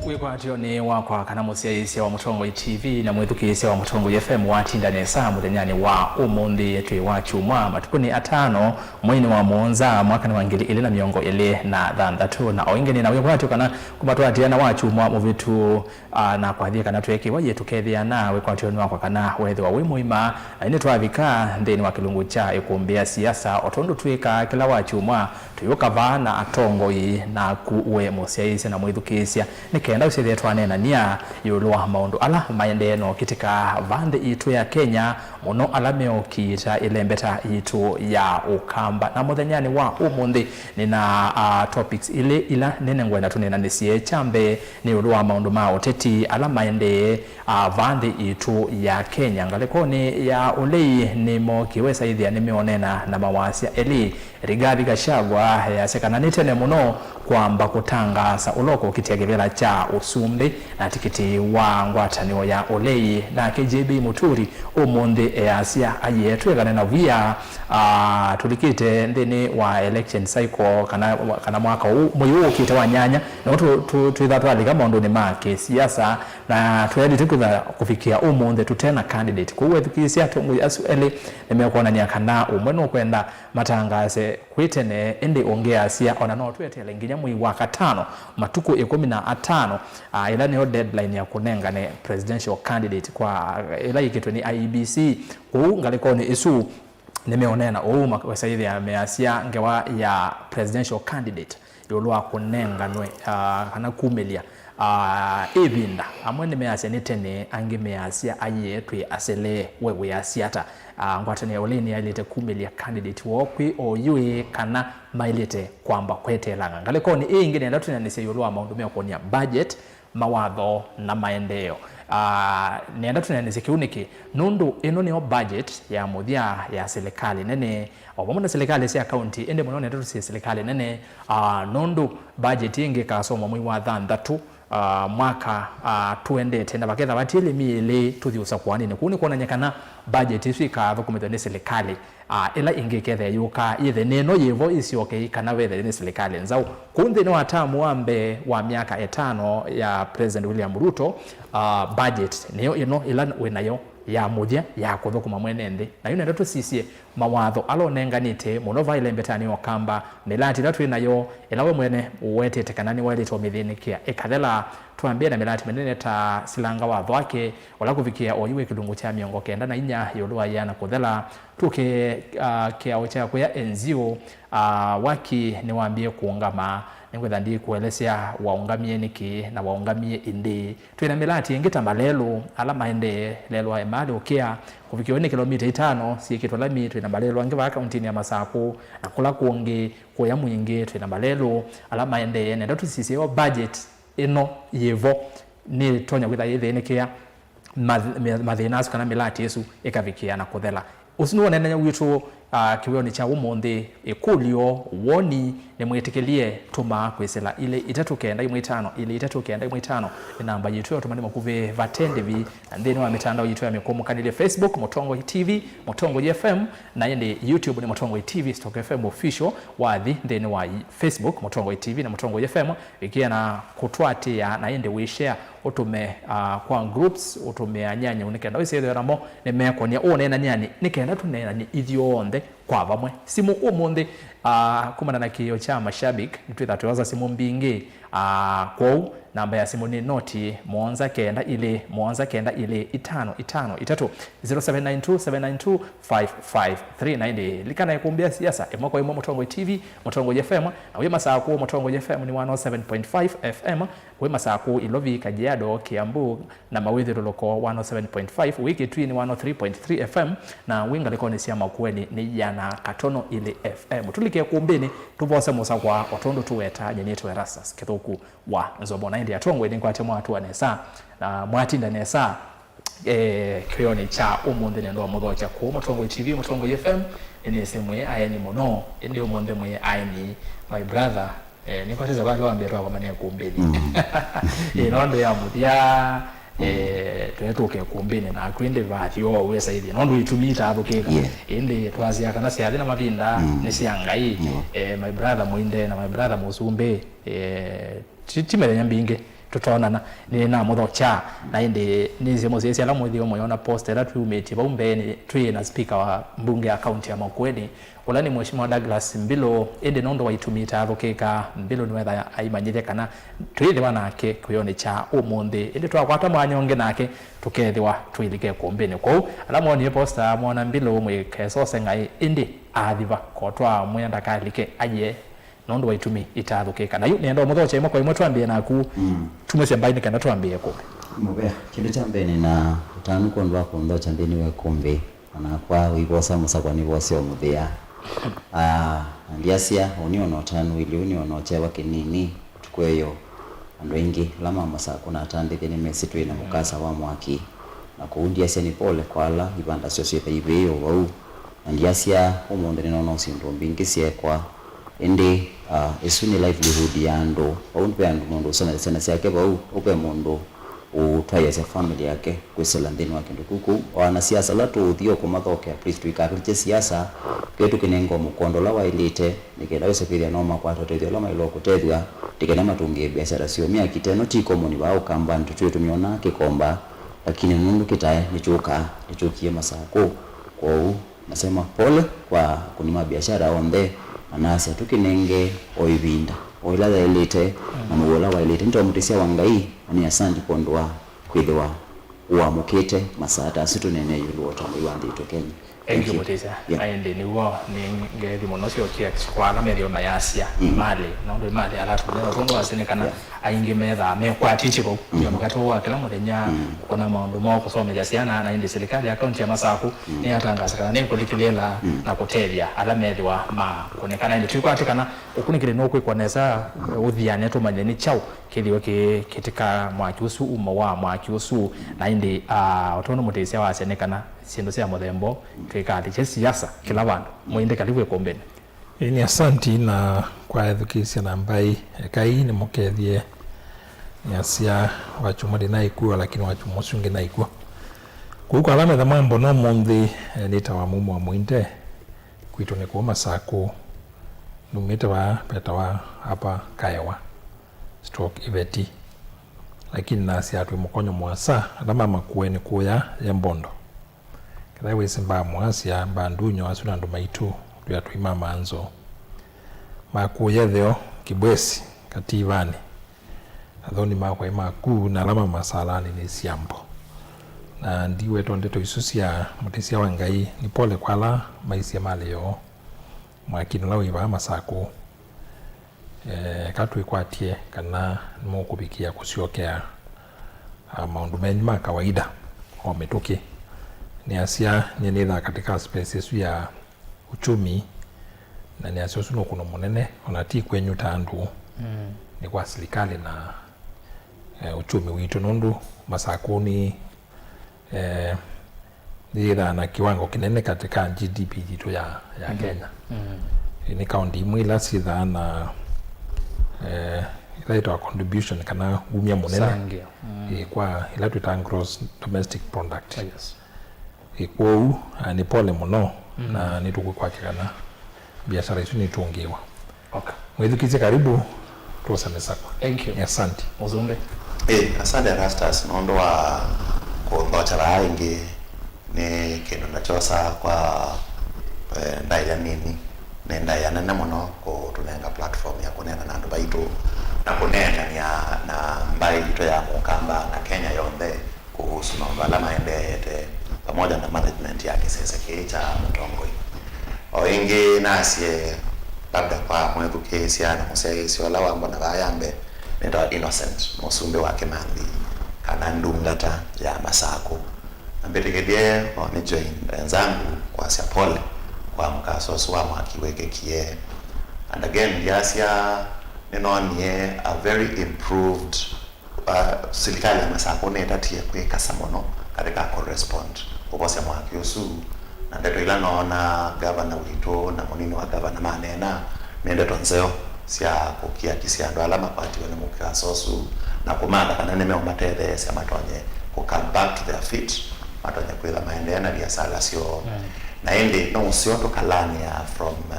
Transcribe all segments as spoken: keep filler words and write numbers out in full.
Wĩkwatyonĩ wakwa kana mũsyaĩĩsya wa Mũtongoi T V na mwĩthukĩĩsya wa Mũtongoi F M watinda nesa mũthenyanĩ wa ũmũnthĩ, twĩ wa kyumwa, matukũnĩ atano, mweinĩ wa mũonza, mwakanĩ wa ngili ilĩ na mĩongo ĩlĩ na thanthatũ. Na o ĩngĩ nĩ na wĩkwatyo kana kuma twatĩana wa kyumwa mũvĩtu, ah, na kwathie kana tweekĩwa yĩ tũkethĩana, wĩkwatyonĩ wakwa kana weethĩwa wĩ mũima, na ĩndĩ twavika nthĩnĩ wa kĩlungu kya ĩkũmbĩ ya siasa, o tondũ twĩkaa kĩla wa kyumwa, tũyũka vaa na atongoi, naku we mũsyaĩĩsya na mwĩthukĩĩsya, nĩ kenda ũsyĩthĩe twaneenany'a ĩũlũ wa maũndũ ala maendee na ũkĩtĩka vaa nthĩ yitũ ya Kenya, mũno ala meũkiita ĩlembeta yitũ ya Ũkamba. Na mũthenyanĩ wa ũmũnthĩ, nĩ na, ah, topics ilĩ ila nene ngwenda tũneenanĩsye. Kya mbee, nĩ ĩũlũ wa maũndũ ma ũteti ala maendee, ah, vaa nthĩ yitũ ya Kenya. Ngalĩkonĩ ya ũlei nĩmookie wesa ĩthĩa nĩmeũneena na mawasya elĩ. Rigathi Gachagua easya kana nĩ tene mũno kwamba kũtangaasa ũla ũkũkitĩa kĩvĩla kya ũsumbĩ na tikiti wa ngwatanĩo ya ũlei. Nake J B Muturi ũmũnthĩ easya, aiee, twĩkane na via, ah, tũlikĩte nthĩnĩ wa election cycle kana, kana mwaka ũũ, mwei ũũ ũkĩte wa nyanya, nĩw'o tũ-, tũ-, twĩtha twalika maũndũnĩ ma kĩsiasa, na tweanĩte kwĩtha kũvikĩa ũmũnthĩ tũte na candidate. Kwoou wethukĩĩsya atongoi asu elĩ nĩmekwonany'a kana ũmwe nũkwenda matangaase kwĩ tene, ĩndĩ ũngĩ asya ona no tweteele nginya mwei wa katano, matukũ ĩkũmi na atano, ah, ĩla nĩyo deadline ya kũnengane presidential candidate kwa, ĩla yĩkĩtwe nĩ I E B C. Kwoou ngalĩkonĩ ĩsu nĩmeũneena ũu, ma-, masaĩthĩa measya ngewa ya presidential candidate ĩũlũ wa kũnenganwe, ah, kana kumĩlya, ah, ĩvinda. Amwe nĩmeasya nĩ tene, angĩ measya aiee, twĩ aselee, we wĩasya ata? Ah, ngwatanĩo ya ũlei nĩyaĩlĩte kumĩlya candidate woo kwĩ oyu ĩ, kana maĩlĩte kwamba kweteelanga? Ngalĩkonĩ ĩĩ ĩngĩ nĩenda tũneenanĩsye ĩũlũ wa maũndũ meũkonia budget, mawatho na maendeeo. Ah, nĩenda tũneenanĩsye kĩu nĩkĩ? Nũndũ ĩno nĩyo budget ya mũthya ya silikalĩ nene, o vamwe na silikalĩ sya kaunti, ĩndĩ mũno nĩenda tũsisye silikalĩ nene, ah, nũndũ budget ĩngĩ ĩkasomwa mwei wa thanthatũ, ah, mwaka, ah, tũendete, na vakethĩwa vatiĩlĩ myei ĩlĩ tũthi ũsakũanĩnĩ. Kũu nĩ kwonany'a kana budget ĩsu ĩkathũkũmĩthw'a nĩ silikalĩ, ah, ĩla ĩngĩ ĩkethĩa yũka, yĩthe nĩ ĩno yĩvo ĩsyoke, kana vethe nĩ silikalĩ nzaũ. Kũu nthĩnĩ wa tamu wa mbee wa myaka ĩtano ya President William Ruto, ah, budget nĩyo ĩno ĩla wĩ nayo ya mũthya ya kũthũkũma mwene nthĩ. Na yu nenda tũsisye mawatho ala ũnenganĩte mũno vaa ĩlembetanĩ ya Ũkamba, mĩlati ĩla twĩ nayo, ĩla we mwene ũwetete kana nĩwaĩlĩte ũmĩthĩnĩkĩa ĩkathela. Twambĩe na mĩlati mĩnene ta silanga watho wake, ũla kũvikĩa oyu wĩ kĩlungu kya mĩongo kenda na inya ĩũlũ wa yĩana kũthela. Tũke, ah, kĩao kya kũya N G O, ah, waki nĩwambie kũũngama. Nĩngwĩtha ndikũelesya waũngamie nĩkĩ na waũngamie ĩndĩĩ. Twĩ na mĩlati ĩngĩ ta malelũ ala maendee, lelũ wa Emali ũkĩa, kũvikĩwa nĩ kĩlomita itano syĩkĩtwe lami. Twĩ na malelũ angĩ vaa kauntinĩ ya Masakũ na kũla kũngĩ kũya Mwingĩ. Twĩ na malelũ ala maendee. Nenda tũsisye yo budget ĩno yĩvo nĩtonya kwĩtha yĩthĩnĩkĩa math-, me-, mathĩna asu kana mĩlati ĩsu ĩkavikĩa na kũthela. Ũsu nĩw'o ũneenany'a witũ, ah, kĩwĩonĩ kya ũmũnthĩ. Ĩkũlyo, woni, nĩmwĩtĩkĩlye, tũma kwĩsĩla ilĩ itatũ kenda imwe itano, ilĩ itatũ kenda imwe itano nĩ namba yitũ ya ũtũmani makuvĩ vate ndĩvi, na nthĩnĩ wa mĩtandao yitũ ya mĩkũmũkanĩlye, Facebook, Mũtongoi T V, Mũtongoi F M, na ĩndĩ YouTube nĩ Mũtongoi T V stroke F M Official. Wathi nthĩnĩ wa Facebook, Mũtongoi T V na Mũtongoi F M, ĩkĩa na kũtũatĩĩa, na ĩndĩ wĩshare, ũtũme, ah, kwa groups, ũtũmĩe anyanyau nĩ kenda wĩsĩthĩwe namo nĩmekonia ũneenany'anĩ, nĩ kenda tũneenany'e ithyonthe kwa vamwe. Simũ ũmũnthĩ, ah, kumana na kĩĩo kya mashabiki, nĩtwĩtha tũyosa simũ mbingĩ, ah, kwoou namba ya simũ nĩ noti mũonza kenda ilĩ, mũonza kenda ilĩ, itano itano itatũ, zero seven nine two, seven nine two, five five three. Na ĩndĩ lilikana ĩkũmbĩ ya siasa, ĩmwe kwa ĩmwe Mũtongoi T V, Mũtongoi F M, na wĩ Masakũ, Mũtongoi F M nĩ one oh seven point five F M, wĩ Masakũ, Ilovi, Kajiado, Kiambu, na mawĩthyũlũlũko one oh seven point five, wĩ Kitui nĩ one oh three point three F M, na wĩ ngalĩkonĩ sya Makueni nĩ iana katono ilĩ F M. Tũlike ĩkũmbĩnĩ, tũvose mũsakwa, o tondũ tũweta, nyie nĩtwe Erastus Kĩthũku wa Nzomo. Na ĩndĩ atongoi nĩngwatya mwatũa nesa, na mwatinda nesa, eh, kĩwĩonĩ kya ũmũnthĩ nĩenda ũmũthokya kũu Mũtongoi T V, Mũtongoi F M, nĩnĩsĩ mwĩ aeni mũno, ĩndĩ ũmũnthĩ mwĩ aeni, my brother, eh, nĩkwatĩsa vale wambĩe twakomania ĩkũmbĩnĩ. Mm. Eh, no ndũ ya mũthya, eh, twetũke ĩkũmbĩnĩ naku, ĩndĩ vathi o wĩsaithie, no ndũ itumi itathũkĩka. Yeah. Ĩndĩ twasya kana syathi na mavinda, mm, nĩ sya Ngai. Yeah. Eh, my brother Mũinde na my brother Mũsumbĩ, eh, ti, ti mĩthenya mbingĩ. tũtonana, nĩnamũthokya. Na ĩndĩ nĩsĩ mũsyaĩĩsya ala mwĩthĩwe mũyona posta ĩla twĩumĩtye vau mbeenĩ, twĩ na spika wa mbunge ya kaunti ya Makueni, ũla nĩ Mheshimiwa Douglas Mbilu. Ĩndĩ nũndũ wa itumi itaathũkĩka, Mbilu nĩwetha aimanyĩthya kana twĩĩthĩwa nake kĩwĩonĩ kya ũmũnthĩ. Ĩndĩ twakwata mwanya ũngĩ nake, tũkeethĩwa tũilika ĩkũmbĩnĩ. Kwoou, ala mwonie posta moona Mbilu mwĩkesose ng'aĩ, ĩndĩ aathiva kotwa mwĩa ndakalike aye nũndũ wa itumi itaathũkĩka. Na yu nĩenda ũmũthokya ĩmwe kwa ĩmwe, twambĩe naku, mm, tumwĩsye mbaĩ nĩ kenda twambĩe ĩkũmbĩ. Mũvea, kĩndũ kya mbee nĩ na ũtanu kwondũ wa kũnthokya nthĩnĩ wa ĩkũmbĩ, na nakwa ũivosa mũsakwa nĩvose ũmũthĩa. Ah, na ndiasya, ũnĩ ona ũtanu ili, ũnĩ ona ũkyewa kĩnini, ũtukũ eyo, andũ aingĩ ala ma Masakũ natandĩthye nĩmesĩ twĩ na ũkasa wa mwaki, na kwoou ndiasya nĩ pole kwa ala ivanda syoo syĩtha ivĩĩ o vau. Na ndiasya, ũmũnthĩ nĩnoona syĩndũ mbingĩ syeekwa, ĩndĩ, ah, ĩsu nĩ livelihood ya andũ. Vau ve andũ mũndũ ũsomethya syana syake vau, vau ve mũndũ ũtwaĩĩasya family yake kwĩsĩla nthĩnĩ wa kĩndũ kĩu. Kwoou o anasiasa ala tũũthi o kũmathokea, please, tũikakĩlĩkye siasa, twĩe tũkĩnenga o mũkondo ũla waĩlĩte, nĩ kenda wĩse kwĩthĩa no makwata ũtethyo ũla maĩlwe kũtethw'a, nĩ kenda matũngĩe biashara syoo. Myaki ta ĩno ti common vaa Ũkambanĩ, tũtwĩe tũmyonaa kĩkomba, lakini nũndũ kĩtae nĩkyũkaa, nĩkyũkie Masakũ. Kwoou nasema pole kwa akũni ma biashara onthe, na nasya tũkĩnenge o ĩvinda, o ĩla yaĩlĩte, na mũuo ũla waĩlĩte. Nĩtwamũtĩsya wa Ngai, na nĩ asanti kwondũ wa kwĩthĩwa ũamũkĩte masaa ta asu tũneenee ĩũlũ wa ũtongoi wa nthĩ itũ Kenya. Thank you, Mutisia. Yeah. Na ĩndĩ nĩw'o nĩ ngethi mũno syokie kwa ala methĩwa mayasya, mm, malĩ, nũndũ malĩ ala tũmethwa tũndũ wasĩ nĩ kana, yeah, aingĩ methaa mekwatĩtye vau. Mm. Ndio mũkate wa kĩla mũthenya, mm, kũna maũndũ ma kũsomethya syana, na ĩndĩ silikalĩ ya kaunti ya Masakũ, mm, nĩyatangaasa kana nĩkũlikĩlĩĩla, mm, na kũtethya ala methĩwa makũnĩkana. Ĩndĩ tũikwatĩ kana ũkunĩkĩli nũkwĩkwa nesa, ũthiane tũmanye nĩ kyaũ kĩthĩwe kĩ-, kĩtĩka mwaki ũsu, umo wa mwaki ũsu. Na ĩndĩ, ah, o tondũ mũtĩsya wasya nĩ kana syĩndũ sya mũthemba ũũ twĩkathĩkye siasa kĩla vandũ. Mũindĩ karibu ĩkũmbĩnĩ. Ĩĩ, nĩ asanti na kwa ethukĩĩsya na mbaĩ, ekai nĩmũkethye nĩasya wakyumwa ndĩnaĩ kw'o, lakini wakyumwa ũsu ũngĩ naĩ kw'o. Kũu kwa ala metha mambo no mũnthĩ, eh, nĩtawa Mumo wa Mũinde, kwitũ nĩ kũu Masakũ, numĩte vaa vetawa apa Kaewa stroke Iveti. Lakini nasya twĩ mũkonyo mũasa, ala ma Makueni kũya ye Mbondo. Kethai wĩsĩ mbaa mũasya, mbaa ndunyo asu na andũ maitũ, twĩa tũima manzo. Makũya etheo, Kibwesi, Kativanĩ. Athoni makwa ĩ maku, na ala ma masalanĩ nĩ syambo. Na ndiwetwa ndeto isu sya mũtĩsya wa Ngai, nĩ pole kwa ala maisye malĩ yoo. Mwakinĩ ũla wĩ vaa Masakũ. Eh, eka twĩkwatye kana nĩmũkũvikĩa kũsyokea, ah, maũndũ menyu ma kawaida o mĩtũkĩ. Nĩasya nyie nĩthaa katika space ĩsu ya uchumi, na nĩasya ũsu nĩ ũkũno mũnene, ona ti kwenyu ta andũ, mm, nĩ kwa silikalĩ na, eh, uchumi witũ, nũndũ Masakũ nĩ eh, yĩthaa na kiwango kĩnene katika G D P yitũ ya, ya, mm, Kenya. Mm. Ĩ, nĩ kaunti imwe ila syĩthaa na, eh, ila yĩtawa contribution kana wumya mũnene. Sangĩa. Mm. Ĩ, kwa ila twĩtaa gross domestic product. Oh, yes. Ĩ, kwoou, ah, nĩ pole mũno, mm, na nĩtũkwĩkwatya kana biashara isu nĩtũngĩĩwa. Okay. Mwĩthukĩĩsye, karibu, tuosane sakwa. Thank you. Asante. Mũsumbĩ. Eh, asante Erastus, nũndũ wa kũnthokya vaa ĩngĩ. Nĩ kĩndũ ndakyosa kwa, eh, ndaĩa nini. Nĩ ndaĩa nene mũno kũtũnenga platform ya kũneena na andũ maitũ na kũneenany'a na mbaĩ yitũ ya Mũkamba na Kenya yonthe. Kuhusu maũndũ ala maendeete pamoja na management ya kĩsese kĩĩ kya mũtongoi. O ĩngĩ nasye, labda kwa mwĩthukĩĩsya na mũsyaĩĩsya ũla wambona vaa ya mbee, nĩtawa Innocent, mũsumbĩ wa Kĩmanthi, kana ndungata ya Masakũ. Na mbĩtĩkĩlye o nĩ join wenzangu kwasya pole kwa mũkasa ũsu wa mwaki wĩkĩkie. And again, ndyasya nĩnoonie a very improved uh, silikalĩ ya Masakũ nĩtatie kwĩkasa mũno katika kũrespond kũvosya mwaki ũsu, na ndeto ila noona gavana witũ na mũnini wa gavana maneena nĩ ndeto nzeo sya kũkiakisya andũ ala makwatiwe nĩ mũkasa ũsu na kũmatha kana nĩmeũmatetheesya matonye kũ come back to their feet, matonye kwĩtha maendeea na viasala syoo. Mm. Na ĩndĩ no ũseo tũkalaanĩa from, uh,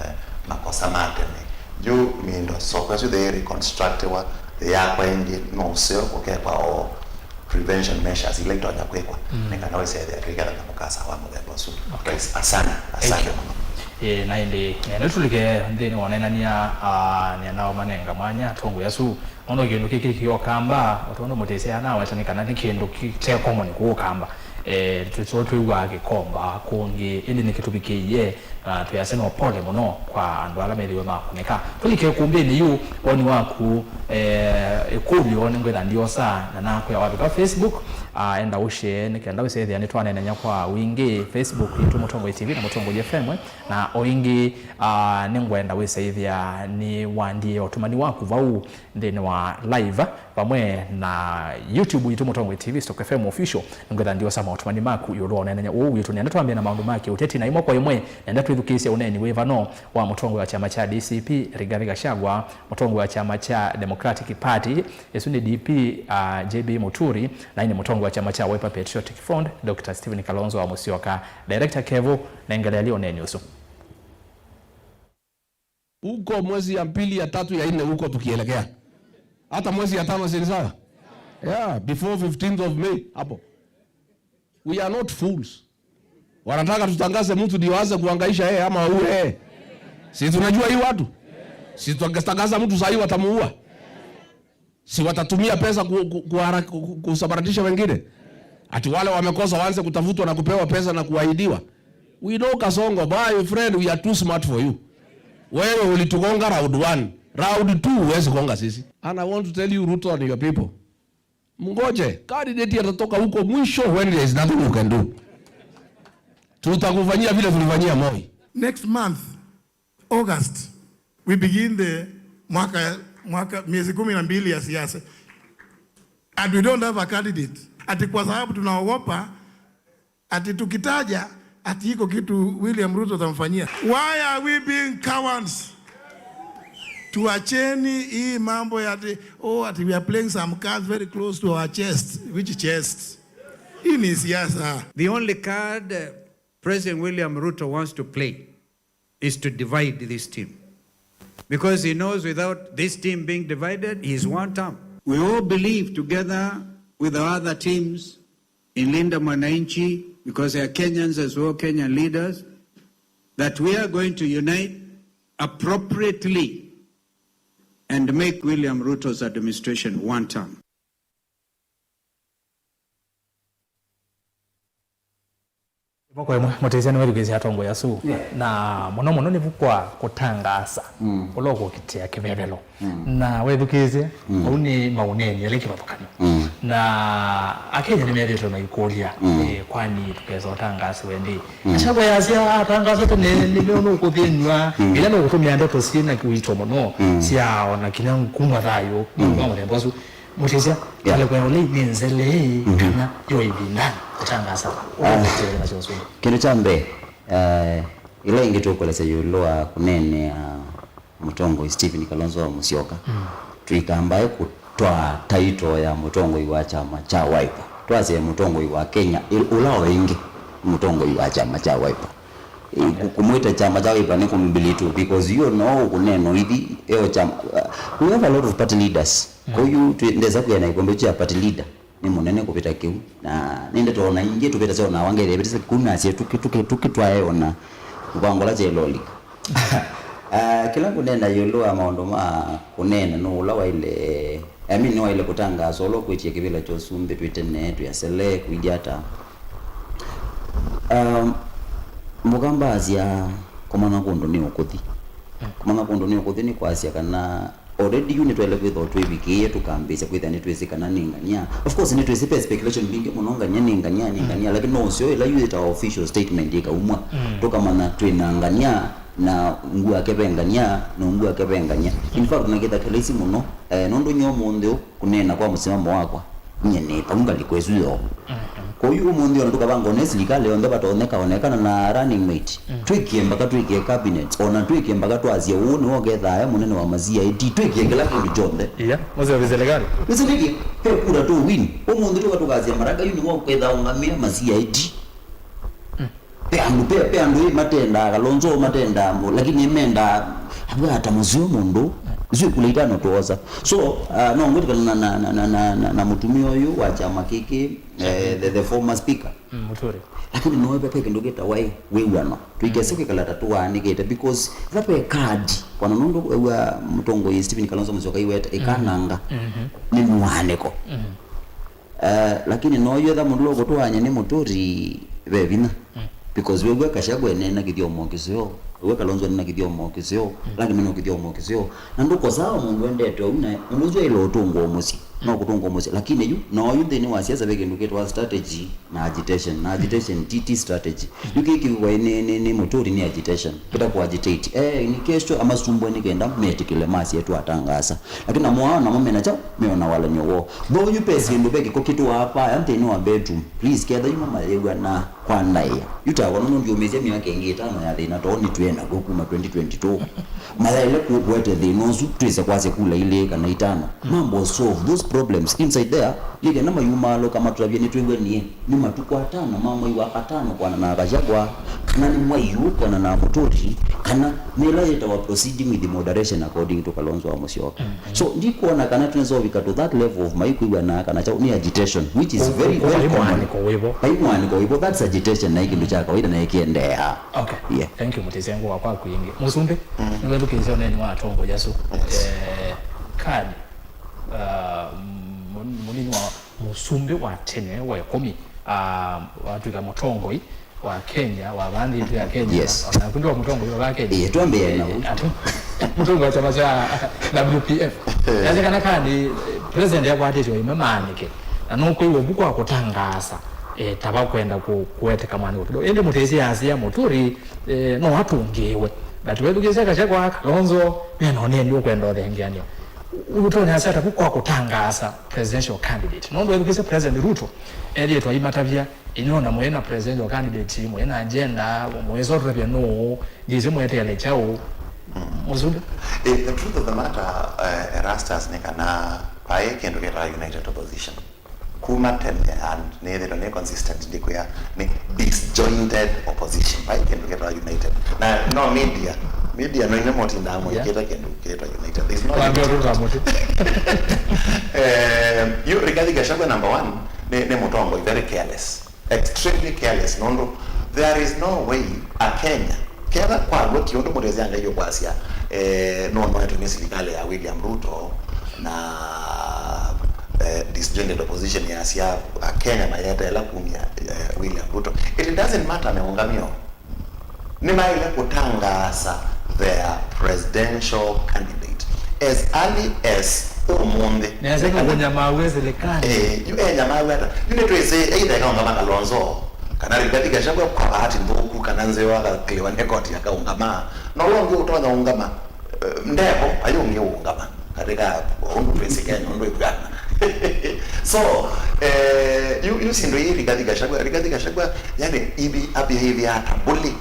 makosa ma tene. Yu mindo soko ĩsu yĩthĩe reconstructiwa, yakwa ĩngĩ no ũseo kũkekwa o prevention measures ila itonya kwĩkwa, mm, nĩ kana wĩsethĩa twĩketha na mũkasa wa mũthemba ũsu. Okay. Rais, asante, asante mũno. Ĩĩ, na ĩndĩ nĩenda tũlike nthĩnĩ wa ũneenany'a, ah, nĩenda ũmanenga mwanya atongoi asu. Nũndũ kĩndũ kĩkĩ kĩ Ũkamba, o tondũ Mũtĩsya anaweta nĩ kana nĩ kĩndũ kĩ-, kĩ common kũũ Ũkamba. Eh, tũsoo twĩw'aa kĩkomba kũngĩ, ĩndĩ nĩkĩtũvikĩie, na twĩasya no pole mũno kwa andũ ala methĩwe makũnĩka. Tũlike ũkũmbĩnĩ yu, woni waku, eh, ĩkũlyo nĩngwĩtha ndiosa, na nakwĩa wavika Facebook, ah, enda ũshare, nĩ kenda wĩsethĩa nĩtwaneenany'a kwa wingĩ Facebook yitũ Mũtongoi T V na Mũtongoi F M, na o ĩngĩ, ah, nĩngwenda wĩsethĩa nĩwandie ũtũmani waku vau nthĩnĩ wa live, vamwe na YouTube yitũ Mũtongoi T V Stock F M Official. Nĩngwĩtha ndiosa maũtũmani maku ĩũlũ wa ũneenany'a ũũ witũ. Nĩenda twambĩe na maũndũ ma kĩũteti, na imwe kwa imwe, nĩenda twĩthukĩĩsye ũneeni wĩ vano wa mũtongoi wa kyama kya D C P, Rigathi Gachagua, mũtongoi wa kyama kya Democratic Party, ĩsu nĩ D P, ah, J B Mũturi, na ĩndĩ mũtongoi wa kyama kya Wiper Patriotic Front, Doctor Stephen Kalonzo wa Musyoka. Director Kevo, nengeleelye ũneeni ũsu. Huko mwezi ya pili, ya tatu, ya nne huko tukielekea. Hata mwezi ya tano si ni sawa? Yeah, before fifteenth of May hapo. We are not fools. Wanataka tutangaze mtu ndio aanze kuhangaisha yeye ama waue yeye. Si tunajua hii watu? Si tukitangaza mtu saa hii watamuua. Si watatumia pesa ku-, ku-, kuhara-, ku-, ku-, kusambaratisha wengine? Ati wale wamekosa waanze kutafutwa na kupewa pesa na kuahidiwa? We know Kasongo, my friend, we are too smart for you. Wewe ulitugonga round one. Round two huwezi gonga sisi. And I want to tell you, Ruto and your people, mngoje, candidate atatoka huko mwisho when there is nothing you can do. Tutakufanyia vile tulifanyia Moi. Next month, August, we begin the mwaka, mwaka, miezi kumi na mbili ya siasa. And we don't have a candidate. Ati kwa sababu tunaogopa, ati tukitaja, ati iko kitu William Ruto atamfanyia. Why are we being cowards? Tuacheni hii mambo ya ati, oh, ati we are playing some cards very close to our chest. Which chest? Hii ni siasa. The only card, uh, President William Ruto wants to play is to divide this team. Because he knows without this team being divided, he is one term. We all believe together with our other teams in Linda Mwananchi, because they are Kenyans as well, Kenyan leaders, that we are going to unite appropriately and make William Ruto's administration one term. Ĩmwe kwa ĩmwe, Mũtĩsya nĩwethukĩĩsye atongoi asu. Yeah. Na mũno mũno nĩvu kwa kũtangaasa, mm, ũla ũkũkitĩa kĩvevelo. Mm. Na wethukĩĩsye, mm, vau nĩ maũneeni ala kĩvathũkany'o. Mm. Na Akenya nĩmethĩĩtwe maikũlya, mm, eh, kwani tũkesa ũtangaasiwe ndĩ? Mm. Gachagua yasya atangaasa tene nĩmeona ũkũthĩnw'a, mm, ĩla nũkũtũmĩa ndeto syĩ na kĩwito mũno, mm, sya ona kinya kumwa thayũ, mm, maũndũ ma mũthemba ũsu. Mũtĩsya, yeah, talĩko ya ũlei nĩ nzeleei, mhm, kana yo ĩvindanĩ kũtangaasa? Ah. Ũkũtetea na syosu. Kĩndũ kya mbee, eh, ĩla ĩngĩ tũkũelesya ĩũlũ wa kũneenea mũtongoi Stephen Kalonzo wa Musyoka, mm, tũikambae kũtwaa title ya mũtongoi wa kyama kya Wiper. Twasye mũtongoi wa Kenya, ĩ-, ũla o ĩngĩ mũtongoi wa kyama kya Wiper. Ĩ, kũ-, kũmwĩta kyama kya Wiper nĩ kũmbelittle, because you know kũneena ũithi, eo kyama, uh, we have a lot of party leaders. Mm. Kwa hiyo, twi-, ndesa kwĩa na ĩkombe kya party leader nĩ mũnene kũvĩta kĩu. Na nĩ ndeto ona ingĩ tũvĩtasya ona wangethĩa vĩtasya kĩu nasye tũkĩ-, tũkĩ-, tũkĩtwae ona mũvango ũla kyelolika. Ah, kĩla ngũneena ĩũlũ wa maũndũ ma kũneena nũũ ũla waĩle, I mean, nĩwaĩle kũtangaasa ũla ũkwĩtie kĩvĩla kya ũsumbĩ twĩ tene, twĩ asele, kũilyĩ ata. Um, Mũkamba asya, kũmanya kũndũ nĩ ũkũthi. Mm. Kũmanya kũndũ nĩ ũkũthi nĩ kwasya kana already yu nĩtwaĩle kwĩthĩwa twĩvikĩĩe, tũkambĩĩsya kwĩthĩa nĩtwĩsĩ kana nĩ ngania. Of course, nĩtwĩsĩ ve speculation mbingĩ mũno, ngania nĩ ngania, nĩ, mm, ngania, lakini no ũseo ĩla yu ĩtawa official statement ĩkaumwa, mm, tũkamanya twĩ na ngania, na ungu wake ve ngania, na ungu wake ve ngania. In fact, nakĩtha kĩlaisi mũno, eh, nũndũ nyie ũmũnthĩ ũ-, kũneena kwa mũsimamo wakwa, nyie nĩ vau ngalĩko ĩsu yoo. Mhm. Kwa hiyo ũmũnthĩ ona tũkavanga one silikalĩ yonthe vatonyeka onekana na running mate. Mm. Twĩkie mpaka twĩkie cabinet, ona twĩkie mpaka twasye ũũ nĩwe ũkethaa e mũnene wa ma C I D, twĩkie kĩla kĩndũ kyonthe. Iya, mũseo vĩ serikali. Nĩsĩ twĩkie, ve kura tũ win. Ũmũnthĩ tũka tũkasya Maraga yu nĩwe ũkethaa ũngamĩa ma C I D. Mm. Ve andũ, ve, ve andũ ĩ matendaa Kalonzo, matendaa mũ-, lakini mendaa, avwata mũseo mũndũ. Isu ikula itano twosa. So, uh, no ngwĩtĩkana na, na, na, na, na, na, na mũtumĩa ũyũ wa kyama kĩkĩ, eh, the, the former speaker. Mm, Muturi. Lakini no ve kĩndũ kĩtawa ĩ wĩw'ano. Tũikese kwĩkala ta tũwaanĩkĩte because ĩla ve kadi, kwana nũndũ wĩw'a mũtongoi Stephen Kalonzo Musyoka iweta ĩkananga nĩ mwanĩko. Eh, lakini no yetha mũndũ ũkũtũany'a nĩ Muturi ve vinya. Because wĩw'a Gachagua eneena kĩthyomo kĩseo, wĩw'a Kalonzo eneena kĩthyomo kĩseo, lakini mena kĩthyomo kĩseo. Na ndũkosaa mũndũ endete ũu, na mũndũ ũsu aĩle ũtũngwa mũsyĩ. No kũtũngwa mũsyĩ. Lakini yu, na oyu nthĩnĩ wa siasa ve kĩndũ kĩtwa strategy na agitation. Na agitation ti, ti strategy. Yu kĩĩ kĩwĩkwa nĩ, nĩ, nĩ Muturi nĩ agitation. Kĩta kũ agitate. Eh, ni kesho amasumbwe nĩ kenda metĩkĩle masye tu atangasa. Lakini namo ao namo mena kyaũ? Meona walany'o woo. Though yu pesi ĩndũ ve kĩko kĩtũaa paya nthĩnĩ wa bedroom. Please, ketha yu mamayĩw'a na kwa ndaĩa. Yu takwa nũndũ ndiũmĩsya myaka ĩngĩ ĩtano ya thĩna too nĩtwĩ nakw'o kuma twenty twenty-two. Mayaĩle kũete thĩna ũsu twĩse kwasya kula ilĩ kana itano. Mambo solve those problems inside there. Nĩ kenda mayumaalũka matũtavye nĩtwĩw'anie. Nĩ matukũ atano ma mwei wa katano kwana na Gachagua, kana nĩ mwai ũũ kwana na Muturi, kana nĩ ĩla yĩtawa proceeding with the moderation according to Kalonzo wa Musyoka. So, ndikwona kana tunaweza kũvika to that level of maikwĩw'ana kana kyaũ nĩ agitation, which is very, very common. Vai mwanĩko wĩvo. Vai mwanĩko wĩvo, that's agitation na ĩ kĩndũ kya kawaida na ĩkĩendeea. Okay. Yeah. Thank you, Mutisi, ngũa kwaku ĩngĩ. Mũsumbĩ, nĩwethukĩĩsya ũneeni wa atongoi asu. Yes. Eh, kadi, uh, mũnini wa mũsumbĩ wa tene wa ĩkũmi, ah, watw'ĩka mũtongoi wa Kenya, wa vaa nthĩ itũ ya Kenya. Yes. O naku ndĩ wa mũtongoi wa vaa Kenya. Ĩĩ, twambĩe na Eh, atu-, mũtongoi wa kyama kya W P F. Yasya kana kani, eh, president akwatĩtwe ime maanĩke. Na nũkwĩw'a vu kwa kũtangaasa, eh, ta vakwenda kũ-, kũeteka maanĩko kidogo. Ĩndĩ Mutisi asya Muturi, eh, no atũngĩĩwe. But wethukĩĩsya Gachagua, Kalonzo, mena ũneeni ũkwenda ũthengeanĩa. Ũtonya asa ta vu kwa kũtangaasa presidential candidate. Nũndũ wethukĩĩsya President Ruto, ethĩĩtwe aimatavya, inyuĩ ona mwĩ na presidential candidate, mwĩ na agenda, mwĩsa ũtũtavya nũũ, ndyĩsĩ mweteele kyaũ. Mũsumbĩ? Eh, the truth of the matter, eh, Erastus, nĩ kana vai kĩndũ kĩtawa united opposition. Kuma tene, and nĩthĩtwe nĩ consistent ndikwĩa nĩ disjointed opposition. Vai kĩndũ kĩtawa united. Na no media, media no inĩ mũtindaa mũikĩte kĩndũ kĩtawa united. There's no Wambia unity. Ũtũta mũtĩ. Eh, yu Rigathi Gachagua number one, nĩ, nĩ mũtongoi, very careless. Extremely careless, nũndũ there is no way a Kenya, ketha kwaw'o ti ũndũ mũtesya Ngai ũkwasya, eh, nũnoetwe nĩ silikalĩ ya William Ruto na, eh, disjointed opposition yasya a Kenya mayeteela kumya, eh, William Ruto. It doesn't matter meũngamĩo. Nĩmaĩle kũtangaasa their presidential candidate as early as ũmũnthĩ. Nesa nũkũnyamaaw'a silikalĩ. Eh, yu enyamaaw'a ata? Yu nĩtwĩsĩ either ekaũngama Kalonzo, kana Rigathi Gachagua kwa bahati nthũku, kana nzeo akakĩlĩwa nĩ koti akaũngama. Na ũla ũngĩ ũtonya ũngama, eh, ndevo, ayĩ ũngĩ ũũngama. Katika ũndũ twĩsĩ Kenya, ũndũ ĩkwĩana. So, eh, yu, yu syĩndũ ii Rigathi Gachagua, Rigathi Gachagua, yani, ibi, abehavior ata bully.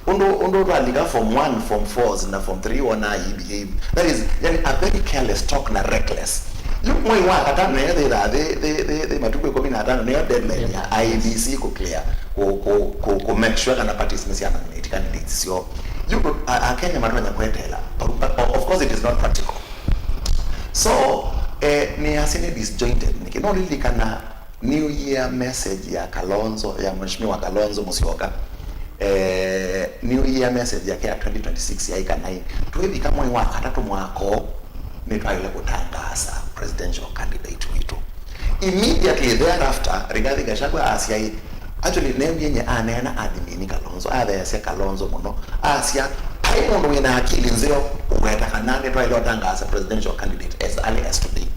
Ũndũ, ũndũ twalika form one, form four, na form three wona i behave. That is, yani, a very careless talk na reckless. Yu mwei wa katano nĩyo thĩthaa thĩ, thĩ, thĩ, thĩ matukũ ĩkũmi na atano nĩyo deadline ya I E B C kũ clear, kũ, kũ, kũ, kũ make sure kana parties nĩ sya nominate candidates syoo. Yu a, a Kenya matonya kweteela. But, but of course it is not practical. So, eh, nĩ ase nĩ disjointed. Nĩkĩ no lilikana New Year message ya Kalonzo, ya Mheshimiwa Kalonzo Musyoka. Eh, New Year message yake ya twenty twenty-six yaĩ kana ĩ, twĩvika mwei wa katatũ mwaka ũũ, nĩtwaĩle kũtangaasa presidential candidate witũ. Immediately thereafter, Rigathi Gachagua asya ĩ, actually, newie nye aneena admin Kalonzo, atheesya Kalonzo mũno, asya, vai mũndũ wĩ na akili nzeo ũweta kana nĩtwaĩle ũtangaasa presidential candidate as early as today.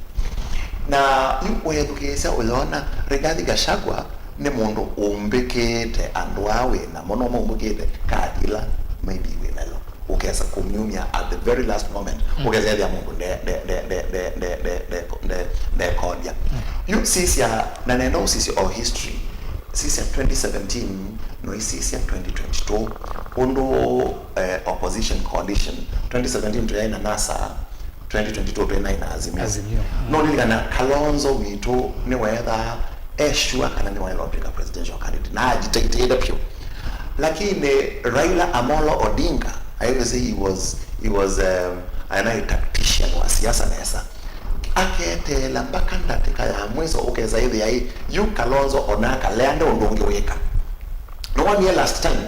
Na yu weethukĩĩsya ũyona Rigathi Gachagua nĩ mũndũ ũmbĩkĩte andũ aa wĩ namo, no maumbĩkĩte kadi ĩla maybe wĩ nayo. Ũkesa kũmyumya at the very last moment, mm, ũkesa ethĩa mũndũ nde, nde, ndekolya. Mm. Yu sisya, na nenda ũsisye o history, sisya twenty seventeen, no isisya twenty twenty-two, ũndũ, eh, opposition coalition, twenty seventeen tũyaĩ na NASA, twenty twenty-two twĩ naĩ na Azimio. Azimio. Mm. No lilikana Kalonzo witũ nĩweethaa e sure kana nĩwaĩle ũtw'ĩka presidential candidate, na agitated vyũ. Lakini Raila Amolo Odinga, I always say he was, he was, um, Aĩ naĩ tactician wa siasa nesa. Aketeela mpaka ndatĩka ya mwiso, ũkesa ĩthĩa ĩ, yu Kalonzo ona akalea nde ũndũ ũngĩ wĩka. Nĩwonie last time,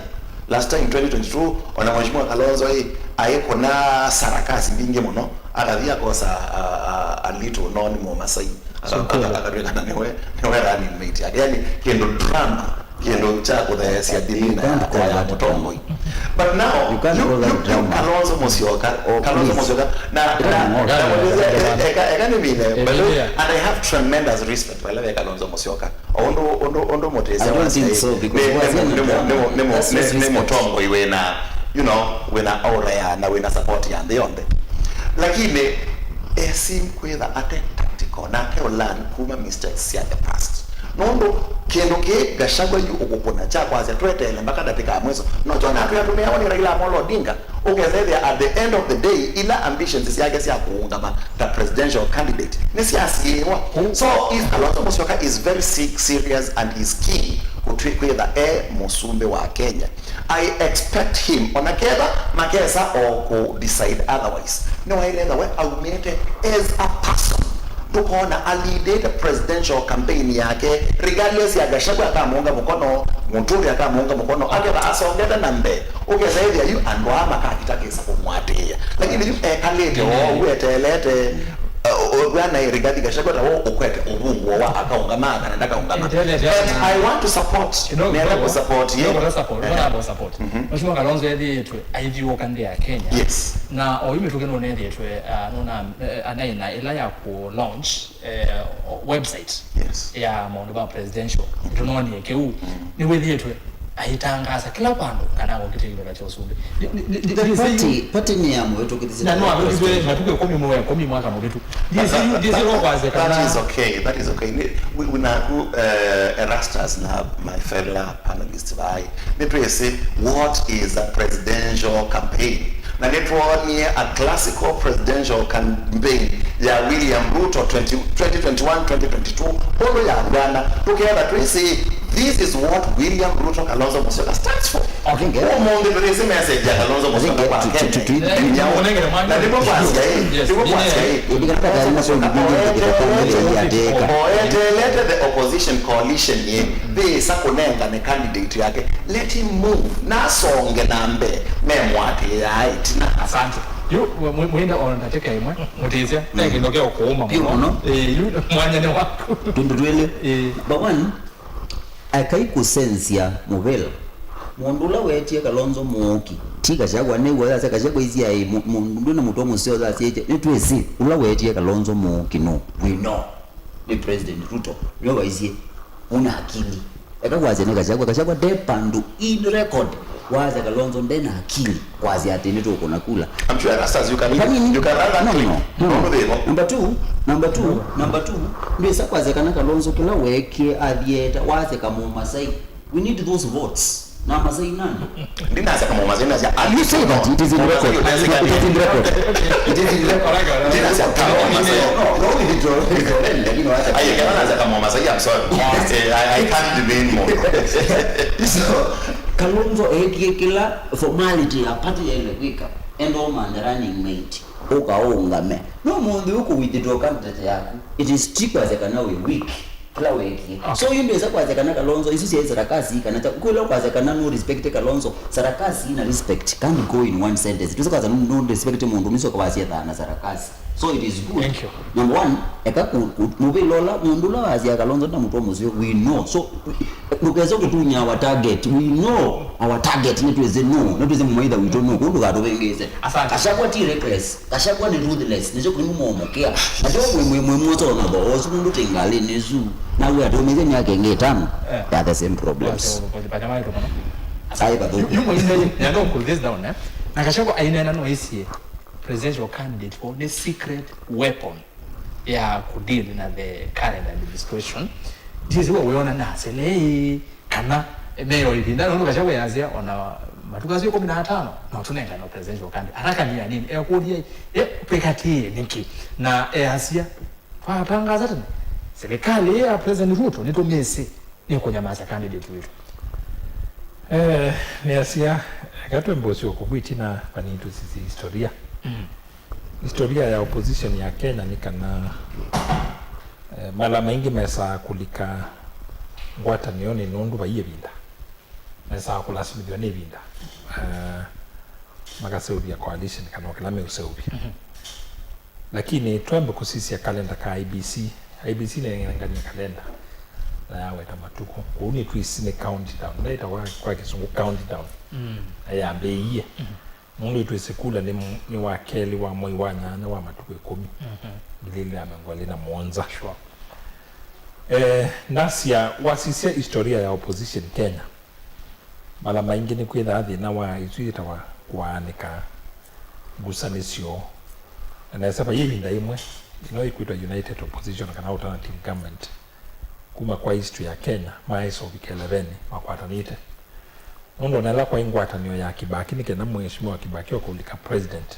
last time twenty twenty-two, ona Mheshimiwa Kalonzo ĩ, aĩ kũna sarakasi mbingĩ mũno, akathi akosa a, a, a little known Mũmasai. Aka- aka- akatwĩkana nĩwe, nĩwe running mate yake. Yani, kĩndũ drama, kĩndũ kya kũtheesya ndilina ya mũtongoi. But now, yu, yu, yu Kalonzo Musyoka, Kalonzo Musyoka, na, na, na, eka, eka nĩmine, by the way, and I have tremendous respect, by the way, Kalonzo Musyoka. O ũndũ, ũndũ, ũndũ mũtĩsya wasya ĩ, nĩ, nĩ, nĩ mũtongoi wĩna, you know, wĩna aura ya, na wĩna support ya nthĩ yonthe. Lakini, esi kwĩtha ate tactical, nake ũlearn kuma mistakes sya the past. Nũndũ kĩndũ kĩĩ Gachagua yu ũkũkũna kya kwasya tweteele mpaka ndatĩka ya mwiso. No twona atwĩa tũmĩawa nĩ Raila Amolo Odinga, ũkethethĩa at the end of the day, ila ambitions syake sya kũũngama ta presidential candidate nĩsyasiĩĩwa. So if Kalonzo Musyoka is very si- serious and is keen kũtwĩ- kwĩtha e mũsumbĩ wa Kenya, I expect him, ona ketha makesa o kũ decide otherwise, nĩwaĩle etha we aumĩte as a person. Ndũkona a leadĩte presidential campaign yake, regardless ya Gachagua akamũnga mũkono, Mũturi akamũnga mũkono, aketha asongete na mbee, ũkesa ĩthĩa yu andũ aa makakita kĩsa kũmũatĩĩa. Lakini yu ekalĩte oou, eteelete, uh, wĩana ĩ Rigathi Gachagua ta wo ũkwete ũvungũo wa akaũngama kana ndakaũngama. But I want to support, nenda kũ support ye. Mheshimiwa Kalonzo ethĩĩtwe aithiũũka nthĩ ya Kenya. Yes. Na oyu mĩtũkĩ nũnethĩĩtwe, uh, nũna, uh, anaina ĩla ya kũ launch eh, website, yes, ya maũndũ ma presidential. Nĩtũnonie kĩu. Nĩwĩthĩĩtwe aitangaasa kĩla vandũ kana akokitĩa kĩveva kya ũsumbĩ. Nĩ- nĩ- nĩ- nĩ- The party, party nĩ ya mũvĩtũkĩthisye na nĩwavĩtw'e matukũ ĩkũmi mwei wa ĩkũmi mwaka mũvĩtu. Ndĩsĩ yu- ndĩsĩ no kwasya kana that is okay, that is okay. Nĩ- we- we naku, eh, Erastus na my fellow panelists vai. Nĩtwĩsĩ what is a presidential campaign. Na nĩtwoonie a classical presidential campaign ya William Ruto twenty, twenty twenty-one, twenty twenty-two, ũndũ yavw'ana, tũkeetha twĩsĩ, this is what William Ruto Kalonzo Musyoka stands for. Okay, nge- Ũmũnthĩ tũyĩsĩ message ya Kalonzo Musyoka kwa Kenya. Na nĩvo kwasya ĩ, nĩvo kwasya ĩ, Kalonzo Musyoka oeteelete, oeteelete the opposition coalition ĩ, ndĩsa kũnengane candidate yake. Let him move. Nasonge na mbee, memũatĩĩaa ĩtina. Asante. Yu, mwi- mwinda o ndatĩka ĩmwe, mũtĩsya, ve kĩndũ kya ũkũũma mũno. Yu, mwanya nĩ waku. Tũndũ twĩlĩ. Ĩĩ. Number one, ekai kũsenzya mũvĩla. Mũndũ ũla weetie Kalonzo Mũũki, ti Gachagua. Nĩw'o yasya Gachagua ĩsĩ aĩ mũ- mũndũ ndwĩ na mũtwe mũseo yasya ĩkye. Nĩtwĩsĩ, ũla weetie Kalonzo Mũũki nũ? We know. Nĩ President Ruto. Nĩwe waisye. Una akili. Eka kwasya nĩ Gachagua. Gachagua nde pandũ in record wasya Kalonzo nde na akili kwasya atĩ nĩtũkũna kula. I'm sure Erastus, you can, you can run that clip. No, no, no. Number two, number two, number two, ndwĩsa kwasya kana Kalonzo kĩla weekie athieta wasya Kamũmasai. We need those votes. Na Masai nani? Ndinasya Kamũmasai, nasya you say that it is in record. It is in record. It is in record. Ndinasya Kamũmasai. No, no, no, lakini wacha. Aye, kama nasya Kamũmasai, I'm sorry. Eh, I, I can't demean more. So, Kalonzo eekie kĩla formality ya party yaĩle kwĩka. Enda ũmanthe running mate. Ũkaũngame. No mũndũ ũkũ withdraw candidate yaku. It is cheaper than kana wĩ weak. Kĩla weekie. Okay. So, yu ndwĩsa kwasya kana Kalonzo, isu syaĩ sarakasi, kana kya, kwĩla kwasya kana no respect Kalonzo, sarakasi na respect can't go in one sentence. Ndwĩsa kwasya no, no respect mũndũ, nĩsyo kwasya thana sarakasi. So, it is good. Thank you. Number one, eka ku, ku, mũvĩla ũla, mũndũ ũla wasya Kalonzo na mũtwe mũseo, we know. So, ndũkesa kũtunya our target. We know our target, nĩtwĩsĩ no, nĩtwĩsĩ mũmaitha witũ no, kũu ndũkatũvĩngĩĩse. Asante. Gachagua ti reckless. Gachagua nĩ ruthless, nĩkyo kĩu mũmũkĩa. Na ndio mwĩ, mwĩ, mwĩ mwoto na bo, ũsu mũndũ tĩ ngalĩnĩ ĩsu. Na we atũmĩthye myaka ĩngĩ ĩtano, eh, they are the same problems. Ai, vathu. Yu mwĩ, nyando cool this down, eh? Na Gachagua aineena no isie presidential candidate for the secret weapon ya kudeal na the current administration. Ndisi wa wĩona na selei. Kana, eh, meo ĩvinda nũndũ Gachagua easya, ona matukũ asu ĩkũmi na atano, no tũnengane presidential candidate. Atakanie anini, ekũlya, e, twĩkatĩĩe nĩkĩ? Na easya, twatangaasa tene, serikali ĩĩ ya President Ruto nĩtũmĩsĩ nĩkũnyamasya candidate witũ. Eh, nĩasya, eka twĩmbũsye ũkũkũ ĩtina vanini tũsisye historia. Mm. Historia ya opposition ya Kenya nĩ kana, eh, mala maingĩ mesaa kũlika ngwatanĩonĩ nũndũ vai ĩvinda. Mesaa kũlasimĩthw'a nĩ ĩvinda, eh, makaseũvya coalition kana o kĩla meũseũvya. Mhm. Lakini twambe kũsisya kalenda ka I E B C. I E B C nĩnenganie kalenda na yaweta matukũ. Kwoou nĩtwĩsĩ nĩ countdown. Ĩla yĩtawa kwa Kĩsũngũ countdown. Mm. Na yambĩĩie. Mhm. Nũndũ nĩtwĩsĩ kula nĩ, nĩ wa kelĩ wa mwei wa nyanya wa matukũ ĩkũmi, mhm, ngili ilĩ na mĩongo ĩlĩ na mũonza. Sure. Eh, nasya, wasisya historia ya opposition Kenya, mala maingĩ nĩkwĩthaa thĩna wa isu yĩtawa kũaanĩka ngusanĩsyo. Na nesa vai ĩvinda yĩmwe, ĩno ĩkwĩtwa United Opposition kana Alternative Government, kuma kwa history ya Kenya, maaĩsa ũvika ĩlevenĩ makwatanĩte. Nũndũ ona ĩla kwaĩ ngwatanĩo ya Kibaki, nĩ kenda Mheshimiwa Kibaki oke ũlika president,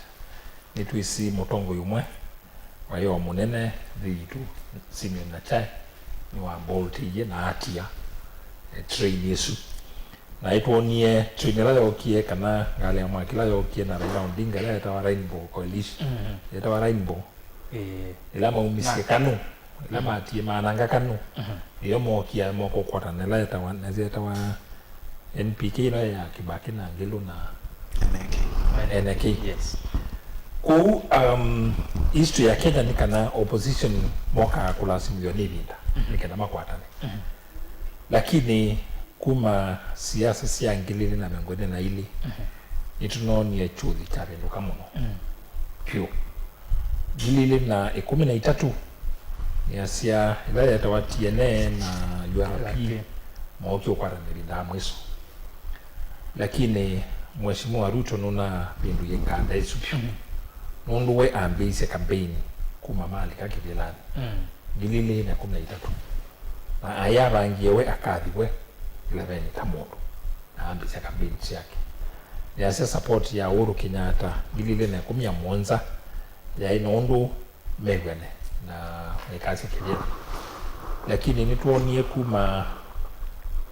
nĩtwĩsĩ mũtongoi ũmwe waĩ o mũnene, nthĩ yitũ, Simeon Nyachae, nĩwaboltĩie na atia, eh, train ĩsu. Na nĩtwonie train ĩla yookie, kana ngalĩ ya mwaki ĩla yookie na Raila Odinga, ĩla yetawa Rainbow Coalition, mhm, yetawa Rainbow. Ĩĩ. Ĩla maumisye na KANU, ĩla matie maananga KANU, mhm, nĩyo mookie moka ũkwatana ĩla yetawa, nĩsyo yetawa N P K, ĩla ya Kibaki na Ngilu na N K. N K. Yes. Kwoou, um, history ya Kenya nĩ kana opposition mokaa kũlasimĩthw'a nĩ ĩvinda, mhm, nĩ kenda makwatane. Mhm. Lakini kuma siasa sya ngili ilĩ na mĩongo ĩlĩ na ilĩ, mhm, nĩtũnoonie kyuthi kyavĩndũka mũno, mm, vyũ. Ngili ilĩ na ĩkũmi na itatũ, nĩasya ĩla yetawa T N A na U R P, U R P, mookie ũkwatana ĩvinda ya mwiso. Lakini Mheshimiwa Ruto nũnavĩndũie nganda ĩsu vyũ, mhm, nũndũ we ambĩĩisye kambeini kuma malika kĩvĩlanĩ, mm, ngili ilĩ na ĩkũmi na itatũ. Na aĩ avangie we akathi we ĩlevenĩ ta mũndũ, na ambĩĩsya kambeini syake. Nĩasya support ya Uhuru Kenyatta ngili ilĩ na ĩkũmi na mũonza yaĩ na ũndũ mew'ane na maikasya kĩvĩla. Lakini nĩtwonie kuma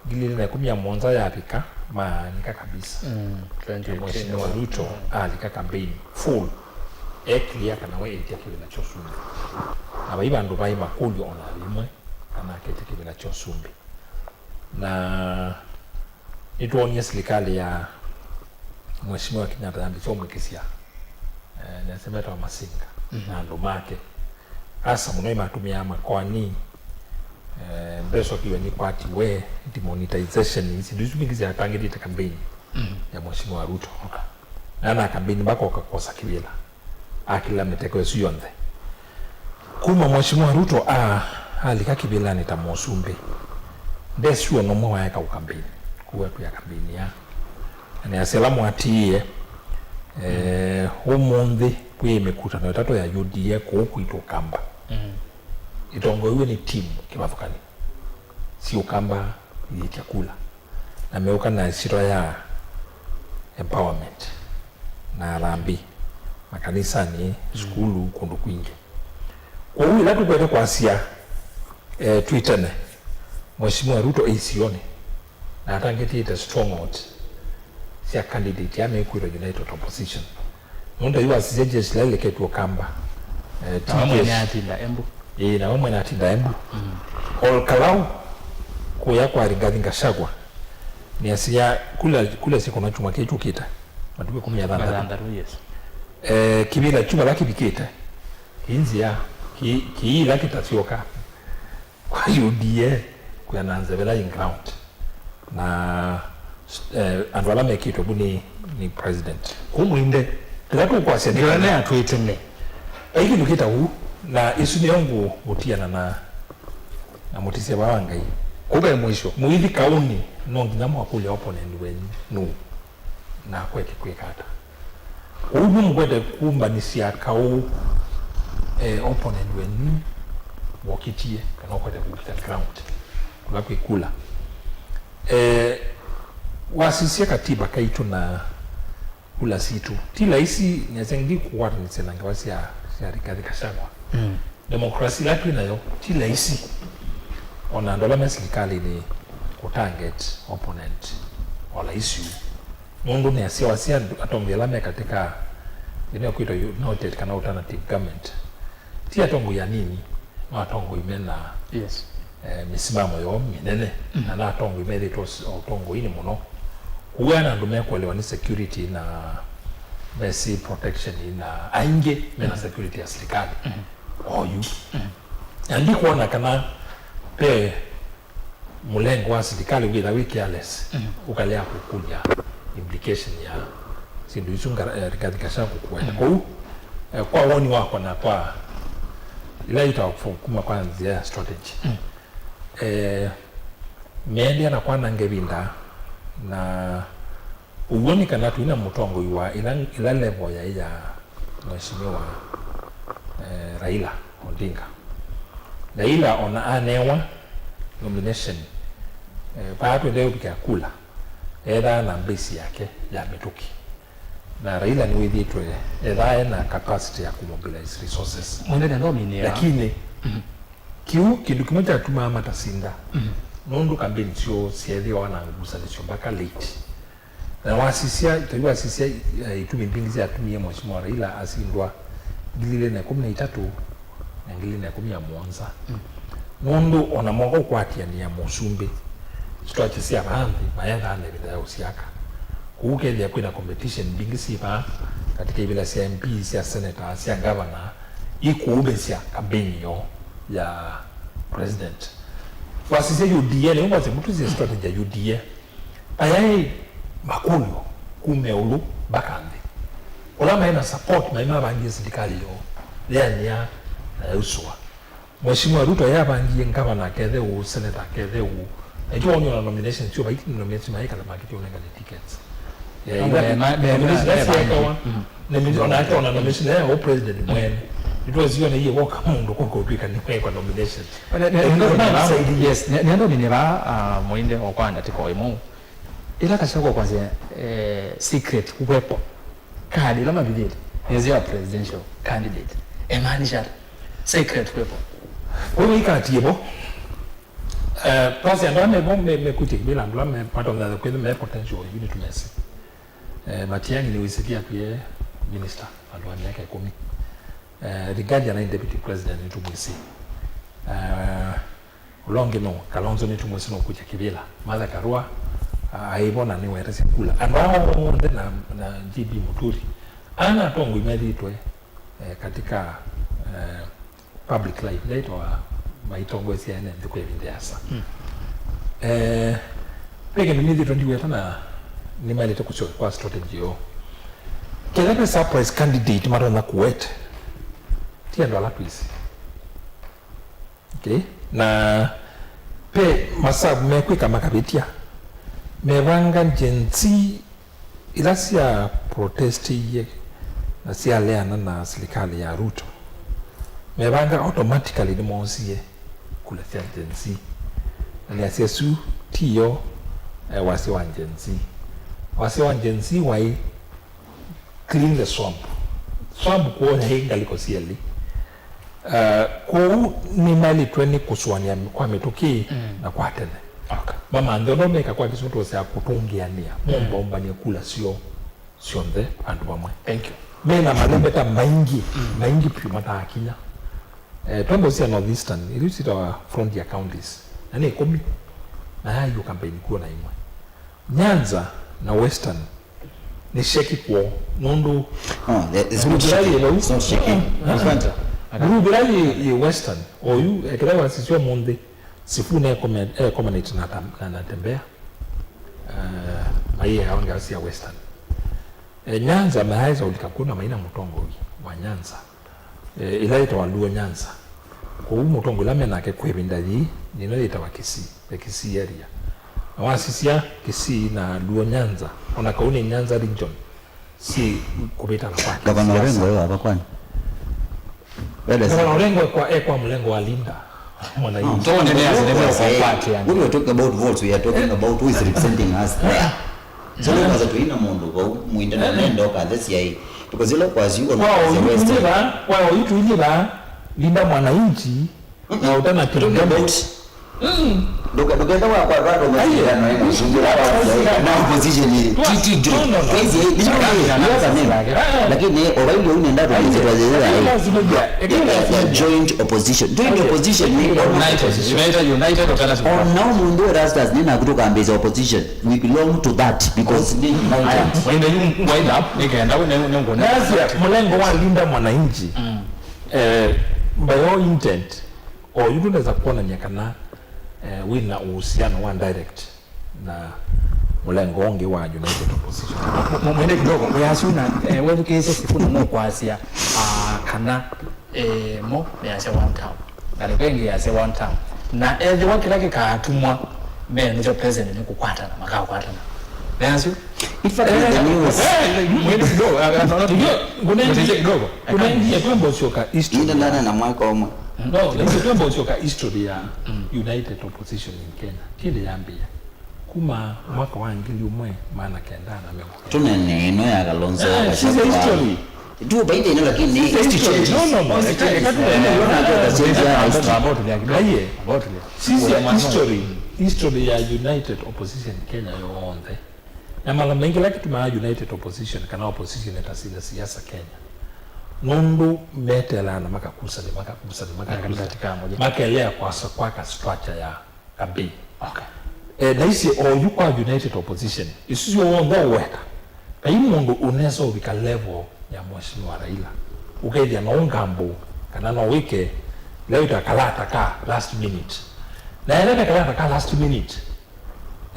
ngili ilĩ na ĩkũmi na mũonza yavika, maanĩka kabisa. Mm, na Mheshimiwa Ruto, mm, alika kambeini full, e clear kana we ĩtya kĩvĩla kya ũsumbĩ. Na vai vandũ vaĩ makũlyo ona yĩmwe kana akĩtya kĩvĩla kya ũsumbĩ. Na nĩtwonie silikalĩ ya Mheshimiwa Kenyatta yambĩĩsya ũmwĩkĩsya, eh, nĩasya metawa masinga, mhm, na andũ make. Asa mũno nĩmatũmĩaa makoani, eh, mbesa ũkiwe nĩkwatiwe, demonetization, syĩndũ isu mbingĩ syatangĩtĩte kambeini, mhm, ya Mheshimiwa Ruto. Na na kambeini mbaka ũkakosa kĩvĩla. Akĩla mĩteko ĩsu yonthe. Kuma Mheshimiwa Ruto a, alika kĩvĩlanĩ ta mũsumbĩ, ndesĩ o na ũmwe waeka ũkambeini. Kũu atwĩa kambeini ya. Na nĩasya ĩla mwatiie, eh, ũmũnthĩ kwĩ mĩkutano ĩtatũ ya U D A kũu kwitũ Ũkamba. Mm. Ĩtongoew'e nĩ timu kĩvathũkany'o. Syĩ Ũkamba iyĩtya kula. Na meũka na ĩsyĩtwa ya empowerment na harambee makanisanĩ, mm, sukulu, kũndũ kwingĩ. Kwoou ĩla tũkwete kwasya, eh, twĩ tene, Mheshimiwa Ruto e isionĩ na atangĩtĩte stronghold sya candidate ya mekwĩtwa United Opposition. Nũndũ yu wasisya jeshi la ileketw'e Ũkamba, eh, ti nawe mwene jeshi. Atinda Embu. Ĩĩ, nawe mwene atinda Embu. Mm. Ol Kalau, kũya kwa Rigathi Gachagua, nĩasya kula, kula syĩkũna kyumwa kĩĩ kyũkĩte, matukũ ĩkũmi na thanthatũ. Thanthatũ, yes. Eh, kĩvĩla kyu vala kĩvikĩte, kĩ nzĩa, kĩ, kĩila kĩtasyoka. Kwa U D A kwĩ na nzevela in ground. Na, eh, andũ ala mekĩtwe vu nĩ, nĩ president. Kũu mũinde, kĩla tũkwasya nĩ nĩwe kana atwĩtene. Ai kĩndũ kĩta ũu, na ĩsu nĩyo ngũ-, ngũtiana na, na mũtĩsya vaa wa Ngai. Kũu ve mũisyo. Mũithi kaũnĩ, no nginya mwakũlya opponent wenyu nũũ. Na akwete kwĩka ata? Ũu nũmũkwete kũmbanĩsya kaũ, eh, opponent wenyu wokĩtie, kana ũkwete kũkita ground kũla kwĩ kula. Eh, wasisya katiba kaitũ na kula sitũ, ti laisi nĩasya ndikũkwatanĩsya na ngewa sya, sya Rigathi Gachagua. Mm. Democracy ĩla twĩ nayo ti laisi. O na andũ ala me silikalĩnĩ kũ target opponent o laisi ũu. Nũndũ nĩasyawa sya andũ, atongoi ala me katĩ ka ĩno ĩkwĩtwa United kana Alternative Government, ti atongoi anini, no atongoi mena, yes, eh, mĩsimamo yoo mĩnene, mm, na na atongoi methĩtwe ũs-, ũtongoinĩ mũno. Kũu ena andũ mekũelewa nĩ security na mesĩ protection na aingĩ mena, mm, security ya serikali. Mm. Oyu. Mm. Na ndikwona kana ve mũlengo wa serikali wĩtha wĩ careless, mm, ũkalea kũkũlya implication ya syĩndũ isu nga-, eh, Rigathi Gachagua kũete. Mm. Kwoou, eh, kwa woni wakwa na kwa ila ita kuma kwa nzĩa ya strategy, mm, eh, meendea na kwananga ĩvinda na Ũw'o nĩ kana twĩna mũtongoi wa ĩla, ĩla level yaĩ ya Mheshimiwa, eh, Raila Odinga. Raila ona anewa nomination, eh, vaa twendee ũvikĩa kula, ethaa na base yake ya mĩtũkĩ. Na Raila nĩwĩthĩĩtwe ethaa ena capacity ya kũmobilize resources. Mwendete ndominĩa. Lakini, mhm, kĩu kĩndũ kĩmwe kyatumaa matasinda, mhm, nũndũ campaign syoo syeethĩawa na ngusanĩsyo mpaka late. Na wasisya, tondũ wasisya, eh, itumi mbingĩ syatumie Mheshimiwa Raila asindwa ngili ilĩ na ĩkũmi na itatũ na ngili ilĩ na ĩkũmi na mũonza. Mm. Nũndũ ona moko ũkwatĩanĩa mũsumbĩ, strategy sya vaa nthĩ, maethaa na ĩvinda ya ũsyaka. Kũu kethĩa kwĩna competition mbingĩ syĩ vaa katika ivila sya M P, sya senator, sya governor, ikũũmĩsya campaign yoo ya president. Wasisya U D A, nĩyo ngwasya mũtũsye strategy ya U D A. Ayaĩ makũlyo kuma ĩũlũ mbaka nthĩ. Ũla maĩ na support maĩ mavangie silikalĩ yoo yeanĩa na yausũa. Mheshimiwa Ruto yavangie ngavana akethe ũũ, seneta akethe ũũ. Na ĩkyo woni ona nomination syo vai nomination maĩ kana makĩtĩ ũnengane tickets. Eh, ila me-, me-, me-, nomination me-, ila me-, syekawa, mm, nomination, ona ake ona nomination ya president mwene. Nĩtwesiona iye woka mũndũ kũkũtwĩka nĩwekwa nomination. Ne-, ne-, nĩenda ũmine vaa, yes, ne-, nĩenda ũmine vaa, ah, mũinde o kwa ndatĩka o ĩmwe. Ĩla Gachagua kwasya, eh, secret weapon, card ĩla mavithĩte nĩsyo ya presidential candidate. Emaanisha ata? Secret weapon. Kwa hivyo ikati ĩvo, eh, twasya andũ ala mevo me-, mekũtya kĩvĩla, andũ ala me-, matonya kwĩthĩwa me potential, yu nĩtũmesĩ. Eh, Matiang'i nĩwĩsĩlye atwie minister vandũ va myaka ĩkũmi. Eh, Rigathi anaĩ deputy president nĩtũmwĩsĩ. Eh, ũla ũngĩ no Kalonzo nĩtũmwĩsĩ nũkũtya kĩvĩla. Martha Karua, ah, aĩ vo na nĩwetasya kula. Andũ aa onthe na, na J B Muturi, ana atongoi methĩĩtwe, eh, katika, eh, public life, ĩla ĩtawa maitongoesya ene nthĩ kwa ĩvinda yasa. Mm. Eh, ve kĩndũ nĩthĩtwe ndiweta na nĩmaĩlĩte kũsyoka kwa strategy yoo. Kethĩwa ve surprise candidate matonya kũweta, ti andũ ala twĩsĩ. Okay? Na ve masavu mekwĩka makavĩtya. Mevanga Gen Z ila sya protestiie na syaleana na silikalĩ ya Ruto, mevanga automatically nĩmoosie kula sya Gen Z. Na nĩasya ĩsu ti yo, eh, wasya wa Gen Z. Wasya wa Gen Z waĩ clean the swamp. Swamp kũũ yaĩ ngalĩko syelĩ. Uh, kwoou nĩmaĩlĩtwe nĩ kũsũanĩa kwa mĩtũkĩ, mm, na kwa tene. Okay. Mamanthe ũndũ meka kwa kĩsũngũ tũsya kũtũngĩanĩa, mm, mombombany'a kula syoo syonthe vandũ vamwe. Thank you. Mena malembeta maingĩ, mm, maingĩ vyũ mataakinya. Eh, twamba ũsya North Eastern, isu syĩtawa frontier counties. Na nĩ ĩkũmi, na yaiũka mbaini kuo na imwe. Nyanza na Western nĩ sheki kwoo, nũndũ no, the, it's not shaky. It's not shaky. Ah, ah. Group ĩla yĩ, yĩ Western, oyu, eh, kĩla wasisya ũmũnthĩ, Sifuna ekome-, ekomanĩte na Tam-, na, na Tembea. Eh, maĩ aonge asu sya Western. Eh, Nyanza mayaĩsa ũlika kwona maina mũtongoi wa Nyanza. Eh, ĩla yĩtawa Luo Nyanza. Kwoou mũtongoi ũla me nake kwa ĩvinda yĩĩ, nĩno yĩtawa Kisii, the Kisii area. Na wasisya Kisii na Luo Nyanza, ona kau nĩ Nyanza region, syĩ kũvĩtana kwake. Gavana Orengo e wava kwani? Wenda Gavana Orengo e kwa, e kwa mũlengo wa Linda Mwananchi. No, so nene as nene kwa party yani. When we are talking about votes, we are talking about who is representing us there. So long as twĩna mũndũ vau, mwĩndĩ na nenda ũkathesia ĩ. Because ĩla kwasi uko kwa oyu tuinyĩ va, kwa oyu tuinyĩ va, Linda Mwananchi, na ũtana talking about Nduka- ndukenda wakwatwa andũ masikano ĩ mũsumbĩla wa na opposition ĩ titi jo. No, no, no. Kaisi ĩ ndio ndio ndio ndio. Lakini ovaili unenda tu kwa zile ya joint opposition. Joint opposition ni United, United, United Alternative. Ona mundu Erastus nina kutoka mbeza opposition. We belong to that because ni United. Wende yu wind up nikaenda wene ngone. Nasi mulengo wa Linda Mwananchi. Eh, by all intent, oyu tunaweza kuonania kana eh, wĩna uhusiano wa direct na mũlengo ũngĩ wa United Opposition. Mu- mu- mwende kidogo, we asu na eh, wethukĩĩsye Sifuna nũkwasya ah, kana eh, mo measya one term, ngalĩko ĩngĩ yasya one term, na ethĩwa kĩla kĩkaatumwa me nĩkyo president nĩkũkwatana makakwatana. Measya In fact, in the news. Mwende kidogo, ah, ah, no, no, kidogo. Kuna ingie kidogo. Kuna ingie twembo sioka history. Ĩndĩ ndana na mwaka ũmwe. No, lakini twembo sioka history ya United Opposition in Kenya. Kĩndĩ yambia kuma mwaka wa ngili ũmwe maana kenda na mĩongo. Tunene ĩno ya Kalonzo. Eh, she's a Gachagua. History. Tu baita ino lakini ni history. No, no, no. Eka- eka tu- Unaona tu the change ya history. About the- about the- Sisi ya history, history ya United Opposition Kenya yonthe. Na mala maingĩ la kĩtumaa United Opposition kana opposition ĩtasile siasa Kenya. Nũndũ metelaa na makakusania, makakusania, makakusania. Katikati ka moja. Makelea kwasa kwaka structure ya campaign. Okay. Eh, na isi oyu kwa United Opposition, isu syo wonthe ũweta. Kai mũndũ ũnesa ũvika level ya Mheshimiwa Raila. Ũkethia no ngambo, kana no wĩke, leo ita kalata ka last minute. Na ele kalata ka last minute,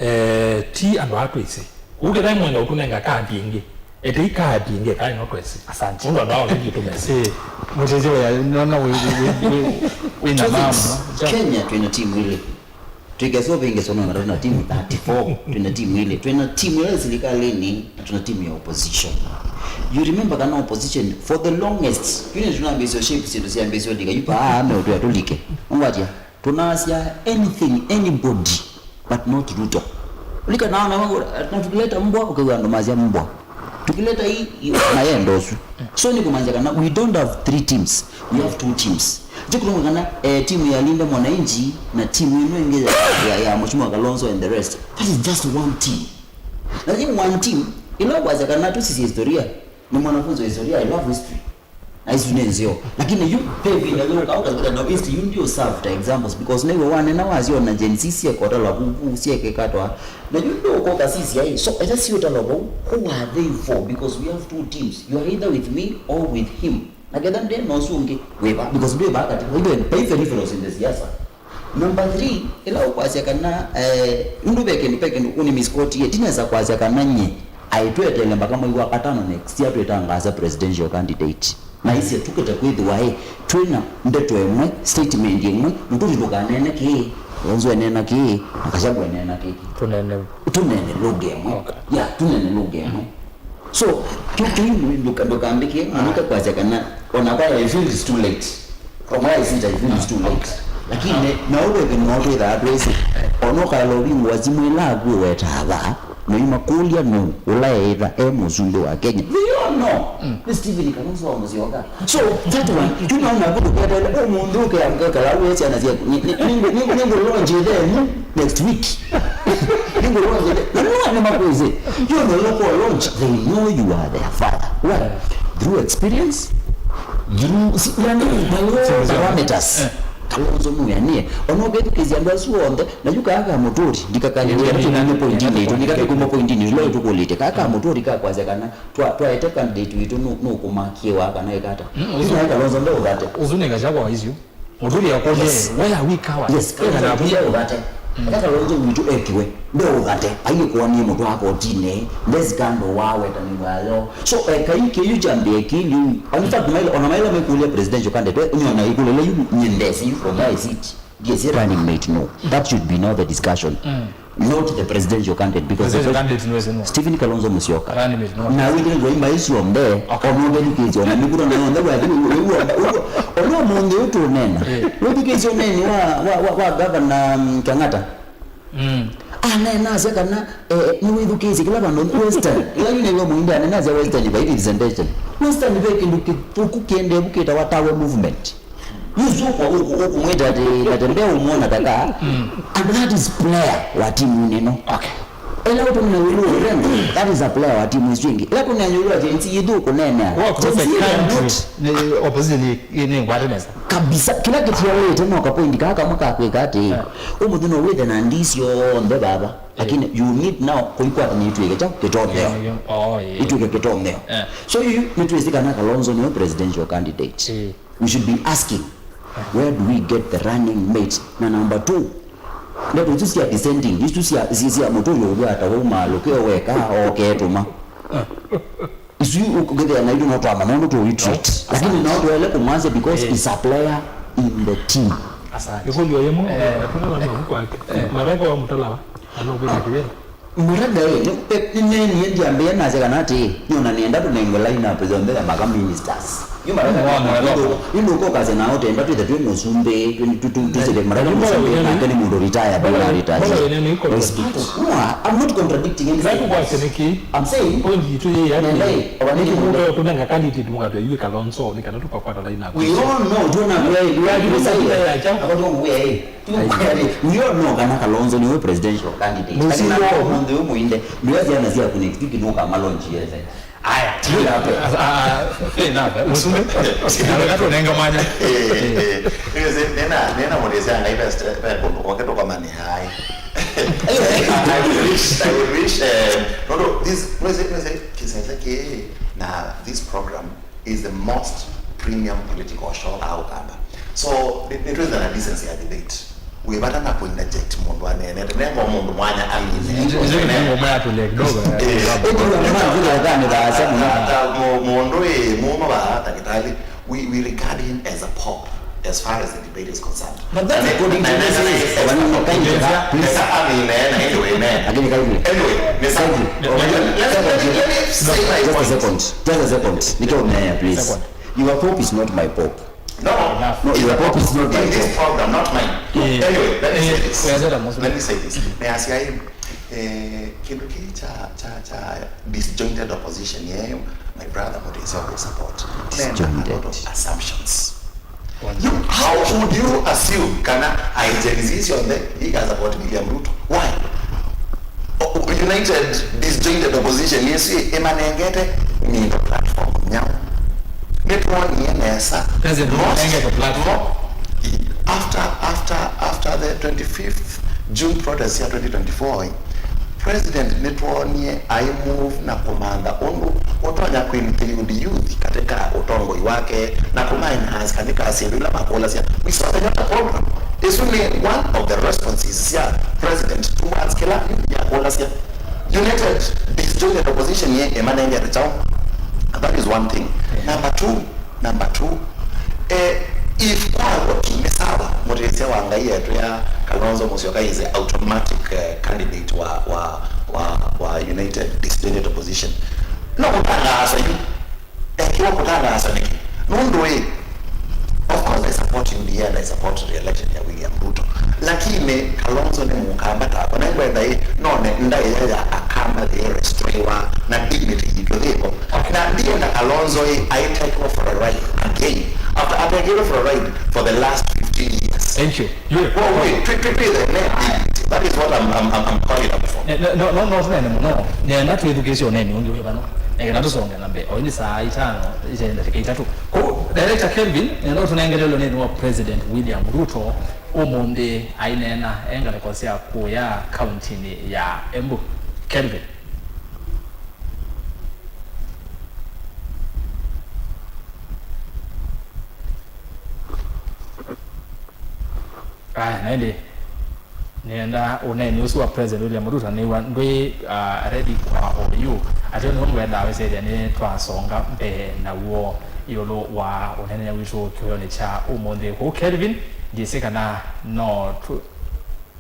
eh, ti andũ atwĩsĩ. Ũkethai mwenda ũtũnenga kadi ĩngĩ. Ete ikadi ĩngĩ, kai no twĩsĩ. Asante. Mũndũ andũ ao nĩngĩ tũmesĩ. Eh, mũtethyo ya, nona wĩ, wĩ, wĩ, wĩ, wĩ na mama. Kenya twĩna timu ilĩ. Twĩkesa ũvĩngĩswa no na timu thirty-four, twĩna timu ilĩ. Twĩna timu ya silikalini na twĩna timu ya opposition. You remember kana opposition for the longest, you know, tunambĩsio shape syĩtũ syambĩsio ndika, yu paa me ũtwĩa tũlike. Ũngwatia, tunasya anything, anybody, but not Ruto. Ulika naona wangu, na tukileta mbwa, ukiwa ndo mazia mbwa. Tukileta hii, hii, na yeye ndo su. So ni kumaanisha kana we don't have three teams. We have two teams. Je, kuna kana eh, timu ya Linda Mwananchi na timu ino ingi ya, ya, ya Mheshimiwa Kalonzo and the rest. That is just one team. Na hii one team, ila kwaza kana tu sisi historia. Ni mwanafunzi wa historia, I love history. Na isu nĩ nzeo. Lakini yu, pevi na yu, kauka zikata na vist, yu ndio serve ta examples, because nĩwe wanena wasyo na Gen Z syekota la vuvu, syekekatwa. Na yu ndio ukoka sisi ai. So, ete si utala vau, who are they for? Because we have two teams. You are either with me or with him. Na ketha nde no sungi, weba, because ndio ba kati, even, even if it was in the siasa. Number three, ĩla ũkwasya kana eh, nũndũ ve kĩndũ, ve kĩndũ ũnĩ Miss Court ye, ndinesa kwasya kana nye aitwetele mpaka mwei wa katano next year twĩtangaasa presidential candidate. Na isye tũkĩte kwĩthĩwa ĩ, twĩna ndeto ĩmwe, statement ĩmwe, na tũthi tũkanene kĩĩ, Kalonzo eneena kĩĩ, na Gachagua eneena kĩkĩ. Tũnene. Tũnene lugha ĩmwe. Okay. Ya, tũnene lugha ĩmwe. So, kĩu kĩu ndũka- ndũkambĩke, mũnĩka kwasya kana ona kwa I feel it's too late. Kwa I feel it's too late. Lakini na ũwethe no twĩthaa twĩsĩ. Ona ũkala ũvingũa simũ ĩla aku wetava, no imakũlya nũ ũla eĩtha e mũsumbĩ wa Kenya. They all know. Nĩ Stephen Kalonzo wa Musyoka. So, that one, tunaona kũndũ kwetele ũmũnthĩ ũkeamka kala wĩ syana syaku. Nĩ- nĩ- nĩ- nĩ- nĩngũlonje ĩthemu next week. Nĩngũlonje ĩthemu. Na nũa nĩ makwĩsĩ. You know, local launch, they know you are their father. Why? Through experience, through, si- yani, by all parameters. Kalonzo nũyanĩe. Ona ũkethukĩĩsya andũ asu onthe, na yu kaa ka Mũtũri, ndikakalĩte kana tũmine pointinĩ itũ, ndikatũkuma pointinĩ itũ, leo tũkũlĩte. Kaa ka Mũtũri kakwasya kana twa- twaete candidate witũ nũ- nũkũmakĩwa kana ĩkata. Yu nae Kalonzo ndeũthate. Ũsu nĩ Gachagua wa isu. Mũtũri akũlye, yes, where are we cowards? Yes, kana na ndio ũthate. Eka Kalonzo witũ ekiwe, ndeũthate. Aiye kuonie mũtwe wa kotinĩ, ndesi kando wa wetani wayo. So, eka iki yu chambe kili. In fact, maila, ona maila mekulia presidential candidate, we, unyona ikule le yu nyendesi, yu from my seat. Yes, running mate, no. That should be now the discussion. Not the presidential candidate, because the Presidential pres- candidate nĩwĩsĩ nũũ. Stephen Kalonzo Musyoka. Running mate, no. Na wĩtĩkĩlwa imba isu onthe, okay, ona ũvĩlukĩtye, ona mĩkutano yonthe, wathi wĩw'o, ona ũmũnthĩ ũtũnena. Eh. Wĩthukĩĩsye ũneeni wa, wa, wa, wa Governor, mm, Kang'ata. Mm. Aneena asya kana, eh, nĩwĩthukĩĩsye kĩla vandũ Western. Ĩla yu nĩw'o mũindi aneena asya Western by representation. Western ve kĩndũ kĩthũku kĩendee vu kĩtawa Tawe Movement. Yu ũsu ũkũ- ũkũ- ũkũmwĩta atĩ Natembeya ũmwona ta ka, and that is player wa timu ĩno. Okay. Ĩla ũtũmĩna wĩlũ ũrembo, that is a player wa timu isu ingĩ. Ĩla kũneenywa wĩlũ wa Gen Z yĩthu kũneenea. Wa Gen Z they are country, not nĩ opposition nĩ- nĩ ngwate nesa. Kabisa, kĩla kĩtialĩte no kapoindi kaa kamwe ka kwĩka atĩ, ũmũthĩ no wĩthe na ndii syonthe vava, lakini you need now kũikwata nĩ ituĩke kyaũ kĩtomeo. Oh, yeah. Ituĩke kĩtomeo. Yeah. So yu nĩtwĩsĩ kana Kalonzo nĩwe presidential candidate. Yeah. We should be asking, where do we get the running mate? Na number two, ndeto isu cia dissenting, isu cia, cia, cia mũtũi ũw'ata wauma alũke weka, oke tũma. Isu ũkĩthĩa na indo no twamanya ũndũ tũ retreat. Lakini no tuele kũmwanzia because he's a player in the team. Asante. Ĩkũlyo yĩmwe, eh, na tũna na mavuku ake. Marega wa mũtalawa, ano kwĩka kĩwĩra. Maraga ĩ, nĩ- nĩ- nĩ- nĩndiambĩe nasya kana atĩ, nĩona nĩenda tũnengwe line up yonthe ya maka ministers. Yu Maraga nĩ- nĩ- nĩ- nĩndũkũkasya na ũtenda twĩthe twĩ mũsumbĩ, twĩ- tu- tu- tusĩte Maraga mũsumbĩ, nake nĩ mũndũ retired, nĩ retire. Mwa, I'm not contradicting anything. I'm saying, nenda ĩ, nĩkĩmũtoe kũnenga candidate mũkatw'a yu Kalonzo nĩ kana tũkakwata line up. We all know, tuona kweli, we are saying, aba tukuya ĩ. Ndio no kana Kalonzo nĩwe presidential candidate. Lakini na mũndũ ũyũ mũinde, ndio ziana cia ku next week no kama launch yete. Aya, tiyo hapo. Ah, ah, fair enough. Mũsumbĩ. Na wakati unenga mwanya. Eh, eh. Nĩna, nĩna mũndũ ĩsanga ibe kũndũ kwake tũkomane hai. I wish, I wish, eh, no, no, this, no, no, no, kisese ke na this program is the most premium political show aũkamba. So nĩ- nĩtwĩthĩwa na decency ya debate. Wĩ vata na kũinterject mũndũ aneenete, nenga mũndũ mwanya amine. Ndio, ndio, ndio, umeatulia kidogo. Eh, ĩkũlwa nĩ mavuta kanitha asema. Ta- ta mũ- mũndũ ĩ mũma wa ndagĩtarĩ, we, we regard him as a pope as far as the debate is concerned. But that's according to this list. Please. Lakini kindly. Anyway, let me, let me, let me say my point. Just a second. Just a second. Niko mea, please. Your pope is not my pope. No, no. No, your pope is not my pope. In this program, not mine. Anyway, let me say this. Let me say this. May I say, eh, kĩndũ kĩĩ kya, kya, kya disjointed opposition yeyo, my brother Mutesi will support. Men have a lot of assumptions. You, how would you assume kana a Gen Z syonthe ika support William Ruto? Why? O- o- United disjointed opposition ĩsu ĩmanengete middle platform nyaũ? Nĩtwonie nesa. President most- nengete platform. Mo- after, after, after the twenty-fifth June protest ya twenty twenty-four, President nĩtwonie ai move na kũmantha ũndũ ũtonya kũinclude youth katika ũtongoi wake na kũma enhance katika syĩndũ ila makũlasya. We saw the Nyota program. Ĩsu nĩ one of the responses sya president towards kĩla youth yakũlasya. United disjointed opposition ye ĩmanengete kyaũ? That is one thing. Number two, Number two, eh, if kwaw'o ti nĩ sawa, mũtĩsya wa Ngai yetu ya Kalonzo Musyoka is the automatic, eh, candidate wa, wa, wa, wa United Disjointed Opposition. No kũtangaasa yu. Ekiwa kũtangaasa nĩkĩ? Nũndũ ĩ, of course I support U D A and I support re-election ya William Ruto. Lakini Kalonzo nĩ mũkamba takwa. Na ngwenda ĩ, none ndaĩa ya akamba yĩrestrewa na dignity yitũ yĩvo. Na ndienda Kalonzo ĩ, I take off for a ride again. After I take off for a ride for the last fifteen years. Thank you. Well, wait, twi- twi- twi- the net dignity. That is what I'm, I'm, I'm, I'm calling up for. Eh, no, no, no, no, no, no. Nenda twĩthukĩĩsye ũneni ũngĩ wĩ vano. Nĩkenda tũsonge na mbee. Oyu nĩ saa itano, ite ndatĩka itatũ. Kũu, Director Kelvin, nenda ũtũnengele ũneni wa President William Ruto. Ũmũnthĩ aineena e ngalĩko sya kũya kauntinĩ ya Embu. Kelvin. Aya, na ĩndĩ nĩenda ũneeni ũsu wa President William Ruto nĩw'a ndwĩ, ah, ready kwa oyu. Ateo nĩw'o ngwendaa wĩsĩthya nĩtwasonga mbee naw'o ĩũlũ wa ũneenany'a witũ kĩwĩonĩ kya ũmũnthĩ kũu. Kelvin, ndyĩsĩ kana no tu-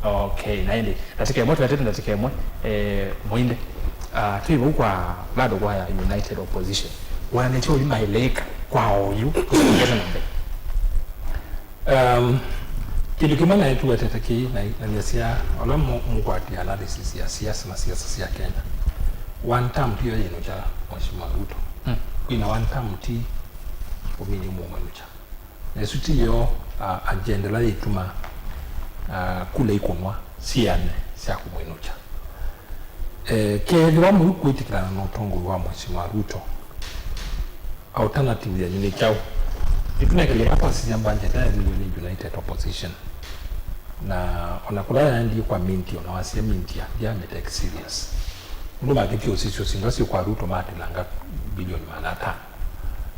Okay, na ĩndĩ, ndatĩka ĩmwe, twetete ndatĩka ĩmwe, eh, mũinde. Ah, twĩ vau kwa, bado kwa ya United Opposition. Wananchi ũyu mailĩka kwa oyu, tũsongete na mbee. Um, kĩndũ kĩmwe naĩ tuwetete kĩĩ, na, na nyasya, ola mu- mũkwatĩa analysis ya siasa na siasa sya Kenya. One term tiyo yĩnũkya Mheshimiwa Ruto. Mm. Kwĩna one term ti ũmini mũmanyũkya. Na ĩsu ti yo, ah, agenda ĩla yĩtuma, ah, kula ikũnwa siane sya kũmwĩnũkya. Eh, kethĩwa mũikwĩtĩkĩlana na ũtongoi wa Mheshimiwa Ruto, alternative yenyu nĩ kyaũ? Nĩtũnekele ĩla twasisya budget ya million United Opposition. Na ona kũla yaendie kwa Minti, ona wasia Minti ya, ya take serious. Nũndũ makĩtie ũsisya syĩndũ syĩ kwa Ruto matilanga bilioni maana atano.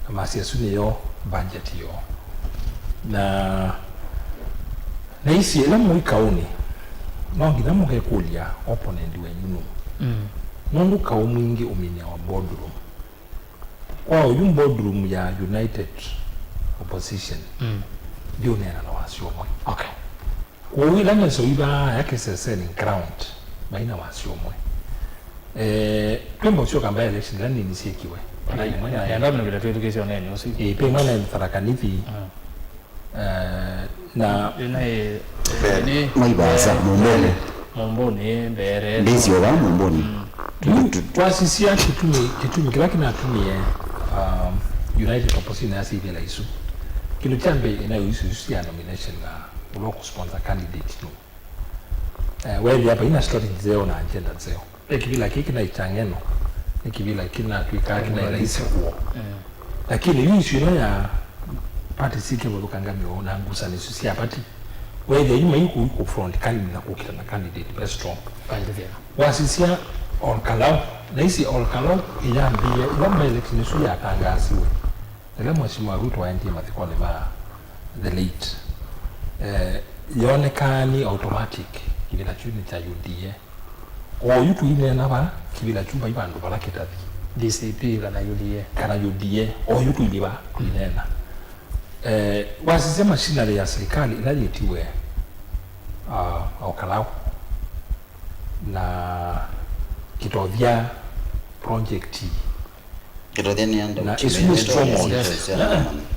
Na masya ĩsu nĩyo budget yoo. Na, na isi ĩla mũi kaũnĩ, no nginya mũkekũlya opponent wenyu nũũ. Mm. Nũndũ kaũ mwingĩ ũminĩawa boardroom. Kwa oyu boardroom ya United Opposition, mm, ndiũneena na wasyo ũmwe. Okay. Kwoou ĩla meso ivaa ya kĩseseni ground, maina wasyo ũmwe. Eh, twĩmba ũsyoka by election ĩla nini syĩkiwe. Na ĩmwe na enda mĩnũkĩte twĩthukĩsye ũneeni ũsu. Eh, pe ĩmwe na Tharaka Nithi. Mm. Eh, na ĩna ĩ, ĩ, nĩ, Maivasa, eh, Mumbuni. Mumbuni, mbere. Ndĩsyo va Mumbuni. Mm. Yu, twasisya kĩtumi, kĩtumi kĩla kĩnatumie, um, United Opposition yasivĩla isu. Kĩndũ kya mbee, ĩnayo isu, isu sya nomination na ũla ũkũsponsor candidate nũ. Eh, wethĩa vaina strategy nzeo na agenda nzeo. Ve kĩvĩla kĩĩ kĩnaĩ kyang'eno, nĩ kĩvĩla kĩnatw'ĩkaa kĩnaĩ laisi kũo. Mm. Lakini yu issue ĩno ya party sikĩvathũkangany'o na ngusanĩsyo sya party, wethĩa yu maikũ kũ front candidate na kũkita na candidate ve strong. Wasisya Ol Kalou, na isi Ol Kalou ĩyambĩĩe ĩla by election ĩsu yatangaasiwe. Ĩla Mheshimiwa Ruto aendie mathikonĩ ma the late, eh, yonekaa nĩ automatic kĩvĩla kyu nĩ kya U D A. Oyu tũineena va, kĩvĩla kyu vai vandũ vala kĩtathi. D C P kana U D A. Kana U D A, oyu tũilĩ va, tũineena. Eh, wasisya machinery ya serikali ĩla yĩtiwe, ah, Ol Kalou na kĩtovya project Kĩtothya nĩ anda na isu nĩ strong ones.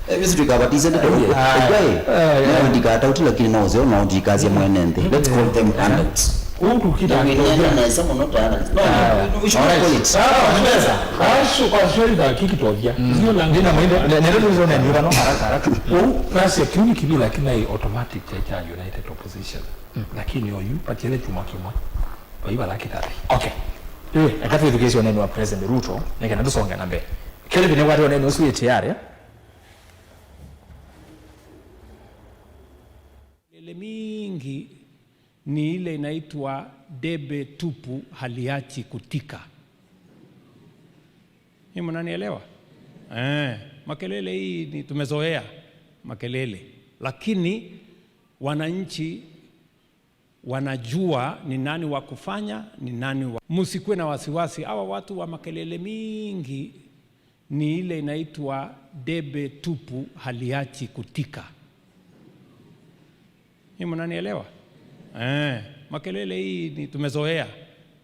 Eh, isu tũikavatise ndeto. Eh, eh, eh, no ndikatauti lakini no ũseo no ndikasya mwene nthĩ. Let's call them handouts. Kũu tũkita nesa mũno ta handouts. No, we should not call it. Asu kwa swali za kikitothya. Ndio na ndio na mwende ndio ndio ndio ndio no haraka haraka. Kũu nasi kiuni kibila kinai automatic cha cha United Opposition. Lakini oyu patiele chuma kimwe. Vai vala kĩtathi. Okay. Ĩ, eka twĩthukĩĩsye ũneeni wa President Ruto, nĩ kana tũsonge na mbee. Kelvin nĩkwatĩe ũneeni ũsu wĩ tayari? Kelele mingi ni ile inaitwa debe tupu haliachi kutika. Ni mnanielewa? Eh, makelele hii ni tumezoea makelele. Lakini wananchi wanajua ni nani wa kufanya, ni nani wa... Msikuwe na wasiwasi, hawa watu wa makelele mingi ni ile inaitwa debe tupu haliachi kutika. Ni mnanielewa? Eh, makelele hii ni tumezoea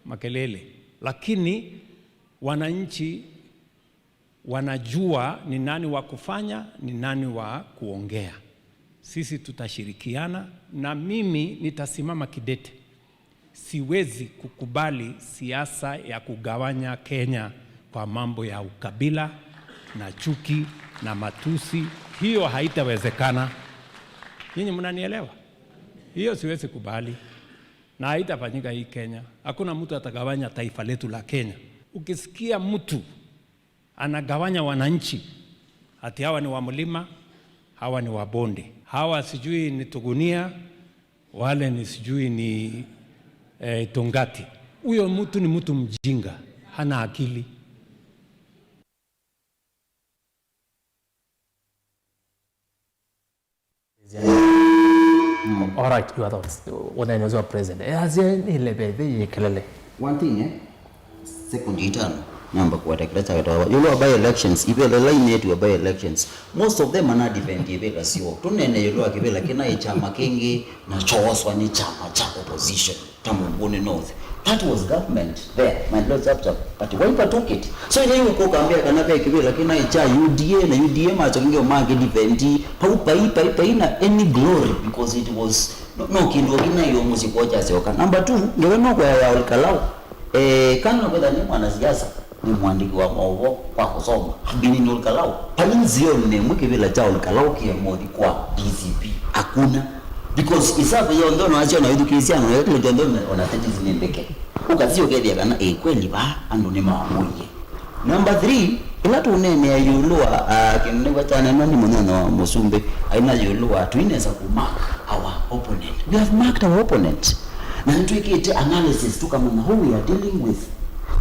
makelele. Lakini wananchi wanajua ni nani wa kufanya, ni nani wa kuongea. Sisi tutashirikiana na mimi nitasimama kidete. Siwezi kukubali siasa ya kugawanya Kenya kwa mambo ya ukabila na chuki na matusi. Hiyo haitawezekana. Nyinyi mnanielewa? Hiyo siwezi kubali. Na haitafanyika hii Kenya. Hakuna mtu atagawanya taifa letu la Kenya. Ukisikia mtu anagawanya wananchi, ati hawa ni wa mlima, hawa ni wa bonde, hawa sijui ni Tugunia, wale ni sijui ni, eh, Tungati. Huyo mtu ni mtu mjinga, hana akili. Mm. All right, your thoughts. Ũneeni ũsu wa president. Eh, asya nĩ leve, ĩthĩ yĩ kelele. One thing, eh? Second itano. Namba kuwata kila chaka tawa. Yolo by elections, ivela line yetu ya by elections. Most of them ana defend ivela sio. Tunene yolo akivela kina chama kingi na choswa ni chama cha opposition. Tamũmbũnĩ North. That was government there, my lord Chapchap. But Wiper took it. So ĩla yu ũkũkambĩa kana ve kĩvĩla kĩnaĩ kya U D A na U D A machoka ngeo mangĩ defend, pau pai, pai, pai na any glory because it was no, no kĩndũ kĩnaĩ o mũsyĩ kwoo kyasyoka. Number two, ngewe no kwaya ya Ol Kalou. Eh, kana kwetha nĩ mwanasiasa. Nĩ mũandĩki wa maũvoo kwa kũsoma. I've been in Ol Kalou. Vala nzĩonĩ ĩmwe kĩvĩla kya Ol Kalou kĩemothi kwa D C P. Hakuna. Because ĩsavũ yonthe ona wasyo na wĩthukĩĩsya na kĩla kyonthe ona statistics nĩ ndeke. Ũkasisya ũkethĩa kana ĩ kweli vaa andũ nĩmamũie. Number three, ĩla tũneenea ĩũlũ wa, ah, kĩndũ nĩw'a kyanenwa nĩ mũnyanyawa mũsumbĩ, aina ĩũlũ wa tũinesa kũ mark our opponent. We have marked our opponent. Na nĩtwĩkĩte analysis tũkamanya who we are dealing with.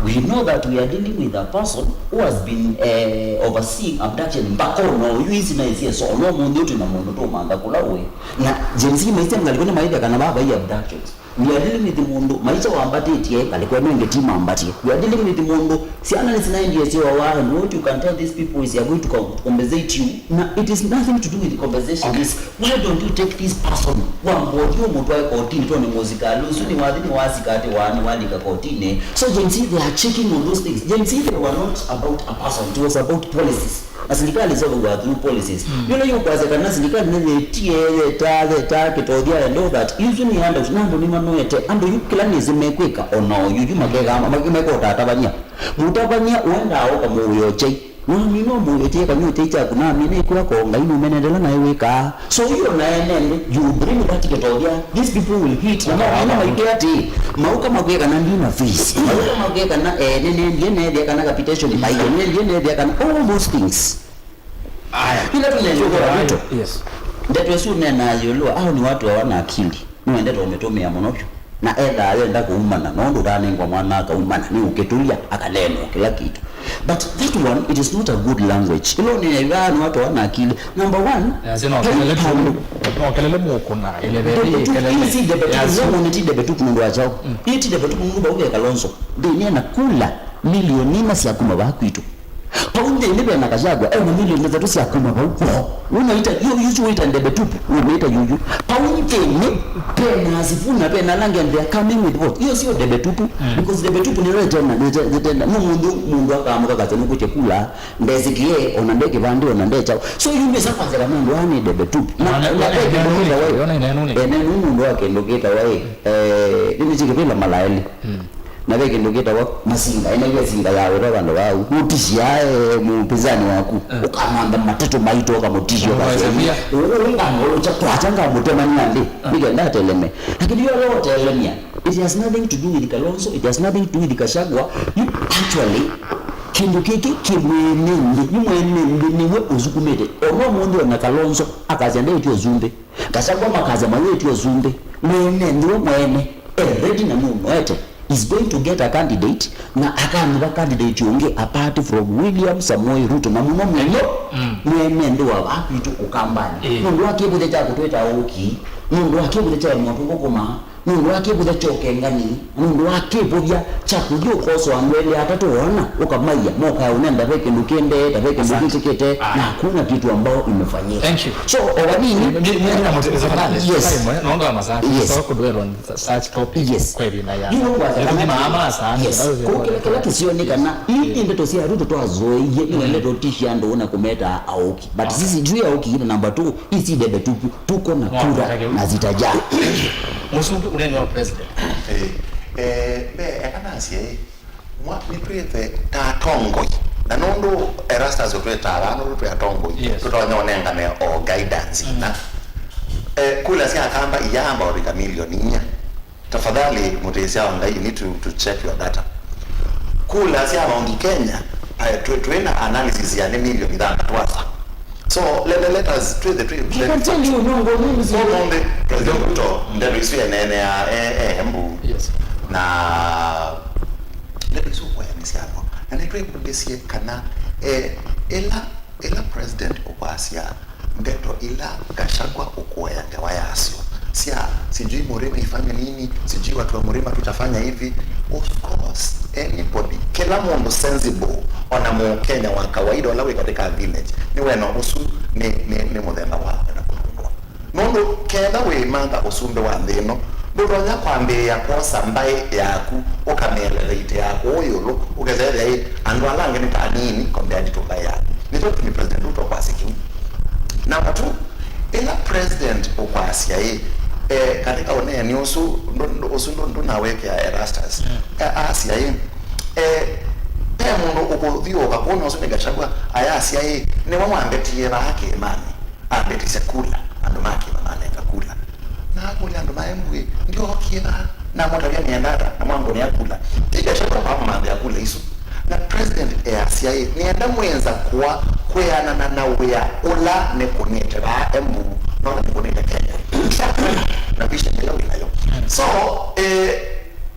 We know that we are dealing with a person who has been, eh, overseeing abduction mbaka ona oyu isi na isi eso ona ũmũnthĩ ũtwĩ na mũndũ tũmantha kũla ũĩ. Na Gen Z maisya ngalĩko nĩmaĩthya kana vaa vai abductions. We are dealing with mũndũ maisha wambatĩtye ngalĩko ĩno ĩngĩ ti mambatie. We are dealing with mũndũ syana nĩsinaendie syoawa, and what you can tell these people is they are going to com- compensate you. Na it is nothing to do with compensation. Okay. Is why don't you take this person wambothi ũmũtwae kotini twone mũsikalĩ ũsu nĩwathi nĩwasika atĩ waa nĩwalika kotini. So Gen Z, they are checking on those things. Gen Z, they were not about a person, it was about policies. Na silikalĩ syovaw'a through policies. Yũla yũkwasya kana silikalĩ nĩyĩtie, yeta, yeta, kĩtothya and all that. Isu nĩ handouts, na andũ nĩmanoete. Andũ yu kĩla nĩsĩ mekwĩka, ona oyu yu makeka, ma- mekũtatavany'a. Mũtavany'a ũendaa ũkamũũya ũkyai. Namina ũmũũya ũkyai, kanyua ũkyai kyaku, namina ĩkwĩa ko, Ngai nũmenendela naĩ wĩkaa. So you na ene nthĩ, you bring that kĩtothya. These people will hit. Na mamina maitwe atĩ, mauka makwĩa kana ndina fees. Mauka makwĩa kana, eh, nene ndiye nethĩa kana capitation, maiye nendie nethĩa kana, all those things. Aya. Ila tunendelea Ruto. Yes. Ndeto ĩsu nena yũlũ, hao ni watu hawana akili. Nĩwendete ũmĩtũmĩa mũno vyũ. Na ethaa yenda kũumana, nũndũ ũtanengwa mwana akaumana, nĩ ũkĩtũlya, akanenwa kĩla kitu. But that one, it is not a good language. Ĩla ũneenaa nĩ watu hawana akili. Number one, Yasĩ no kelele tu, no kelele mũkũna, ĩleve ĩĩ kelele. Hii si debe tupu, no mwone ti debe tupu nũndũ wa chao. Hii ti debe tupu nũndũ vau ve Kalonzo. Ndĩnena kula milioni ina sya kuma vaa kwitũ. Vau nthĩnĩ ve na Gachagua, ena milioni ithatũ sya kuma vau kwoo. Ũnaita, yu, yu, yu wĩta ndebe tupu, ũmĩta yuyu. Vau nthĩnĩ, ve na Sifuna, ve na Langen, they are coming with vote. Iyo sio ndebe tupu, because ndebe tupu nĩyo ĩtena, ĩte-, ĩtena. No mũndũ, mũndũ akaamũka akasya nũkũtye kula, ndesĩkĩe, ona nde kĩvandĩ, ona nde chao. So yu nĩsa kwasya kana andũ aa nĩ ndebe tupu. Na, na ve kĩndũ kĩtawa ĩ, ene nũ mũndũ wa kĩndũ kĩtawa ĩ, eh, nĩnĩkĩkĩvĩla malaeli. Na ve kĩndũ kĩtawa masinga, ĩnaitwe singa ya wĩra vandũ vau, ũtishia, eh, mũpinzani waku, ũkamantha matetũ maitũ, ũkamũtishia, ũkasya, "Ũũ ngamũlũkya kwakya, ngamũtemania nthĩ, nĩkenda ateleme." Lakini yo ũtelemia, it has nothing to do with Kalonzo, it has nothing to do with Gachagua. You actually, kĩndũ kĩkĩ kĩ mwene nthĩ, yu mwene nthĩ nĩwe ũsukumĩte. Ona ũmũnthĩ ona Kalonzo akasya ndeĩtye ũsumbĩ. Gachagua makasya mayĩtye ũsumbĩ. Mwene nthĩ we mwene, already na nũnoete. Is going to get a candidate, na akanũva candidate ũngĩ apart from William Samoei Ruto, na mũno mũno mwene nthĩ wa vaa kwitũ Ũkambanĩ. Nũndũ wa kĩvũthya kya kũtwĩta ũki, nũndũ wa kĩvũthya kya ĩmwe tũkũkũma, nũndũ wa kĩvũthya kya ũkengani, nũndũ wa kĩvũthya kya kũthi ũkosoa andũ elĩ atatũ wona, ũkamaia, mokaya ũnenda ve kĩndũ kĩendee, ta ve kĩndũ kĩkĩkĩte, na hakuna kitu ambao imefanyika. Thank you. So, o vanini, mi- mi- mi- na mũsikilizaji, yes, time, eh, naomba masaa, yes, so kudwell on such topic. Yes. Kwa ĩvinda ya. Yu nũkwasya kana, maama sana, yes, kĩla kĩla kĩsio nĩ kana ii ndeto sya Ruto twazoeie, nĩwendete ũtishia andũ na kũmeta aũki. But sisi juu ya ũki, number two, isi debe tupu, tuko na kura na zitajaa. Mũsumbĩ ũnene wa president. Eh, eh, mbee, eka nasye, mwa, nĩtwĩthe ta atongoi. Na nũndũ Erastus ũtwĩtaa vaa, nũndũ twĩ atongoi, yes, tũtonya ũnengane o guidance ina. Eh, kula sya Kamba iyaamba ũvika milioni inya. Tafadhali, mũtĩsya wa Ngai, you need to, to check your data. Kula sya Mount Kenya, eh, twĩ, twĩ na analysis ya nĩ milioni thanthatũ asa. So, let, let, let us, twĩ the, twĩ, I can tell you, no, ngo, no, no, no. Ũmũnthĩ, President Ruto, ndeto isu eneenea, eh, eh, Embu. Yes. Na ndeto isu kũya nĩ syano. Na nĩtwĩkũlĩsye kana, eh, ĩla, ĩla President ũkwasya ndeto ila Gachagua ũkũea ngewa yasyo sya sijui Murima ifanye nini, sijui watu wa Murima tutafanya hivi. Of course, anybody, kila mũndũ sensible, ona Mũkenya wa kawaida ũla wĩ katika village, nĩwena ũsu nĩ, nĩ, nĩ mũthemba wa kwenda kũlũndwa. Nũndũ ketha wĩmantha ũsumbĩ wa nthĩ ĩno, ndũtonya kwambĩĩa kwosa mbaĩ yaku ũkamĩelevate ya kũũ ĩũlũ, ũkethĩa ĩ andũ ala angĩ nĩ ta anini compared to mbaĩ yaku. Nĩkyo kĩtumi President Ruto kwasya kĩu. Number two, ĩla president ũkwasya ĩ, eh, katika ũneeni ũsu, ndũ-, ndũ-, ũsu ndũ-, ndũnawekea Erastus. Eh, asya ĩ, eh, Ve mũndũ ũkũthiũũka kũu na ũsu nĩ Gachagua, ayasya, "Ĩ, nĩwe wambetie vaa kĩĩmanĩ, ambetisye kula, andũ ma kĩĩma manenga kula." Na akũlya andũ ma Embu, "Ĩ, ndyookie vaa namũtavya nĩenda ata, na mwangũnĩa kula." Ti Gachagua wamũmanthĩa kula isu. Na president easya, "Ĩ, nĩenda mwĩnza kũa kwĩanana na wĩa ũla nĩkũnĩte vaa Embu, no na nĩkũnĩte Kenya." Na vision ĩla wĩ nayo. So, eh,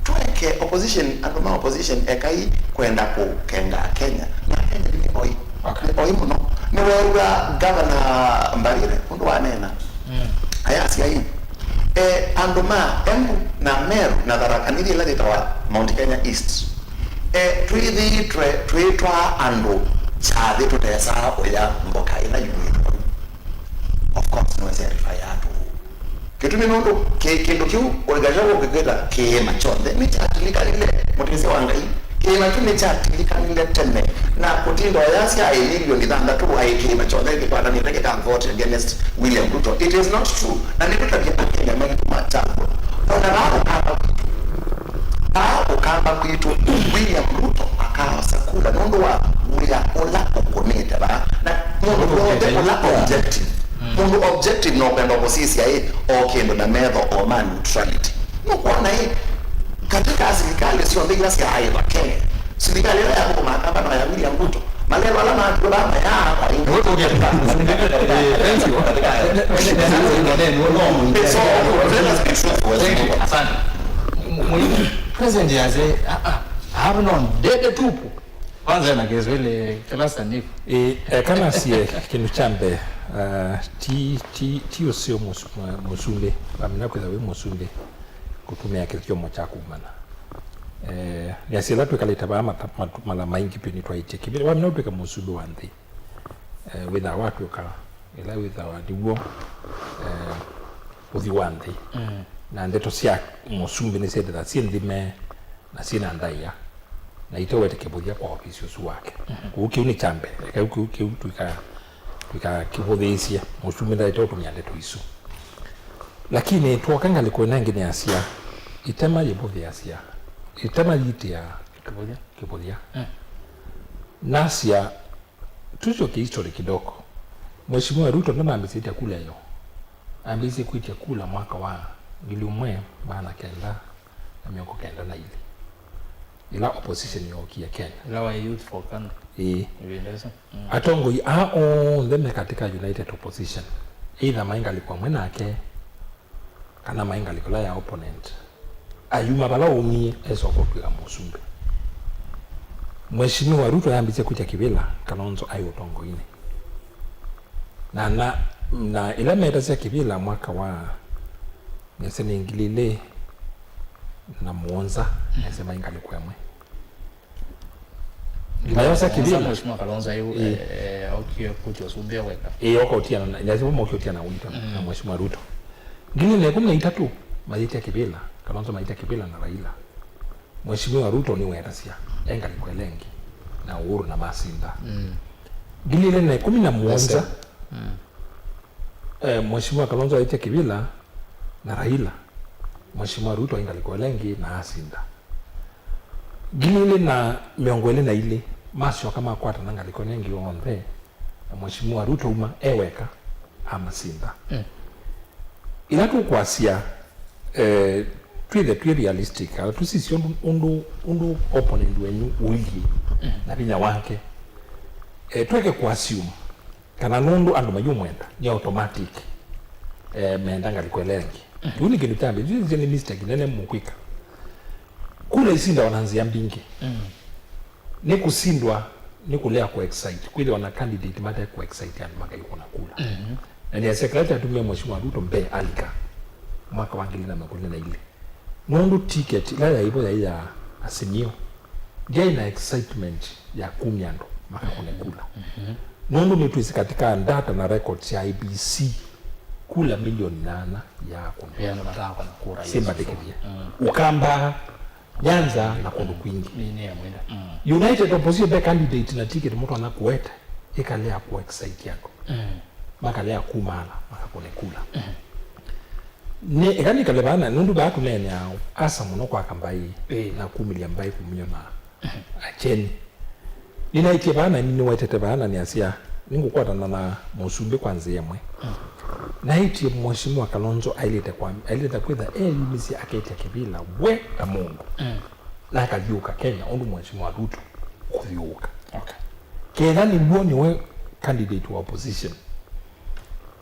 Tweke opposition, andũ ma opposition, ekai kwenda kũkenga Kenya. Na Kenya nĩ oi. Okay. Nĩ oi mũno. Nĩweew'a Governor Mbarire ũndũ waneena. Mm. Ayasya ĩ, eh, andũ ma Embu na Meru na Tharaka Nithi ĩla yĩtawa Mount Kenya East. Eh, twĩthĩĩtwe twĩtwaa andũ kyathĩ tũtesaa ũya mboka ĩla yumĩte vau. Of course, nĩwesĩ arifai atu. Kĩtumi nũndũ kĩ-, kĩndũ kĩu ũlikasya ũkĩkwĩta kĩĩma kyonthe nĩkyatilikanile mũtĩsya wa Ngai. Kĩĩma kĩu nĩkyatilikanile tene, na kũtinda ũyasya aĩ milioni thanthatũ aĩ kĩĩma kyonthe kĩkwatanĩte kĩka vote against William Ruto. It is not true. Na nĩtũtavye Akenya maitũ ma kyalo. Ona vaa ũkamba kwitũ, vaa ũkamba kwitũ, William Ruto akaosa kula nũndũ wa wĩa ũla ũkũnĩte vaa. Na mũndũ w'onthe ũla objective, mũndũ objective no kwenda kũsisya ĩ, o kĩndũ na metho o ma neutrality. Nũkwona ĩ, katika silikalĩ syonthe ila syaaĩva Kenya, silikalĩ ĩla yathũkũmaa kamba no ya William Ruto. Malelwa ala maatw'e vaa mayaa kwa ĩ. Nĩwe tũkĩte. Eh, thank you. Thank you. So, let us be truthful as people. Asante. Mwe-, president yase, "Ah, ah, I have no ndete tupu." Kwanza na Kiswahili kila sanifu. Eh, eh, kana sie kindu cha mbee, ah, ti, ti, ti usio mus-, ma-, musumbi, amina kwitha wi musumbi, kutumia kithyomo cha kumana. Eh, nĩasya ĩla twĩkalĩte vaa mata-, matu-, mala maingĩ vyũ nĩtwaĩtye kĩvĩla. Wamina ũtw'ĩka mũsumbĩ wa nthĩ, eh, wĩthaa watw'ĩka ĩla wĩthawa nĩw'o, eh, ũthyũ wa nthĩ. Mm. Na ndeto sya mũsumbĩ nĩsyendetha syĩ nthime na syĩ na ndaĩa, na itewete kĩvũthya kwa ovisi ũsu wake. Mhm. Kũu kĩu nĩ kya mbee. Kĩu, kĩu, kĩu twĩka tũikakĩvũthĩĩsye. Mũsumbĩ ndaĩte ũtũmĩa ndeto isu. Lakini twoka ngalĩko ĩno ĩngĩ nĩasya, ĩtema yĩvũthĩasya, ĩtema yitĩaa kĩvũthya. Kĩvũthya. Mm. Nasya, tusyoke history kidogo. Mheshimiwa Ruto ndanambĩsĩtya kula ĩyo. Ambĩĩsye kwĩtya kula mwaka wa ngili ĩmwe maana kenda na mĩongo kenda na ilĩ, ĩla opposition yookie Kenya. Ĩla wa Youth for Kanu. Ĩĩ. Ĩvinda ĩsu. Mm. Atongoi aa onthe me katika united opposition, either maĩ ngalĩko amwe nake, kana maĩ ngalĩko ĩla ya opponent. Ayuma vala waumie, esoka ũtw'ĩka mũsumbĩ. Mheshimiwa Ruto yambĩĩsye kwĩtya kĩvĩla, Kalonzo aĩ ũtongoinĩ. Na, na, na ĩla metasya kĩvĩla mwaka wa nĩsĩ nĩ ngili ilĩ na mũonza, nĩsĩ maĩ ngalĩko ĩmwe. Mayosa kĩvĩla. Mheshimiwa Kalonzo yu, ĩĩ, eh, eh, okie kũtya ũsumbĩ weka. Ĩĩ, oka ũtiana na, lazima moke ũtiana wito na, mm, Mheshimiwa Ruto. Ngili na ĩkũmi na itatũ, mayĩtya kĩvĩla, Kalonzo mayĩtya kĩvĩla na Raila. Mheshimiwa Ruto nĩwetasya, e ngalĩko ĩla ĩngĩ, na Uhuru na masinda. Mm. Ngili ilĩ na ĩkũmi na mũonza, mm, eh, Mheshimiwa Kalonzo aĩtya kĩvĩla na Raila. Mheshimiwa Ruto aĩ ngalĩko ĩla ĩngĩ na asinda. Ngili ilĩ na mĩongo ĩlĩ na ilĩ, masyoka makwatana ngalĩko ĩla ĩngĩ onthe, na Mheshimiwa Ruto uma e weka amasinda. Mm. Ĩla tũkwasya, eh, twĩthe twĩ realistic, kana tũsisye ũndũ, ũndũ, ũndũ opponent wenyu ũilyĩ, mm, na vinya wake, eh, tweke kũassume kana nũndũ andũ mayũmwenda, nĩ automatic, eh, menda ngalĩko ĩla ĩngĩ. Mhm. Kĩu nĩ kĩndũ kya mbee. Ĩsu nĩ mistake nene mũkwĩka. Kula isindawa na nzĩa mbingĩ. Mm. Nĩ kũsindwa, nĩ kũlea kũ excite. Kwĩthĩwa na candidate mate kũ excite andũ makaiũkũna kula. Mhm. Na nĩasya kĩla kyatumie Mheshimiwa Ruto mbee alika mwaka wa ngili na mĩongo ĩlĩ na ilĩ. Nũndũ ticket ĩla yaĩ vo yaĩ ya Azimio, ndyaĩ na excitement ya kumya andũ makakũne kula. Mhm. Nũndũ nĩtwĩsĩ katika data na records ya I E B C, kula milioni nyanya yakũnwa. Ve andũ matakũna kura, yes. Simbathĩkĩthye. Mm. Ukamba, Nyanza na kũndũ kwingĩ. Nĩ, nĩ ya mwenda. Mm. United Opposition ve candidate na ticket mũtwana kũete, ĩkalea kũ excite andũ. Mm. Makalea kumaala, makakũne kula. Mm. Nĩ, eka nĩkale vana, nũndũ vaa tũneenea asa mũno kwaka mbaĩ, ĩĩ, na kumĩlya mbaĩ kũmyona, mm, Acheni. Nĩnaĩtye vaa na nĩwetete vaa na nĩasya, nĩngũkwatana na mũsumbĩ kwa nzĩa ĩmwe. Naĩtye Mheshimiwa Kalonzo aĩlĩte kwa, aĩlĩte kwĩtha eyumisye aketya kĩvĩla we ta mũndũ. Mm. Na akathyũũka Kenya ũndũ Mheshimiwa Ruto ũkũthyũũka. Okay. Ketha nĩw'o nĩwe candidate wa opposition.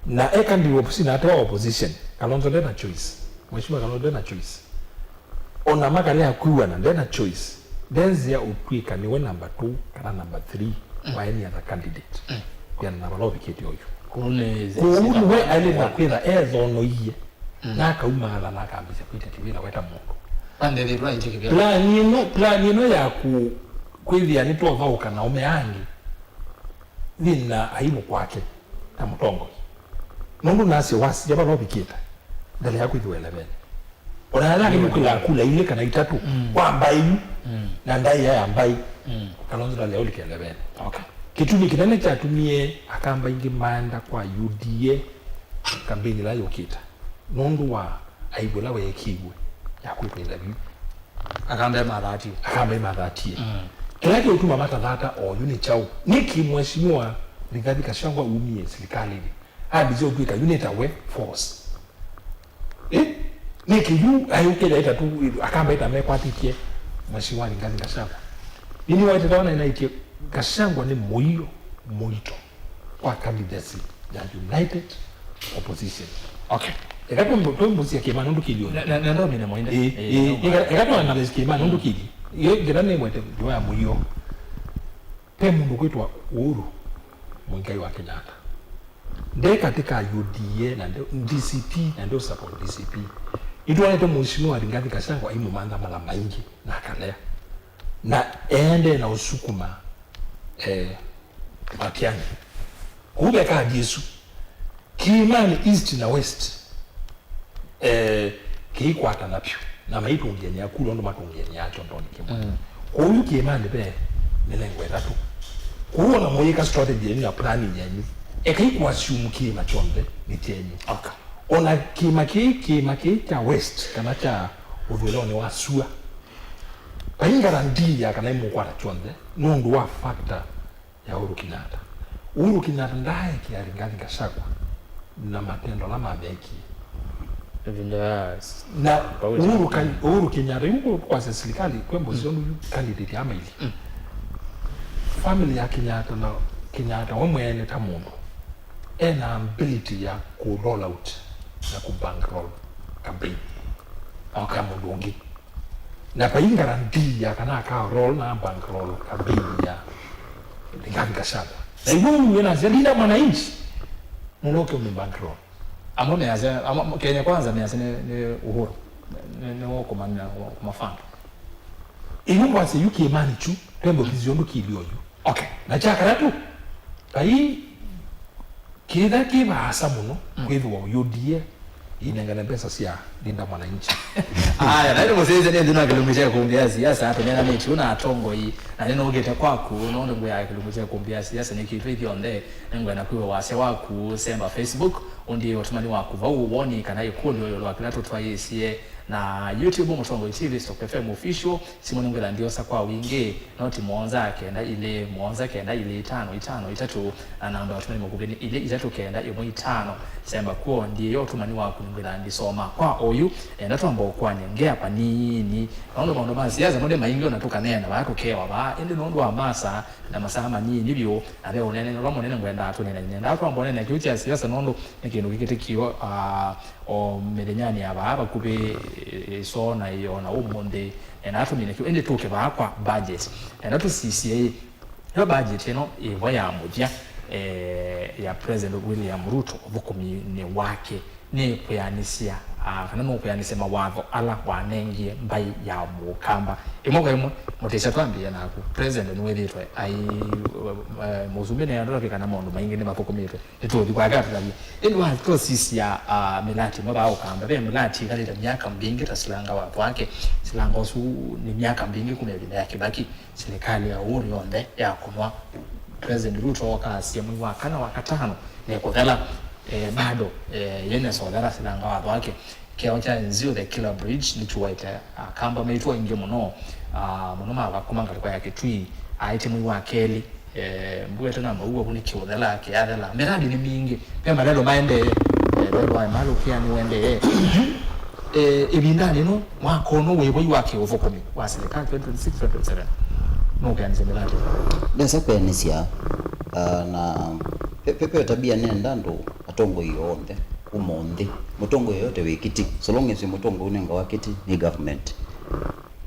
Na e candidate wa opposition, ate wa opposition, Kalonzo ndena choice. Mheshimiwa Kalonzo ndena choice. Ona makalea kwĩw'ana, ndena choice. Ndenzĩa ũtw'ĩka nĩwe number two kana number three wa any other candidate. Mm. Kwĩana na vala ũvikĩte ũyu. Kũu nĩ kũu nĩwe aĩlĩte kwĩtha ethonoie. Mm. Na akaumaala na akambĩsya kwĩtya kĩvĩla we ta mũndũ. Pandethĩtwa aĩtye kĩvĩla. Plan ĩno, plan ĩno ya ku-, kwĩthĩa nĩtwothaũka na aũme angĩ, thĩna aimu kwake ta mũtongoi. Nũndũ nasya wasya vala ũvikĩte, ndalea kwĩthĩwa eleveni. Ona yala angĩ nũkĩlaa kula ilĩ kana itatũ, mm, kwa mbaĩ yu, mm, na ndaĩa ya mbaĩ, mm, Kalonzo ndalea ũlika eleveni. Okay. Kĩtumi kĩnene kyatumie Akamba aingĩ maenda kwa U D A kambeini ĩla yũkĩte, nũndũ wa aibu ĩla weekĩiwe ya kwĩkĩla vyũ. Akamba mathatie. Akamba mathatie. Mm. Kĩla kĩũtuma matathata oyu nĩ kyaũ? Nĩkĩ Mheshimiwa Rigathi Gachagua umie silikalĩnĩ ambĩsya ũtw'ĩka yu nĩtawe force? Eh? Nĩkĩ yu ayũkĩla ĩtatũ Akamba ĩtamekwatĩtye Mheshimiwa Rigathi Gachagua? Nini waitetawa na inaitye Gachagua nĩ mũio mũito kwa candidacy ya United Opposition. Okay. Eka twĩmbu-, twĩmbũsya kĩma nũndũ kĩlio. Na, na, na ndomine mwaine. Ĩ, ĩ, ĩ, eka, eka twa analyze kĩma nũndũ kĩlio. Ĩ, ngĩna nĩ mwete ndio ya mũio. Pe mũndũ kwĩtwa Uhuru Mũigai wa Kenyatta. Nde katika U D A na nde D C P na nde support D C P. Nĩtwonete Mheshimiwa Rigathi Gachagua aimũmantha mala maingĩ na akalea. Na eendee na ũsukuma, eh, Matiang'i. Kũu ve kadi ĩsu. Kĩĩmanĩ East na West, eh, kĩikwatana vyũ, na maitũngĩanĩa kula ũndũ matũngĩanĩaa kyondonĩ kĩmwe. Mm. Kwoou yu kĩĩmanĩ ve mĩlengo ĩtatũ. Kwoou ona mũyĩka strategy yenyu na planning yenyu, ekai kũassume kĩĩma kyonthe nĩ kyenyu. Okay. Ona kĩĩma kĩĩ, kĩĩma kĩĩ kya West kana kya ũthũĩlonĩ wa sua, vai guarantee ya kana imũkwata kyonthe nũndũ wa factor ya Uhuru Kenyatta. Uhuru Kenyatta ndaaekea Rigathi Gachagua na matendo ala mamekie. Ĩvinda ya s-, na Uhuru Ken-, Uhuru Kenyatta, yu kwasya silikalĩ, kwĩ mbosi yonthe yu candidate ya maili. Mm. Family ya Kenyatta na Kenyatta we mwene ta mũndũ, ena ability ya ku roll out na ku bankroll campaign. Okay. Ya mũndũ ũngĩ. Na vai guarantee ya kana aka roll na bankroll campaign ya Rigathi Gachagua. Na iwe uwe na zia Linda Mwananchi, mũloke ũmĩ bankroll. Amwe measya, amwe, Kenya Kwanza measya nĩ, nĩ Uhuru. Nĩ, nĩ ũkũmanĩla kũmafanda. Iwe ngwasya yu kĩĩmanĩ kyu, twembo kĩsio ndũ kĩlio yu. Okay. Na kya katatũ, vai Kĩtha kĩ vaasa mũno, mm, kwĩthĩwa U D A ĩinengane mbesa sya Linda Mwananchi. Aya, na nĩ mũsyaĩĩsya nĩ nthĩnĩ wa kĩlungu kya ĩkũmbĩ ya siasa, tũneenanĩtye na atongoi, na nĩnũkĩte kwaku, nũndũ ngwĩa kĩlungu kya ĩkũmbĩ ya siasa nĩkĩtwe ithyonthe, nĩngwenda kwĩw'a wasya waku, semba Facebook, ũndĩe ũtũmani waku vau, woni kana ĩkũlyo ĩũlũ wa kĩla tũtwaĩĩsye, na YouTube, Mũtongoi T V, Stock F M Official, simũ nĩngwĩtha ndiosa kwa wingĩ, noti mũonza kenda ilĩ, mũonza kenda ilĩ, itano itano itatũ, na namba ya ũtũmani mũkuvĩ nĩ ilĩ itatũ kenda ĩmwe itano. Semba kw'o, ndiĩya ũtũmani waku nĩngwĩtha ndisoma. Kwa oyu, enda twamba ũkwany'a ngea vanini. Nũndũ maũndũ ma siasa mo nĩ maingĩ ona tũkaneena vaa tũkewa vaa, ĩndĩ nũndũ wa masaa na masaa manini vyũ, na ve ũneenany'a ũla mũnene ngwendaa tũneenany'e. Nendaa twamba ũneenany'a kĩu kya siasa nũndũ nĩ kĩndũ kĩkĩtĩkĩo, ah, o mĩthenyanĩ ya vaa vakuvĩ, ĩ-, ĩsoo na ĩ-, o na ũmũnthĩ, e, na atũmine kĩu. Ĩndĩ tũke vaa kwa budget. Enda tũsisye ĩ, yo budget ĩno ĩvo ya mũthya, eh, ya President William Ruto ũthũkũminĩ wake nĩ kwĩanĩsya, ah, kana nũkwĩanĩsya mawatho ala wanengie mbaĩ ya Mũkamba. Ĩmwe kwa ĩmwe, mũtĩsya twambĩĩe naku. President nĩwĩthĩĩtwe ai, eh, mũsumbĩ nĩ andũ kana maũndũ maingĩ nĩmathũkũmĩtwe. Nĩtũũthi kwake atũtavye. Ĩndĩ wa, twasisya, ah, mĩlati ĩmwe vaa Ũkamba. Ve mĩlati ĩkalĩte myaka mbingĩ ta silanga watho wake. Silanga ũsu nĩ myaka mbingĩ kuma ĩvinda ya Kĩbaki, silikalĩ ya Uhuru yonthe yakũnwa. President Ruto okaasya mwei wa kana wa katano nĩkũthela, eh, bado, eh, yenesa ũthela silanga watho wake. Kĩao kya Nziu the Killer Bridge nĩkyuaĩte Akamba maitũ aingĩ mũno, ah, mũno ma kuma ngalĩko ya Kitui, aĩtye mwei wa kelĩ, eh, mbua ĩtanamba ũw'a, vu nĩ kĩũthela, kĩathela. Mĩradi nĩ mingĩ. Ve malelo maendee, eh, lelo wa Emalu Care nĩũendee. Eh, ĩvindanĩ ĩno, mwaka ũno wĩ voi wa kĩũthũkũmi wa silikalĩ twenty twenty-six, twenty twenty-seven, nũkeanĩsya mĩradi? Ndesa kweanĩsya, ah, na pe, pe, pe tabia nenda andũ, atongoi onthe ũmũnthĩ, mũtongoi yote wĩ kĩtĩ, so long as mũtongoi ũnengawa kĩtĩ nĩ government,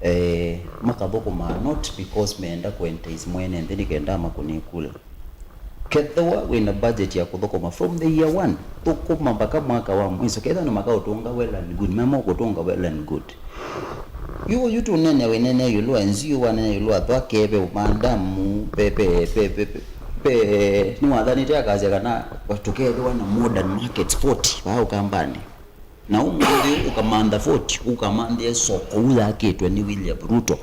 eh, makathũkũmaa not because meenda kũentice mwene nthĩ nĩ kenda amakũnĩe kula. Kethĩwa wĩna budget ya kũthũkũma from the year one, thũkũma mpaka mwaka wa mwiso. Kethĩwa nĩ makaũtũnga, well and good, mema ũkũtũnga, well and good. Yu, yu tũneenea, wĩneenea ĩũlũ wa N G O, waneenea ĩũlũ wa Thwake, ve ũmandamu, ve, ve, ve, ve, ve, ve, nĩwathanĩte akasya kana tũkethĩwa na modern markets forty vaa Ũkambanĩ. Na ũmũnthĩ ũkamantha forty, ũkamanthĩe soko ũu yakĩtwe nĩ William Ruto.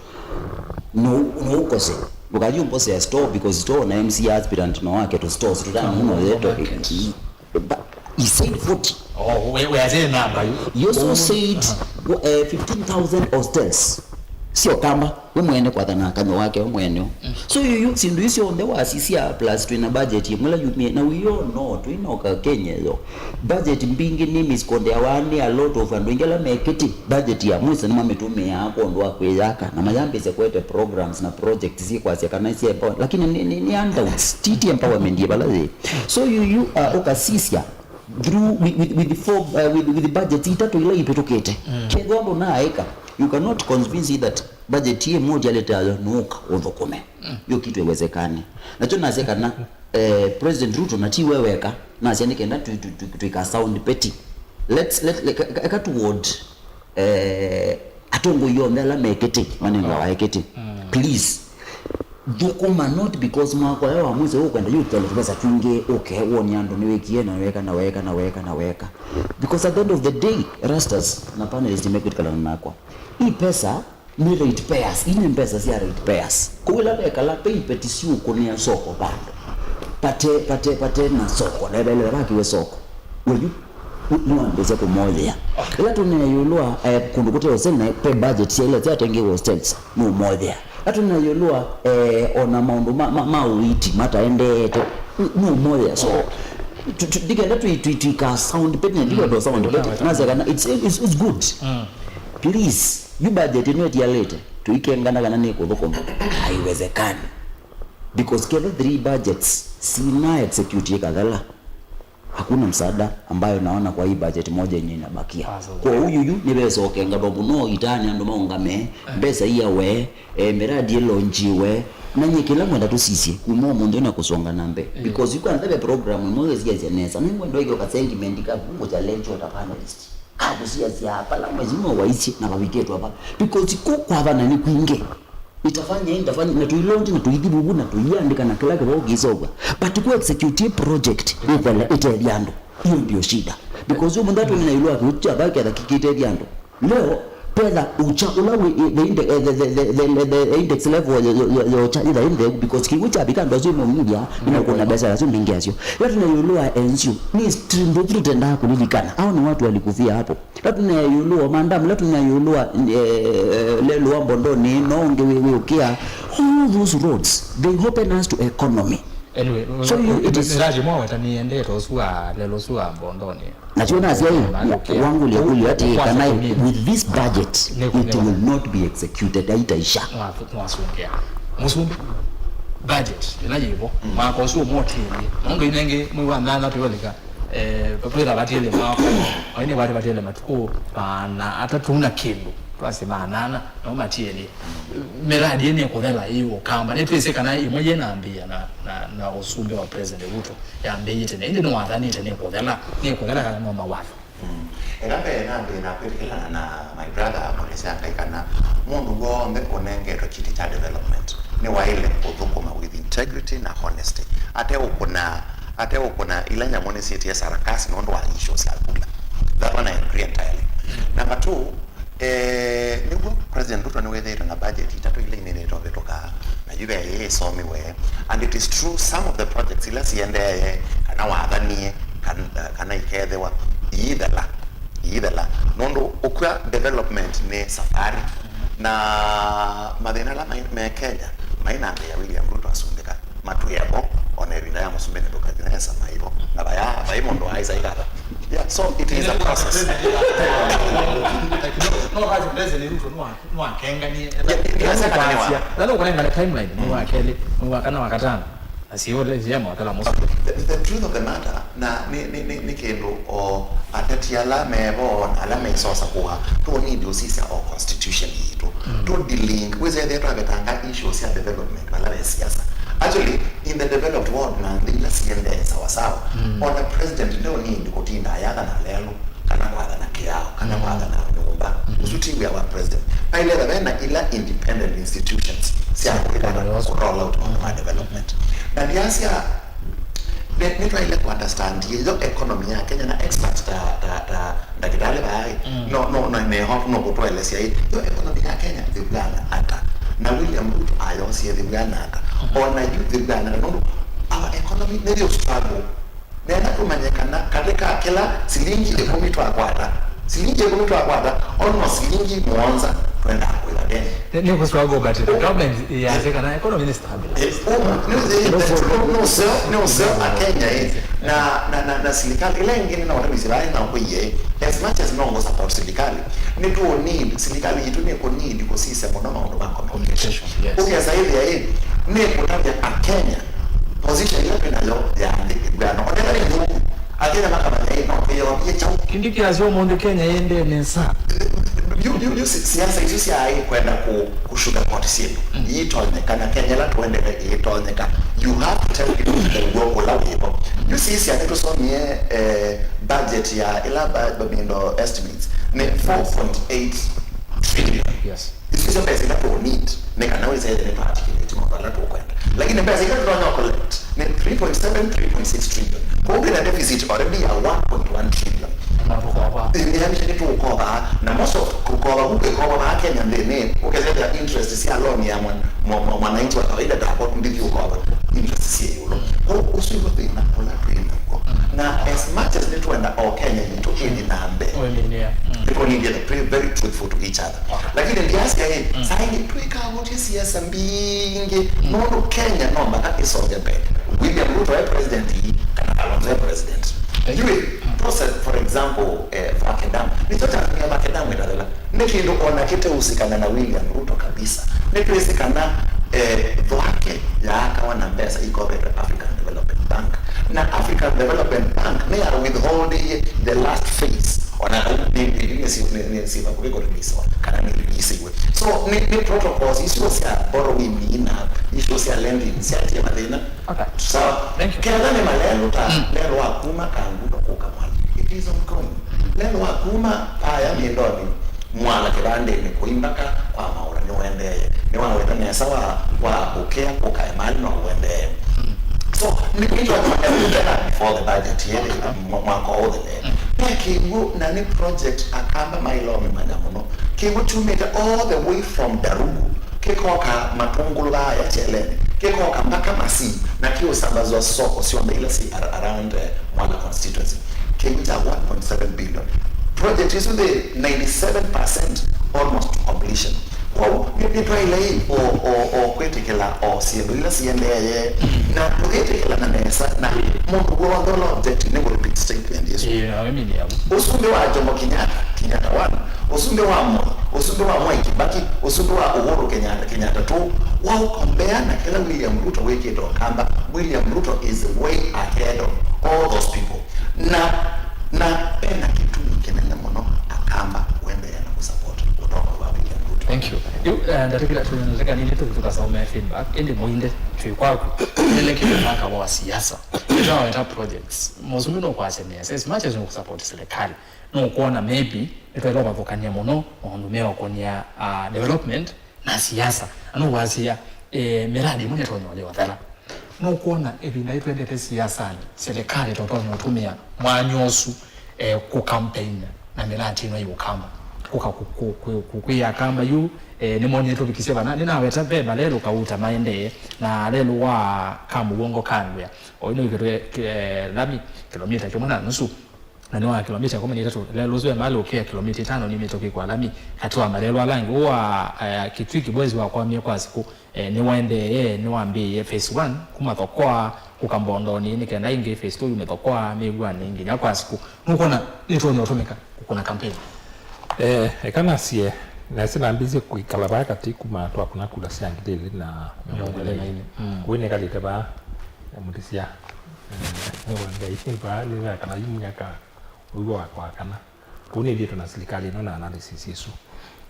No, no ũkose. Ndũkathi ũmbosea store because store na M C A aspirant no wake tũ stores tũtano mũno yeto. But he said forty. Oh, we, we are saying number. You also said, uh, fifteen thousand hostels. Sio kamba, we mwene kwathana kanyo wake we mwene. So you, you, sindu icio onthe wasisya plus twina budget ĩmwe ĩla yumie, na we all know, twinoka Kenya yo. Budget mbingĩ nĩ miscondeawa nĩ a lot of andũ aingĩ ala mekĩtĩ. Budget ya mwiso nĩmamĩtũmĩaa kwondũ wa kwĩyaka, na mayambĩsya kwete programs na projects syĩkwasya kana syembawa, lakini nĩ, nĩ, nĩ handouts, ti, ti empowerment yĩ vala yĩ. So you, you, uh, ũkasisya through with, with, with the four, uh, with, with the budget itatũ ila ipĩtũkĩte. Kethwa ndũnaaĩka, you cannot convince me that budget ĩmwe ũtialĩte ayo nũka ũthũkũme. Hiyo kitu haiwezekani. Nakyo nasya kana, eh, President Ruto na ti we weka, nasya nĩ kenda twi, twi, twi, twika sound petty. Let's, let, let, eka, eka toward, eh, atongoi onthe ala mekĩtĩ, manengawa ekĩtĩ. Please, thũkũma not because mwaka ũya wa mwiso ũkwenda yu ũkele tũvesa twingĩ, ũke woni andũ nĩwĩkie na weka na weka na weka na weka. Because at the end of the day, Rastas na panelists mekwĩtĩkana nakwa. Ii pesa nĩ ratepayers, ii nĩ mbesa sya ratepayers. Kwoou ĩla vekala ve ipeti siũkũnĩa soko vandũ, pate, pate, pate na soko, na ĩvaĩlĩla vakiwe soko, ũyu nĩwambĩĩsya kũmoyea. Ĩla tũnea ĩũlũ wa, eh, kũndũ kũte hostel na ve budget sya ila syatengiwe hostels, nũmoyea. Ĩla tũnea ĩũlũ wa, eh, ona maũndũ ma, ma, ma ũiiti mataendeete, nũ-, nũmoyea. So, tu-, tu-, ndikenda twi-, twi-, twika sound petty, na ndikwenda sound petty. Nasya kana it's, it's, it's good. Please, yu budget ĩno ĩtialĩte, tũikengana kana nĩkũthũkũma. Haiwezekani. Because kethwa three budgets sina execute ĩkathela, hakuna msaada ambayo naona kwa hii budget moja yenye inabakia. Kwa huyu yu nĩvesokenganwa mũno, itaani andũ maũngame, mbesa iawe, eh, miradi ĩlonjiwe, na nyie kĩla ngwenda tũsisye kuma ũmũnthĩ na kũsonga na mbee. Because yu kwanza ve program ĩmwe wĩsiasya nesa, nĩngwenda wĩke ka sentiment ka kũchallenge ota panelist. Akũsiasya vala mheshimiwa waisye na vavikĩtwe va. Because kũ kwathana nĩ kwingĩ. Nitafanya hii, nitafanya, na tuilonji, na tuithi vuvu, na tuiandĩka, na kĩla kĩvoo kĩisovwa. But kũ execute project ĩthele ĩtethya andũ. Hiyo ndio shida. Because ũmũnthĩ tũmina ĩũlũ wa kĩu kya vaa ketha kĩkĩtethya andũ. Leo, petha ũkya ũla wĩ, the inde-, eh, the, the index level ya, ya, ya, ya ũkya ĩtha ĩntheu, because kĩw'ũ kyavika andũ asu meumĩlya, nĩmekũna mbesa asu mbingĩ asyo. Ĩla tũne ĩũlũ wa N G O, ni extreme, ndio kitu tũtendaa kũlilikana. Hao ni watu walikufia hapo. Ĩla tũne ĩũlũ wa madam, ĩla tũne ĩũlũ wa, eh, lelũ wa Mbondoni, no ũngĩ wĩ, wĩ ũkĩa. All those roads, they open us to economy. Anyway, so you, it is miradi mwa weta ni endete ũsu wa lelũ ũsu wa Mbondoni. Na tyo nasya ĩ, wangulia kulio ati kana with this budget, it will not be executed, haitaisha. Mwasungea. Mũsumbĩ, budget, ĩla yĩvo, mwaka ũsu ũmotĩlye. Nonga inenge mwĩ wa nana twĩvalika, eh, twĩla vatĩlye mwaka, aini vati vatĩlye matukũ maana atatũ na kĩndũ, twasi maana ana, no matielye. Miradi ĩnĩ kũthela ĩ Ũkamba. Nĩtwĩsĩ kana ĩmwe yĩnambĩĩa na, na, na ũsumbĩ wa President Ruto yambĩĩie tene. Ĩndĩ nĩwathanĩte nĩ kũthela, nĩ kũthela kana no mawatho. Mm. Eka mbee nambĩĩe na kwĩtĩkĩlana na my brother Mũlĩsya Ngai kana mũndũ w'onthe ũnengetwe kĩtĩ kya development nĩwaĩle kũthũkũma with integrity na honesty. Ateũkũna, ateũkũna ila nyamũ nĩsyĩtie sarakasi nũndũ wa issues sya kula. That one I agree entirely. Number two, eh, nĩw'o President Ruto nĩwĩthĩĩtwe na budget itatũ ila inĩnĩte ũvĩtũka, na yu ve ĩĩ ĩsomiwe. And it is true, some of the projects ila siendee kana wathanie kan-, kana ikethĩwa iithela, iithela. Nũndũ ũkw'a development nĩ safari, na mathĩna ala me, me Kenya Mainambĩĩa William Ruto asumbĩka, matwĩe vo, o na ĩvinda ya Mũsumbĩ Nebukadnesa maivo, na vaya vai mũndũ waaĩsa ikata. Yeah, so it is a process. Nĩwasakaniwa. Nĩwasakaniwa. Nũkũnengane timeline, mwei wa kelĩ, mwei wa kana, wa katano. Na siũle siema kala mũsu. The, the truth of the matter, na nĩ, nĩ, nĩ, nĩ kĩndũ o ateti ala mevo na ala mesosa kũa, tũ need ũsisya o constitution yitũ. Tũ dealing, wĩsĩ ethĩwa twavetanga issues sya development vala ve siasa. Actually, in the developed world na nthĩ ila siendee sawa sawa, ona president nde need kũtinda ayatha na lelũ, kana kwathana kĩao, kana kwathana nyũmba. Ũsu ti wĩa wa president. Vaĩle etha vena ila independent institutions sya kũĩkana kũ roll out maũndũ ma development. Na ndiasya, nĩ, nĩtwaĩle kũ understand yo economy ya Kenya na experts ta, ta, ta ndakĩtalĩ vaĩ. No, no, no, me hope no kũtũelesya ĩ, yo economy ya Kenya yĩvw'ana ata. Na William Ruto ayosie yĩvw'ana ata. Ona yu yĩvw'ana ata. Nũndũ our economy nĩ yo struggle. Nenda kũmanya kana katĩ ka kĩla silingi ĩkũmi twakwata, silingi ĩkũmi twakwata, almost silingi mũonza twendaa kũĩva deni. Nĩ, nĩ kũswagwo, but the government yasya kana economy nĩ stabilized. Eh, ũma, nĩ ũseo, nĩ ũseo, nĩ ũseo Akenya, eh. Na, na, na, na silikalĩ ĩla ĩngĩ nĩnaũtavĩsye vaa nĩnaũkwĩie, as much as no ngũ support silikalĩ, nĩtũ need, silikalĩ yitũ nĩkũ need kũsisya mũno maũndũ ma communication. Communication, yes. Ũkesa ĩthĩa ĩ, nĩkũtavya Akenya position ĩla twĩ nayo ya nthĩ ĩvw'ana. Oneka nĩ nthũku, Akenya makamanya ĩ, no, ĩyovie kyaũ. Kindiki asya ũmũnthĩ Kenya ĩendee nesa. Yu, yu, yu si-, siasa isu syaĩ kwenda kũ, kũ sugarcoat syĩndũ. Iitonyeka, na Kenya ĩla tũendete ĩitonyeka. You have to tell people the w'o ũla wĩvo. Yu sisya nĩtũsomie, eh, budget ya ĩla ba-, ba-, mindo estimates nĩ four point eight trillion. Yes. Isu nĩsyo mbesa ila tũ need nĩ kana wĩsĩ ĩthĩ nĩ twa articulate maũndũ ala tũkwenda. Lakini mbesa ila tũtonya collect nĩ three point seven, three point six trillion. Kwoou twĩ na deficit already ya one point one trillion. Na tũkova. Ĩĩ, nĩ yamĩsha nĩ tũkova, na most of kũkova kũ kwĩkova vaa Kenya nthĩnĩ, ũkethĩa interest sya loan ya mwan-, mwa-, mwa-, mwananchi wa kawaida takwa ndithiũkova, interest syĩ ĩũlũ. Kwoou ũsu nĩw'o thĩna ũla twĩ naw'o. Na as much as nĩtwenda o Kenya yitũ ĩthi na mbee, nĩtũnĩndie to be very truthful to each other. Lakini ndiasya ĩ, saa ingĩ twĩkavũtye siasa mbingĩ, nũndũ Kenya no mbaka ĩsonge mbee. William Ruto e president ii, kana Kalonzo e president. Yu ĩ, tose, for example, eh, Vake Dam. Nĩkyo kyatumie Vake Dam ĩtathela. Nĩ kĩndũ ona kĩteũsikana na William Ruto kabisa. Nĩtwĩsĩ kana, eh, Vake yaakawa na mbesa ikovetwe African Development Bank. Na African Development Bank nĩya withholdie the last phase. Ona kau nĩ, nĩ, nĩ, nĩ, nĩ, nĩ, nĩ vakuvĩ kũreleasiwa, kana nĩ releasiwe. So, nĩ, nĩ protocols isu sya borrowing ina, isu sya lending, syatie mathĩna. Okay. Sawa. Thank you. Ketha nĩ malelũ ta lelũ wa kuma Kangundo kũka Mwali. It is ongoing. Lelũ wa kuma aya Mindoni, Mwala kĩvandĩnĩ kũi mbaka kwa Maũra nĩũendee. Nĩwaweta nesa wa, wa ũkĩa kũka Emali no ũendee. So, nĩ, nĩ twatũmĩte before the budget yĩlĩ mwa-, mwaka ũthele. Ve kĩw'ũ na nĩ project Akamba maĩlomĩmanya mũno. Kĩw'ũ kyumĩte all the way from Darugu, kĩkoka Matũngũlũ vaa Kyeleni, kĩkoka mpaka Masii, na kĩũsambazwa soko syonthe ila syĩ ar-, around, eh, Mwala constituency. Kĩw'ũ kya one point seven billion. Project isu nthĩ ninety-seven percent almost to completion. Kwoou, nĩ, nĩtwaĩle ĩ o, o, o kwĩtĩkĩla o syĩndũ ila siendeeye, na tũkĩtĩkĩlana nesa, na mũndũ w'onthe ũla object nĩ kũ repeat statement ĩsu. Ĩĩ, na mimi nĩ amu. Ũsumbĩ wa Jomo Kenyatta, Kenyatta one, ũsumbĩ wa Moi, ũsumbĩ wa Mwai Kibaki, ũsumbĩ wa Uhuru Kenyatta, Kenyatta two, waukombea na kĩla William Ruto wĩkĩte Ũkamba, William Ruto is way ahead of all those people. Na, na ena kĩtumi kĩnene mũno Akamba kũendeea na kũsupport ũtongoi wa William Ruto. Thank you. Yu, eh, ndatĩkĩla tũnateka nini tũkasome feedback, ĩndĩ mũinde twĩ kwaku. Nĩle kĩndũ mwaka wa siasa. Nĩtaweta projects. Mũsumbĩ nũkwasya nesa. As much as nũkũsupport serikali, nũkwona maybe nĩtwaĩle ũvathũkany'a mũno maũndũ meũkũnĩa, ah, development na siasa. Na nũkwasya, eh, mĩradi ĩmwe nĩtonya ũyĩothela. Nũkwona ĩvinda yĩtwendete siasanĩ, silikalĩ tũtonya ũtũmĩa mwanya ũsu, eh, kũkampeina na mĩradi ĩno ya Ũkamba. Kũka kũ-, kũ-, kũ-, kũ-, kwĩ Akamba yu, eh, nĩmonĩe tũvikisye vana. Nĩnaweta ve malelũ kauta maendee, na lelũ wa Kamũw'ongo Kangwĩa. Oyu nĩ kĩtwe, eh, lami, kĩlomita kĩmwe na nusu. Na nĩ wa kĩlomita ĩkũmi na itatũ. Lelũ ũsu ema alũkĩa kĩlomita itano ni mĩtũkĩ kwa lami. Katĩ wa malelũ ala angĩ, ũũ wa, eh, Kitui Kibwezi wakwamie kwa sikũ, eh, nĩwaendeeye, nĩwambĩĩe phase one kuma Thokoa kũka Mbondonĩ, nĩ kenda ĩngĩ phase two yume Thokoa, Mĩw'anĩ, nginya kwa sikũ. Nũkwona nĩtonya ũtũmĩka kũkũna campaign? Eh, eka nasie, nasi nambĩĩsye kwĩkala vaa katĩ kuma twakũna kula sya ngili ilĩ na mĩongo ĩlĩ na inya. Mm. Kũu nĩkalĩte vaa, eh, mũtĩsya. Eh, nĩ wa Ngai, vaa nĩ kana yu myaka ũiwa wa kwa kana. Kũu nĩthiĩtwe na silikalĩ ĩno na analysis ĩsu.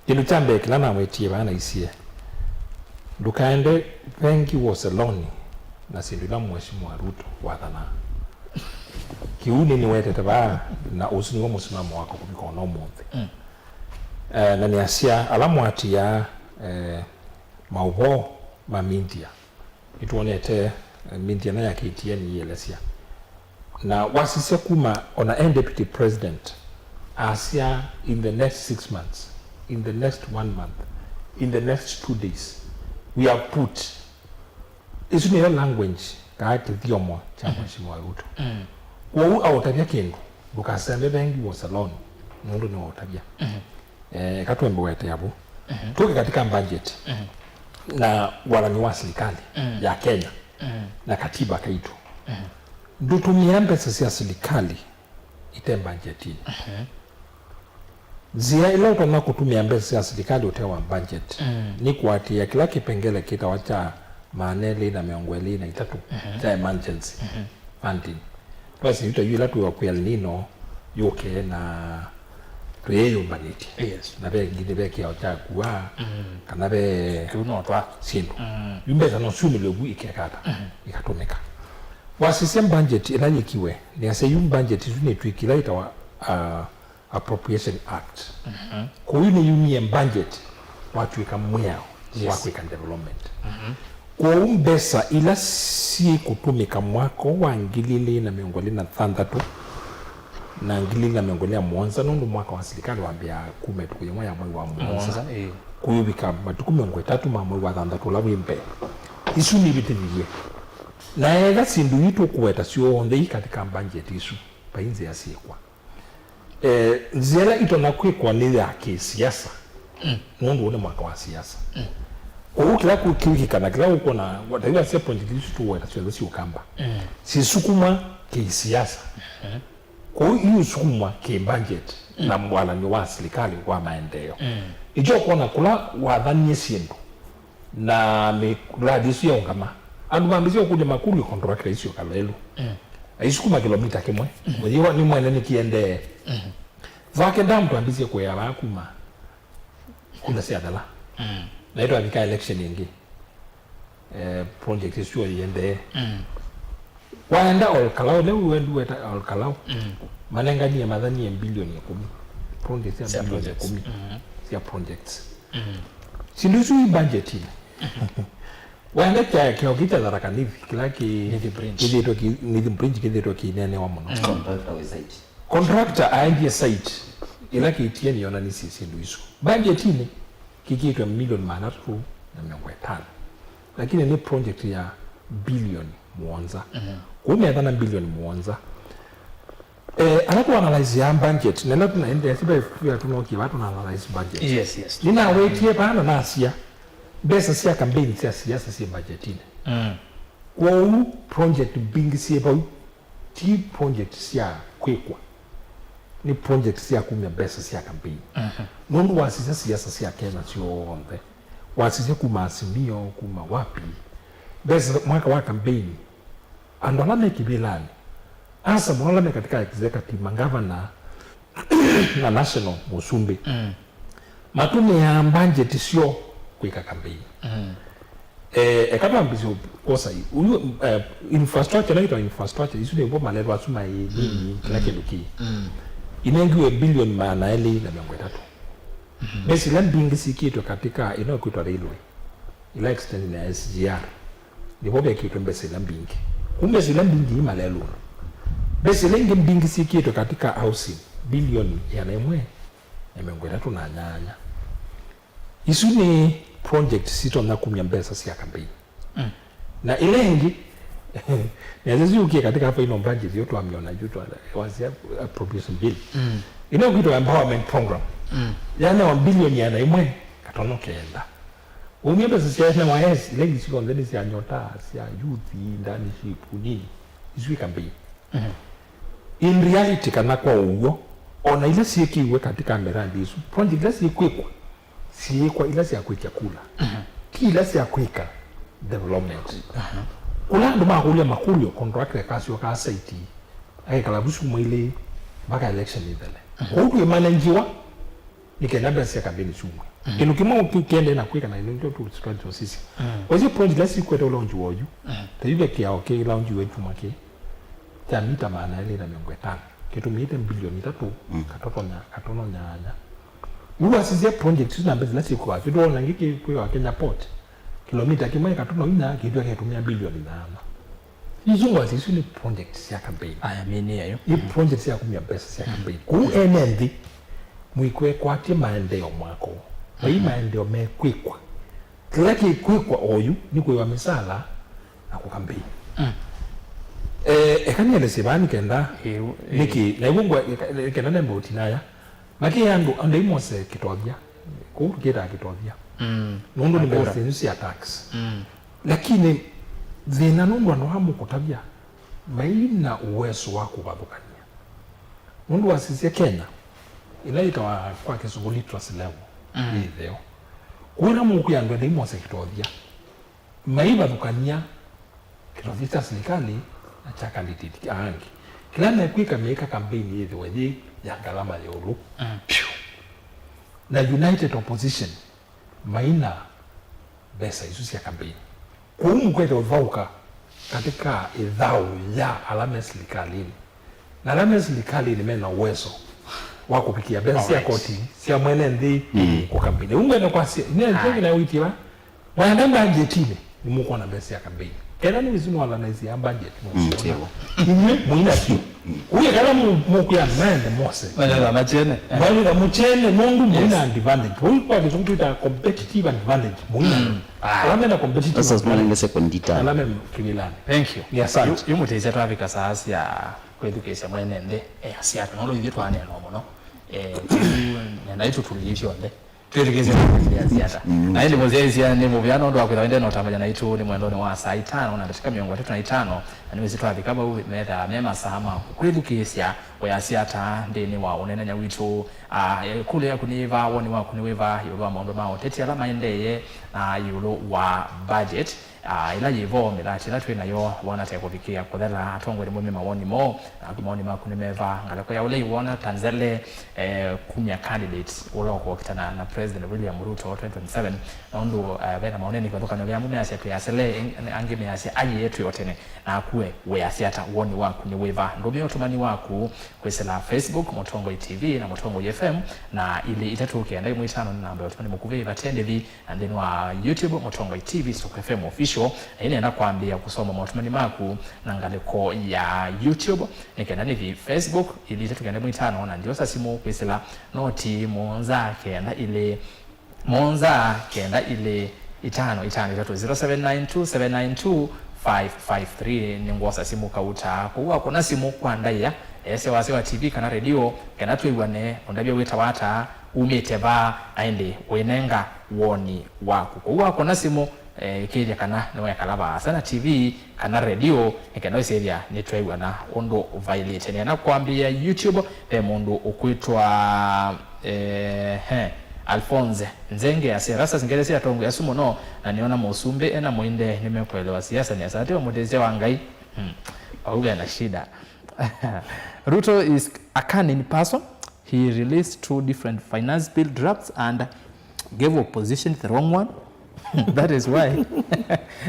Kĩndũ kya mbee kĩla namwĩtie vaa naisye, ndũkaende vengi wose loan na syĩndũ ila Mheshimiwa Ruto wathanaa. Kĩu nĩnĩwetete vaa, na ũsu nĩw'o mũsimamo wakwa kũvika ona ũmũnthĩ. Mm. Eh, na nĩasya ala mwatia, eh, maũvoo ma media, nĩtwonete, eh, media na ya K T N ĩelesya. Na wasisya kuma ona e deputy president asya, in the next six months, in the next one month, in the next two days, we have put. Isu nĩyo language kaa kĩthyomo kya Mheshimiwa Ruto. Mm. Kwoou aũtavya kĩndũ, ndũkasembe vengi wose loan, nũndũ nĩwaũtavya. Mm. Eh, eka twembe wetea vu. Mhm. Tũke katika budget, mhm, na walani wa serikali, mhm, ya Kenya, mhm, na katiba kaitũ. Mhm. Ndũtũmĩa mbesa sya serikali ite budgetini. Mhm. Nzĩa ĩla ũtonya kũtũmĩa mbesa sya serikali ũte wa budget, mhm, nĩ kũatĩĩa kĩla kĩpengele kĩtawa kya maana elĩ na mĩongo ĩlĩ na itatũ, mhm, kya emergency, mhm, funding. Twasisya yu ila twĩwa kwĩ El Nino yũke na twĩyĩyũmbanĩtye. Yes. Na ve ngili ve kĩao kya kua, mm, kana ve kĩu no twa syĩndũ. Mm. Yu mbesa no syumĩlwe vu ikekata, mm, ikatũmĩka. Wasisya budget ĩla yĩkiwe, nĩasya yu budget ĩsu nĩtwĩkĩla ĩtawa, uh, Appropriation Act. Mhm. Kwoou nĩyumie budget watw'ĩka mwĩao, yes, wa kwĩka development. Mhm. Kwoou mbesa ila syĩkũtũmĩka mwaka wa ngili ilĩ na mĩongo ĩlĩ na thanthatũ na ngili ilĩ na mĩongo ĩlĩ na mũonza, nũndũ mwaka wa silikalĩ wambĩaa kuma ĩtukũ yĩmwe ya mwei wa mũonza, mũonza, ĩĩ, kũyũvika matukũ mĩongo ĩtatũ ma mwei wa thanthatũ ũla wĩ mbee, isu nivĩtĩthilw'e. Na ethĩwa syĩndũ ii tũkũweta syonthe i katika budget isu, vai nzĩa syĩkwa. Eh, nzĩa ĩla ĩtonya kwĩkwa nĩ ya kĩsiasa, mm, nũndũ ũũ nĩ mwaka wa siasa. Mm. Kwoou kĩla kũ-, kĩwĩkĩkana, kĩla ũkwona, whatever sya project isu tũweta syonthe syĩ Ũkamba, mm, sisukumwa kĩsiasa. Mm. Kwoou iusukumwa kĩ budget, mm, na mwalani wa silikalĩ wa maendeeo. Mm. Nĩkyo ũkwona kũla wathanie syĩndũ, na mĩladi ĩsu yaũngama, andũ mambĩĩsya ũkũlya makũlyo contractor isu kalaĩlu. Mm. Aisukuma kĩlomita kĩmwe. Mm. Mũyĩwa nĩ mwene nĩkĩendee. Mm. Vake ndamu twambĩĩsye kũea vaa kuma kula syathela. Mm. Na ĩtwavika election ĩngĩ. Eh, project ĩsu ĩendee. Mm. Waenda Ol Kalou, leo wendi weta Ol Kalou. Mm. Manenganie mathanie bilioni ĩkũmi. Project sya, sya bilioni projects, ĩkũmi. Mm. Sya projects. Mm. Syĩndũ isu i budgetini. Waenda kya, kĩao kĩ kya Tharaka Nithi, kĩla kĩ-, Nithi Bridge, kĩthĩtwe kĩ-, Nithi Bridge kĩthĩtwe kĩineenewa mũno. Mm. Contractor wĩ site. Contractor aendie site, ĩla K T N yonanisye syĩndũ isu. Budgetini, kĩkĩtwe milioni maana atatũ na mĩongo ĩtano. Lakini nĩ project ya bilioni mũonza. Mhm. Kũu metha na bilioni mũonza. Eh, ala tũanalyze ya budget, na ĩla tũnaendea, si ve, ve tũnokie va tũnaanalyze budget. Yes, yes. Nĩnawetie vaa na nasya, mbesa sya campaign sya siasa syĩ budgetini. Mm. Kwoou project mbingĩ syĩ vau, ti project sya kwĩkwa. Nĩ project sya kumya mbesa sya campaign. Mhm. Nũndũ wasisya siasa sya Kenya syonthe, wasisya kuma Azimio, kuma wapi, mbesa mwaka wa campaign, andũ ala me kĩvĩlanĩ, asa mũno ala me katika executive, mangavana na national mũsumbĩ, mm, matũmĩaa budget syoo kwĩka campaign. Mm. Eh, eka twambĩsye kwosa i-, uyu, eh, infrastructure, naitwa infrastructure, isu nĩvo malelũ asu maĩ nini, mm, kĩla, mm, kĩndũ kĩ. Mm. Inengiwe bilioni maana elĩ na mĩongo ĩtatũ. Mhm. Mbesa ila mbingĩ sikĩtwe katika ĩno ĩkwĩtwa railway, ila extension ya S G R, nĩvo vekĩtwe mbesa ila mbingĩ. Kũu mbesa ila mbingĩ i malelũnĩ. Mbesa ila ingĩ mbingĩ sikĩtwe katika housing, bilioni ĩana ĩmwe na mĩongo ĩtatũ na nyanya. Isu nĩ project sitonya kumya mbesa sya campaign. Mm. Na ĩla ĩngĩ, Na sisi ukie katika final budget yo twamĩona juu twa wasia appropriation bill. Mm. Ina kwitwa empowerment program. Mm. Yanewa bilioni yana ĩmwe katono kenda. Umia mbesa sya N Y S, ile isi onthe nĩ sya nyota, sya youth, internship, nini. Isu i campaign. Mm. In reality, kana kwa ũw'o, ona ila syĩkĩiwe katika miradi isu, project ila syĩkwĩkwa, syĩkwa ila sya kwĩkya kula. Mhm. Ti ila sya kwĩka development. Aha. Kũla andũ makũlya makũlyo, contractor akasyoka site, akekala vu syumwa ilĩ mpaka election ithele. Mhm. Kwoou twĩmanenjiwa nĩ kenda mbesa sya campaign syumwe. Mhm. Kĩndũ kĩmwe kĩ-, kĩendee na kwĩka na ĩno ndio tu-, tu-, tũsisya. Mhm. Kwa hiyo project ila sikwete ũlaunji wa oyu, mhm, ta yu ve kĩao kĩ launji wa kyumwa kĩ kya mita maana elĩ na mĩongo ĩtano, kĩtũmĩĩte bilioni itatũ, mm, katoto nya-, katono nyanya. Yu wasisya project isu na mbesa ila syĩkũawa, kĩtwona ngĩ kĩkwĩwa Kenya Port, kilomita kĩmwe katono inya, kĩtw'a kĩtũmĩa bilioni nyanya. Isu ngwasi isu nĩ project sya campaign. Aya, mĩnĩ yayo. Nĩ project sya kumya mbesa sya campaign. Kũu ene nthĩ, mwĩkwekwatie maendeeo mwako. Vai maendeeo mekwĩkwa. Kĩla kĩkwĩkwa oyu nĩ kũĩwa mĩsala na kũkambeini. Mm. Eh, eka nĩelesye vaa nĩ kenda, ĩu, nĩkĩ, na ĩw'o ngwa, eka, eka nenda nemba ũtinaya. Makĩe andũ, andũ aimose kĩtothya. Kũu tũkĩtaa kĩtothya. Mm. Nũndũ nĩ mbesa isu sya tax. Mm. Lakini thĩna nũndũ andũ amũkũtavya maina uwezo wa kũvathũkany'a. Nũndũ wasisya Kenya, ĩla yĩtawa kwa kĩsũngũ literacy level, mm, yĩ ĩtheo. Kwoou ĩla mũkwĩa andũ enda aimose kĩtothya, maivathũkany'a kĩtothya kya silikalĩ na kya candidate angĩ. Kĩla mekwĩka, meĩka campaign yĩthĩwe yĩ ya ngalama ya ĩũlũ, mm, vyũ. Na United Opposition maina mbesa isu sya campaign. Kwoou mũkwete ũthaũka katika ĩthaũ ya ala me silikalĩnĩ. Na ala me silikalĩnĩ mena uwezo wa kũvikĩa mbesa sya koti sya mwene nthĩ kũkambeini. Ũu ngwenda kwasya, nĩ ndio kĩla wĩtie va? Mwaenda mbanjetinĩ, nĩmũkwona mbesa sya campaign. Kenda nĩ wĩsĩ nĩwalanaisya budget, mm, nũsiona. Inyuĩ mũina vyũ. Kũu ĩkala mũ-, mũkwĩa mende mose. Mende na machene. Mende na machene, nũndũ mũina advantage. Ũu kwa kĩsũngũ twĩtaa competitive advantage. Mũina. Mm. Ala mena competitive advantage. Sasa tunalenga second detail. Ala me kĩwĩlanĩ. Thank you. Ni asante. Yu, yu mũtĩsya twavika saa sya kwĩthukĩĩsya mwene nthĩ, eh, asya atĩ nũndũ ithyĩ twaneenwa mũno. Eh, kĩu nenda ĩtũtulĩe syonthe. Twĩthukĩĩsye twĩasya ata. Mm. Na ĩndĩ mũsyaĩĩsya nĩ mũvea nũndũ wa kwĩthĩwa ĩndĩ na ũtambany'a naitũ nĩ mwendonĩ wa saa itano na ndatĩka mĩongo ĩtatũ na itano, na nĩwĩsĩ twavika vau, methĩawa me masaa ma kwĩthukĩĩsya ũyasya ata nthĩnĩ wa ũneenany'a witũ. Ah, ĩkũlyo yaku nĩ yĩva, woni waku nĩ wĩva ĩũlũ wa maũndũ ma ũteti ala maendeeye, na ĩũlũ wa budget, ah, ĩla yĩ vo, mĩthati ĩla twĩ nayo, wona ta ĩkũvikĩĩa kũthela? Atongoi nĩmwaumya mawoni moo, naku mawoni maku nĩ meva? Ngalĩko ya ũla ĩwona ta nzele, eh, kumya candidate ũla ũkũkitana na President William Ruto twenty twenty-seven, nũndũ, eh, vena maũneenany'o kĩvathũkany'o ve amwe measya twĩ asele, ang-, angĩ measya aiee twĩ o tene. Naku we wĩasya ata? Woni waku nĩ wĩva? Ndũmĩa ũtũmani waku kwĩsĩla Facebook Mũtongoi T V na Mũtongoi F M, na ilĩ itatũ kenda ĩmwe itano nĩ namba ya ũtũmani mũkuvĩ vate ndĩvi, na nthĩnĩ wa YouTube Mũtongoi T V Soko F M Official. Na ĩnenda kwambĩĩa kũsoma maũtũmani maku na ngalĩko ya YouTube, nĩ kenda nĩthi Facebook ilĩ itatũ kenda ĩmwe itano, na ndiosa simũ kwĩsĩla noti mũonza kenda ilĩ Mũonza kenda ilĩ itano itano itatũ, zero seven nine two seven nine two five five three. Nĩngwosa simũ kauta. Kwoou wakũna simũ kwa ndaĩa, ese wasya wa T V kana redio, kenda twĩw'ane, ũndavya wĩtawa ata, umĩte va, na ĩndĩ ũinenga woni waku. Kwoou wakũna simũ, eh, ĩkĩĩthya kana nĩwekala vaasa na T V kana redio, nĩ kenda ũsyĩthya nĩtweew'ana ũndũ vaĩlĩte. Nĩenda kwambĩĩa YouTube, ve mũndũ ũkwĩtwa, eh, he, Alphonse Nzenge asya, "Erastus Ngelesi atongoi asu mũno, na nĩona mũsumbĩ ena mũinde nĩmekũelewa siasa nesa." Ati we mũtĩsya wa Ngai. Hmm. Au ve na shida. Ruto is a cunning person. He released two different finance bill drafts and gave opposition the wrong one. That is why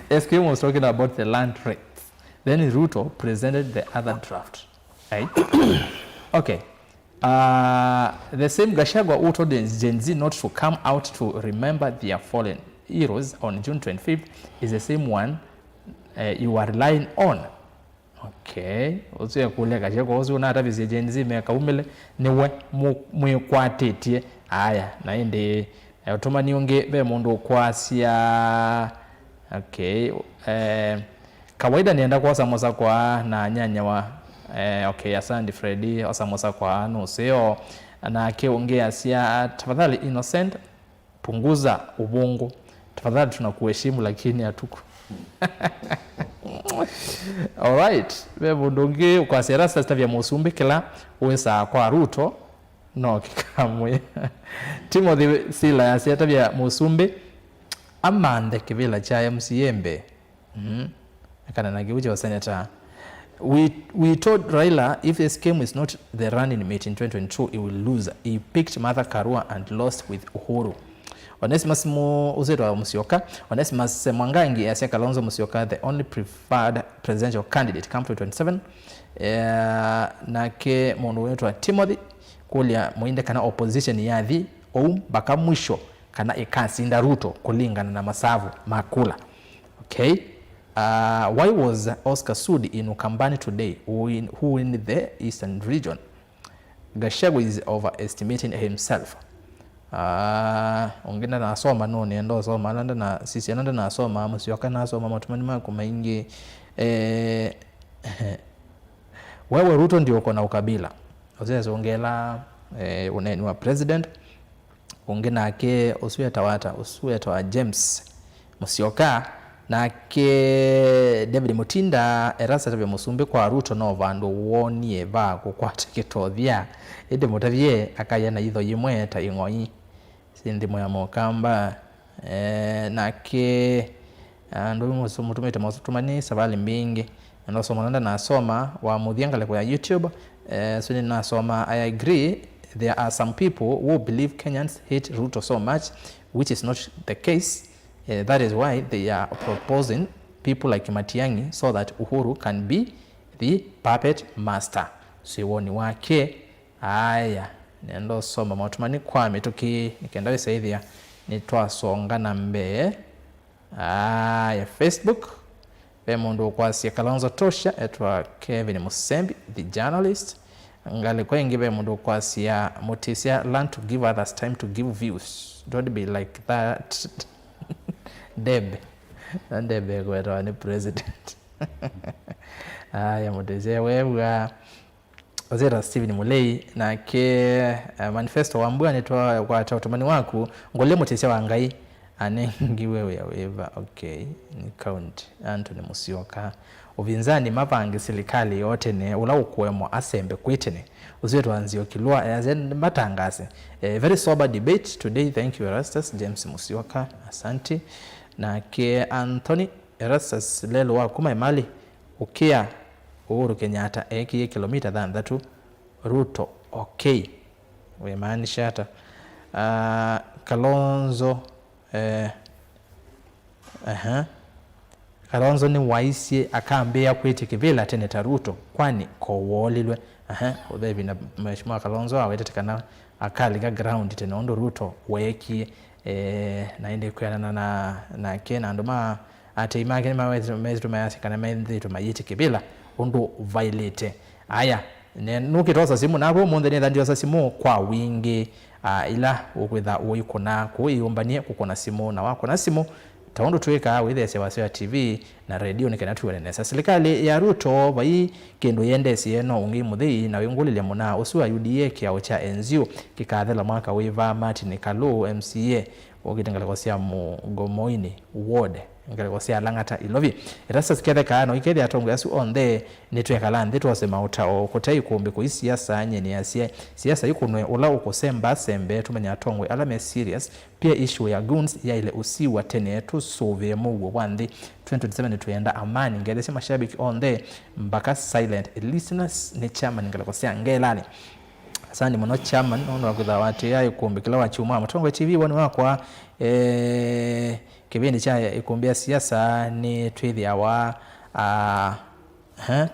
S K M was talking about the land rates. Then Ruto presented the other draft. Right? Okay. Uh, the same Gachagua who told Gen Z not to come out to remember their fallen heroes on June twenty-fifth is the same one, uh, you are relying on. Okay. Ũsu ekũlya Gachagua ũsu ũnatavisye Gen Z mekaumĩle nĩwe mũ-, mwĩkwatĩtye. Aya, na ĩndĩ, eh, ũtũmani ũngĩ, ve mũndũ ũkwasya, okay, eh, Kawaida nĩenda kwosa mũsakwa na nyanyawa. Eh, okay, asante Freddy, osa mũsakwa nũseo. Nake ũngĩ asya, "Tafadhali Innocent, punguza uvungu. Tafadhali tunakuheshimu lakini hatuku." Alright, ve mũndũ ũngĩ ũkwasya, "Rasta sitavya mũsumbĩ kĩla wĩsaa kwa Ruto no kĩkamwĩ." Timothy Sila yasya, "Tavya mũsumbĩ amanthe kĩvĩla kya M C A mbee." Mhm. Akana na kĩu kya senator. "We, we told Raila if S K M is not the running mate in twenty twenty-two, he will lose. He picked Martha Karua and lost with Uhuru." Onesimus Mu-, ũsĩtwa Musyoka. Onesimus Mwangangi asya Kalonzo Musyoka the only preferred presidential candidate come twenty twenty-seven. Eh, nake mũndũ wĩtwa Timothy kũlya mũinde kana opposition yathi ũu mpaka mwisho kana ĩkasinda Ruto kũlingana na masavu ma kula. Okay. Uh, why was Oscar Sudi in Ukambani today? Who in, who in the Eastern region? Gachagua is overestimating himself. Uh, ũngĩ ndanasoma, no nĩenda ũsoma ala ndana, sisi ala ndanasoma, Musyoka nasoma matumani maku maingĩ. Eh, wewe Ruto ndio uko na ukabila. Ũsesongela, eh, ũneeni wa president. Ũngĩ nake ũsu etawa ata? Ũsu etawa James Musyoka. Nake David Mutinda, Erastus atavya mũsumbĩ kwa Ruto no vandũ wonie va kũkwata kĩtothya, ĩndĩ mũtavye akaĩa na itho yĩmwe ta ĩng'oi syĩ nthimo ya Mũkamba. Eh, nake, ah, andũ mũsu-, mũtũmĩte motũmani savalĩ mbingĩ. Nenda ũsoma na ndanasoma, wa mũthya ngalĩko ya YouTube. Eh, so nĩnasoma, I agree, there are some people who believe Kenyans hate Ruto so much, which is not the case. Eh, that is why they are proposing people like Matiang'i so that Uhuru can be the puppet master. So woni wake. Aya, nenda ũsoma motũmani kwa mĩtũkĩ, nĩkenda wĩsaĩthĩa nĩtwasonga na mbee. Aya, Facebook, ve mũndũ ũkwasya Kalonzo tosha, etwa Kevin Musembi, the journalist. Ngalĩko ĩngĩ ve mũndũ ũkwasya Mutisya, learn to give others time to give views. Don't be like that. Debe. Na Debe kwetawa nĩ president. Aya, Mutisya wew'a. Ozera Stephen Mulei, nake, eh, manifesto wa mbua nĩtwakwata ũtũmani waku, ngũlye mũtĩsya wa Ngai, anengiwe wĩa wĩva? Okay, nĩ county. Anthony Musyoka. Ũvinzani mavange silikalĩ yoo tene, ũla ũkũemwa asembe kwĩ tene. Ũsu wĩtwa Nzioki Lwa, eh, matangaze. Eh, very sober debate today, thank you Erastus. James Musyoka, asante. Nake Anthony, Erastus, lelo wa kuma Emali, ũkĩa, Uhuru Kenyatta eekie kĩlomita thanthatũ, Ruto okay. Wĩmaanisha ata? Ah, Kalonzo, eh, aha. Kalonzo nĩwaisye akambĩĩa kwĩtya kĩvĩla tene ta Ruto, kwani ko woolilwe? Aha, ũthea ĩvinda Mheshimiwa Kalonzo awetete kana akalika ground tene ũndũ Ruto weekie, eh, na ĩndĩ kwĩanana na, nake na andũ ma atei make nĩmawetete, methĩtwe mayasya kana methĩtwe mayĩtya kĩvĩla ũndũ vaĩlĩte. Aya, ne-, nũkĩtosa simũ, nakwa ũmũnthĩ nĩtha ndiosa simũ kwa wingĩ, ah, ila ũkwĩtha ũikũna kũu ĩyũmbanie kũkũna simũ, na wakũna simũ, ta ũndũ twĩkaa, wĩtheesya wasya wa T V na redio nĩ kana twĩw'ane nesa. Silikalĩ ya Ruto vai kĩndũ yendesie, no ũngĩ mũthei na wĩngũlĩlya mũna ũsu wa U D A kĩao kya N G O kĩkathela mwaka wĩva? Martin Kalũ, M C A, ũkĩte ngalĩko sya Mũgomoinĩ Ward, ngalĩko sya Lang'ata, Ilovi. Erastus Ketheka, no ikethĩa atongoi asu onthe nĩtwekala nthĩ twose maũtao, kũte ikũmbĩ kũi siasa, nyie nĩasya siasa ikũnwe ũla ũkũsemba asembe, tũmenye atongoi ala me serious. Pia issue ya goons yaĩle ũsiwa tene, tũsũvĩe mũuo wa nthĩ. Twenty twenty-seven nĩtwĩenda amani. Ngethesya mashabiki onthe, mpaka silent listeners, nĩ chairman ngalĩko sya Ngelani. Asante mũno chairman nũndũ wa kwĩtha watĩĩa ĩkũmbĩ kĩla wa kyumwa. Mũtongoi T V, woni wakwa, eh, kĩvĩndĩ kya ĩkũmbĩ ya siasa nĩ twĩthĩawa, ah, eh,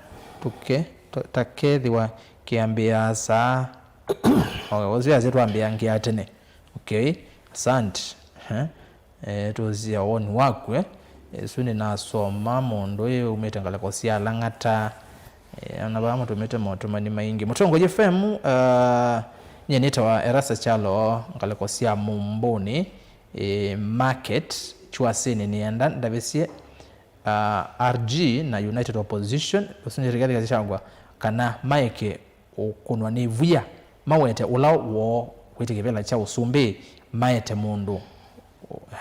tũke, ta, ta kethĩwa kĩambĩaa saa. Okay, ũsu yasya twambĩangĩa tene. Okay, asante. Eh, eh, tũsia woni waku, eh. Ĩsu nĩnasoma mũndũ ũyũ umĩte ngalĩko sya Lang'ata. Eh, ona vaa mũtũmĩte motũmani maingĩ. Mũtongoi F M, uh, nyie nĩtawa Erastus Kyalo, ngalĩko sya Mumbũnĩ, eh, market, Kyuasinĩ, nĩenda ndavĩsye uh, R G na United Opposition, ũsu nĩ Rigathi Gachagua, kana maeke ũkũnwa nĩ via, mawete ũla woo kwĩtĩ kĩvĩla kya ũsumbĩ, maete mũndũ.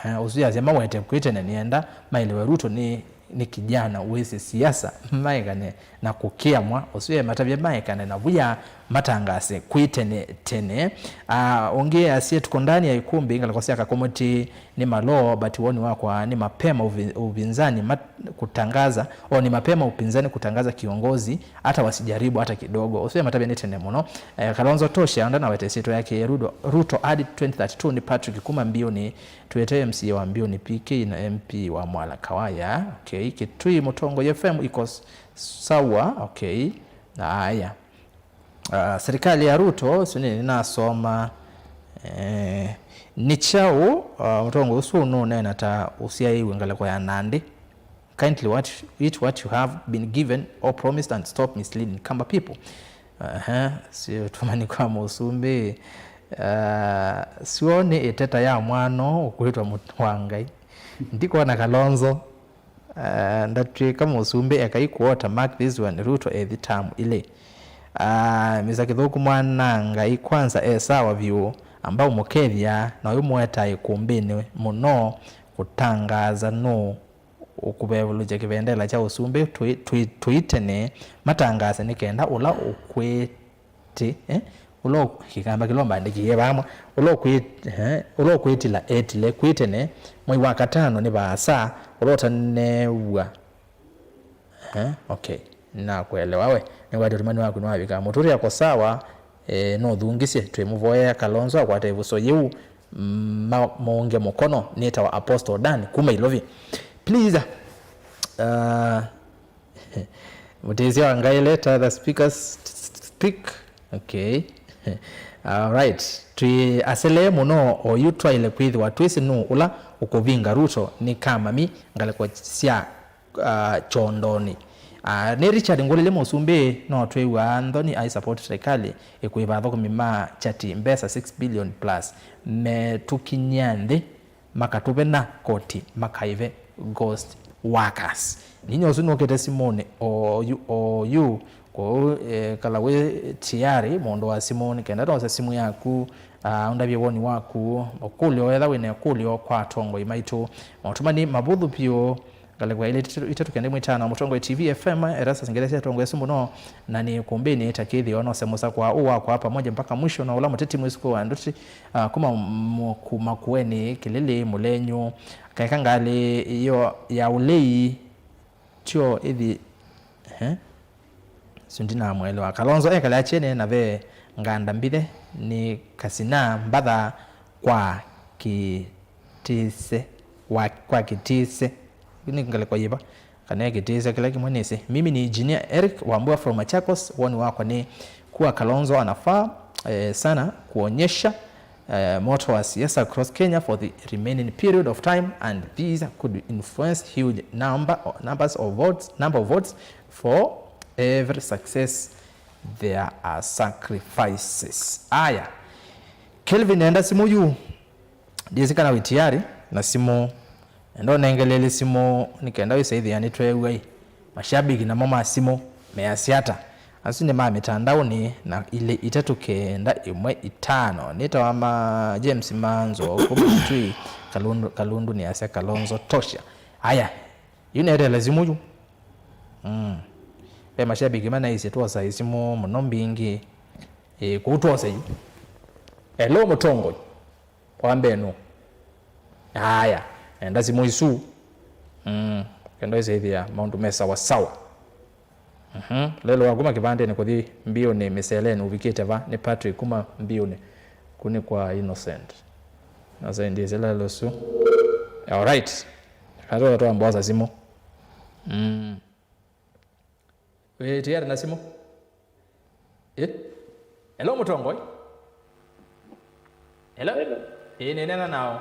Eh, ũsu yasya mawete kwĩ tene nĩenda maelewe Ruto nĩ, nĩ kijana wĩsĩ siasa, maekane na kũkĩamwa. Ũsu ematavya maekane na via, matangase kwĩ tene tene. Ah, ũngĩ asye, "Tuko ndani ya ikumbi, ngalĩko sya Kakomoti nĩ maloo, but woni wakwa nĩ mapema uvi-, upinzani mat-, kutangaza, o ni mapema upinzani kutangaza kiongozi, hata wasijaribu hata kidogo." Ũsu ematavya nĩ tene mũno. Eh, Kalonzo tosha, ndanaweta ĩsyĩtwa yake, Ruto, Ruto hadi twenty thirty-two nĩ Patrick kuma Mbioni, tuete M C A wa Mbioni P K na M P wa Mwala Kawaya. Okay, Kitui Mũtongoi F M iko s-, sawa. Okay, aya. Ah, serikali ya Ruto, ũsu nĩ nasoma, eh, nĩ kyaũ, ah, mũtongoi ũsu nũneena ta ũsyaĩwe ngalĩko ya Nandi? Kindly what, eat what you have been given or promised and stop misleading Kamba people. Aha, sio tumani kwa mũsumbĩ. Ah, sio nĩ ĩteta ya mwana ũkwĩtwa mũtĩ wa Ngai. Ndikwona Kalonzo. Ah, ndatw'ĩka mũsumbĩ, ekai kuota, mark this one, Ruto ethi term ilĩ. Ah, Mister Kĩthũku mwana Ngai kwanza e sawa vyũ, amba ũmũkethya, na ũyũmũetaa ĩkũmbĩnĩ mũno kũtangaza nũũ ũkũvevũlũkya kĩvendela kya ũsumbĩ tũi, tũi, tũi tene, matangaase nĩ kenda ũla ũkwĩtĩ, eh? Ũla ũ-, kĩkamba kĩla ũmbandĩkĩie vamwe, ũla ũkwĩ-, eh, ũla ũkwĩtila etile kwĩ tene, mwei wa katano nĩ vaasa, ũla ũtanew'a. Eh, okay. Nĩnakuelewa we. Nĩkwatĩ ũtũmani waku nĩwavika. Mũtũrĩ ako sawa, eh, nũthungisye, twĩmũvoyea Kalonzo akwate ĩvuso yĩu, mm, ma-, mũunge mũkono. Nĩtawa Apostle Dan kuma Ilovi. Please, uh, Mũtĩsya wa Ngai, let other speakers speak. Okay. All right. Twĩ aselee mũno oyu twaĩle kwĩthĩwa twĩsĩ nũũ ũla ũkũvinga Ruto nĩ kamami ngalĩko sya, ah, kyondonĩ. Ah, nĩ Richard Ngũlĩlĩ mũsumbĩ, no twĩw'aa nthoni ai support serikali ĩkũĩva athũkũmi ma Chati mbesa six billion plus metũkinyĩa nthĩ makatũve na koti makaĩve ghost workers. Ninyie ũsu nũkĩte simũnĩ oyu, oyu. Kwoou, eh, kala wĩ tayari, mũndũ wa simũ, nĩ kenda nose simũ yaku, ah, ũndavye woni waku, ũkũlyo, etha wĩna ĩkũlyo kwa atongoi maitũ. Maũtũmani mavũthũ vyũ, ngalĩko ya ilĩ itatũ kenda ĩmwe itano, Mũtongoi T V F M, Erastus Ngelesya atongoi asu mũno, na nĩ kũmbĩnĩ ta kĩthĩo, nose mũsakwa ũũ wakwa pamoja mpaka mwisho, na ũla mũteti mwĩsukũ wa nduti, ah, kuma mu-, kuma Kueni, Kĩlĩlĩ, Mũlenyu, kaeka ngalĩ yo ya ũlei, tyo ĩthi, eh? Su ndinamwelewa. Kalonzo ekale akyene na ve nganda mbithe nĩ kasina mbatha kwa kĩtĩse, wa, kwa kĩtĩse. Nĩ ngalĩko yĩva? Kana e kĩtĩse kĩla kĩmwe nĩsĩ. Mimi ni Engineer Eric Wambua from Machakos. Woni wakwa nĩ kuwa Kalonzo anafaa, eh, sana kuonyesha, eh, moto wa siasa across Kenya for the remaining period of time, and this could influence huge number, numbers of votes, number of votes. For every success there are sacrifices. Aya. Kelvin, enda simũ yu. Ndiĩsĩ kana wĩ tayari na simũ. Enda ũnengelele simũ, nĩ kenda wĩsaithĩa nĩtweew'ai. Mashabiki namo ma simũ measya ata? Asu nĩ ma mĩtandaonĩ na ilĩ itatũ kenda ĩmwe itano. Nĩtawa ma James Manzo, kuma Kitui, Kalundu, Kalundu nĩasya Kalonzo tosha. Aya, yu neteele simũ yu. Mm. Ve mashabiki manaisye twosa isimũ mũno mbingĩ. Ĩ, kũu twose yu. Hello, mũtongoi. Wa mbee nũ? Aya, enda simũ isu. Mm, kenda ĩsĩthĩa maũndũ me sawa sawa. Mhm. Lelo wa kuma kĩvandenĩ kũthi mbiũnĩ mĩseleni ũvikĩte va? Nĩ Patrick kuma mbiũnĩ. Kũ nĩ kwa Innocent. Innocent ndĩsĩ lelo su. All right. Katola twambosa simũ. Mm. Wĩ tayari na simũ? Eh? Hello, mũtongoi? Hello? Hello. Ĩĩ, nĩneena nao.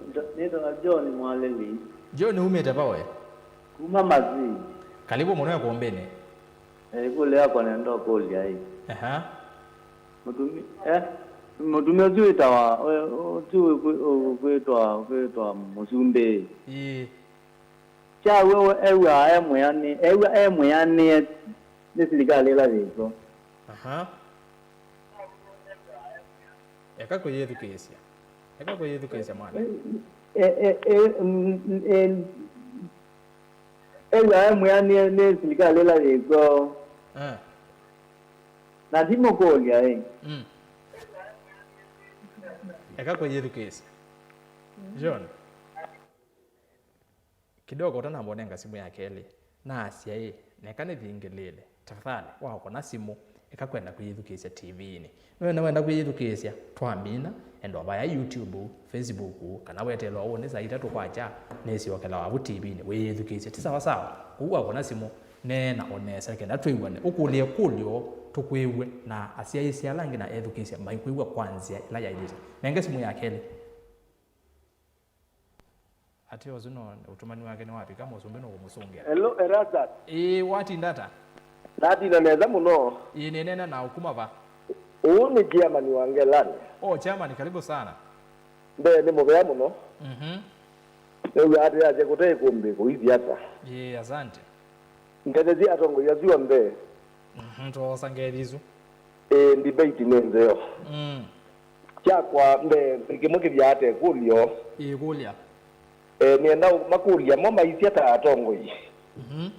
Nda-, nĩtawa John Mwalili. John, umĩte va we? Kuma Masii. Karibu mũno ĩkũmbĩnĩ. Eh, ĩkũlyo yakwa nenda ũkũlya ĩ. Aha. Mũtumi-, eh? Mũtumĩa ũsu wĩtawa, we, ũsu wĩ-, wĩ-, wĩkwĩtwa, wĩkwĩtwa Mũsumbĩ. Ĩĩ. Kyaw'o ew'aa e mwĩanĩe, ew'a e mwĩanĩe nĩ silikalĩ ĩla yĩkw'o. Aha. Eka kũyĩthukĩĩsya. Eka kũyĩthukĩĩsya mwana. E, e, e, mm, e, ew'aa e mwĩanĩe nĩ silikalĩ ĩla yĩkw'o. Ah. Na ndimũkũlya ĩ. Mm. Eka kũyĩthukĩĩsya. John. Kidogo ũtanamba ũnenga simũ ya kelĩ, naasya ĩ, neka nĩvingĩlĩĩle, tafadhali, waũkũna simũ, eka kwenda kwĩyĩthukĩĩsya T V-inĩ. Nĩwenda wenda kwĩyĩthukĩĩsya, twamina, enda vaya YouTube, Facebook, kana weteelwa ũũ nĩ saa itatũ kwakya, nĩsyokelawa vu T V-inĩ, wĩyĩthukĩĩsya. Ti sawa sawa? Kwoou waũkũna simũ, neena o nesa kenda twĩw'ane, ũkũlye ĩkũlyo tũkwĩw'e, na asyaĩĩsya ala angĩ na ethukĩĩsya maikwĩw'a kwa nzĩa ĩla yaĩlĩte. Nenge simũ ya kelĩ. Ati ũsu no ũtũmani wake nĩwavika, mũsumbĩ nũkũmũsũngĩa. Hello, Erastus. Ĩĩ, watinda ata? Natina nesa mũno. Ĩĩ, nĩnena na ũkuma va? Ũũ nĩ chairman wa Ngelani. Oh, chairman, karibu sana. Mbee nĩ mũvea mũno. Mhm. Nĩw'aa atĩ asya kũte ĩkũmbĩ kũithi ata. Ĩĩ, asante. Ndethesie atongoi asu onthe. Mhm, twosa ngethi isu. Ĩĩ, debate nĩ nzeo. Mm. Kyakwa mbee, kĩmwe kĩthyaa ata ĩkũlyo. Ĩĩ, kũlya. Eh, nĩenda makũlya mo maisya ta atongoi. Mhm.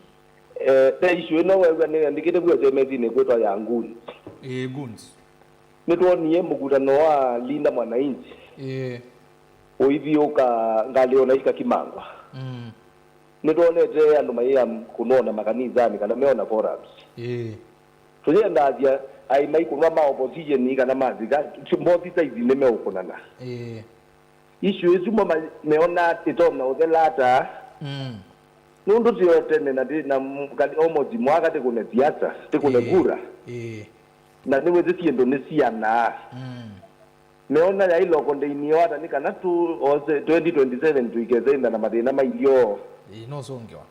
Eh, te issue ĩno weew'a nĩyandĩkĩte vu S M S-inĩ kwĩtwa ya goons. Ĩĩ, goons. Nĩtwonie mũkutano wa Linda Mwananchi. Ĩĩ. Ũithiũka ngalĩ ona ikakimangwa. Mm. Nĩtwonete andũ maia kũnona makanisanĩ kana meona forums. Ĩĩ. Tũyenda asya aĩ maikũnwa ma opposition kana ma thika, both sides nĩmeũkũnana. Ĩĩ. Issue ĩsu mo ma-, meona ĩtonya ũthela ata? Mm. Nũndũ tĩo tene na tĩ-, na m-, kati-, almost mwaka tĩkũne siasa, tĩkũne Ĩĩ. kura. Ĩĩ. Na nĩwĩsĩ syĩndũ nĩsianaa. Mm. Meona yaĩ local ndĩinĩ yo ata nĩ kana tu ose twenty twenty-seven tũikethenda na mathĩna ma ilyoo. Ĩĩ, nũsũngĩwa.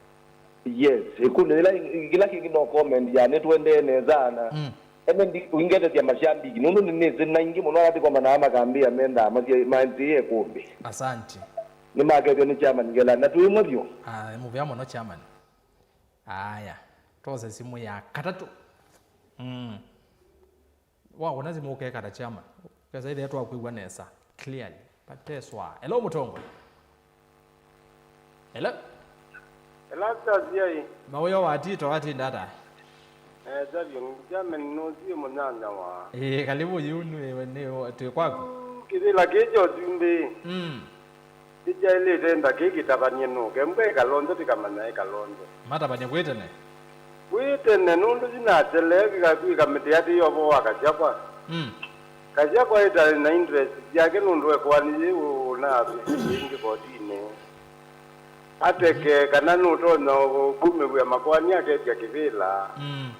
Yes, ĩkũlyo ĩla ĩ-, kĩla kĩngĩ no comment ya nĩtũendee nesa na Mm. ene ndi-, ũingetethya mashambiki nũndũ nĩnĩsĩ na ingĩ mũno ala tĩkomanaa makambĩa mendaa masya maenzie ĩkũmbĩ. Asante. Nĩmakethw'a nĩ chairman Ngelani na twĩmwe vyũ. Ah, mũvea mũno chairman. Aya, twose simũ ya katatũ. Mm. Waona simũ ũkekata chairman. Kesa ĩthĩa twakwĩw'a nesa. Clearly. Pateswa. Hello, mũtongoi. Hello. Erastus yai. Mawĩo watito watinda ata? Eh, Xavier, German nũsie mũnyanya wa. Ĩĩ, karibu yu nĩ, nĩ, twĩ kwaku. Kĩvĩla kĩĩ kya ũsumbĩ. Mm. Nĩkyaĩlĩte nda kĩĩ kĩtavany'e nũke, mbwa ĩkalonzo tĩkamanya ĩkalonzo. Matavany'e kwĩ tene? Kwĩ tene, nũndũ yu natelee kĩkatw'ĩka mĩtĩ atĩ yo vo wa Kasyakwa. Mm. Kasyakwa ĩtaĩ na interest syake nũndũ ekoani yĩ ũnaavi ĩngĩ kotinĩ. Ateke kana nũtonya kũmĩw'a makoani aketya kĩvĩla. Mm.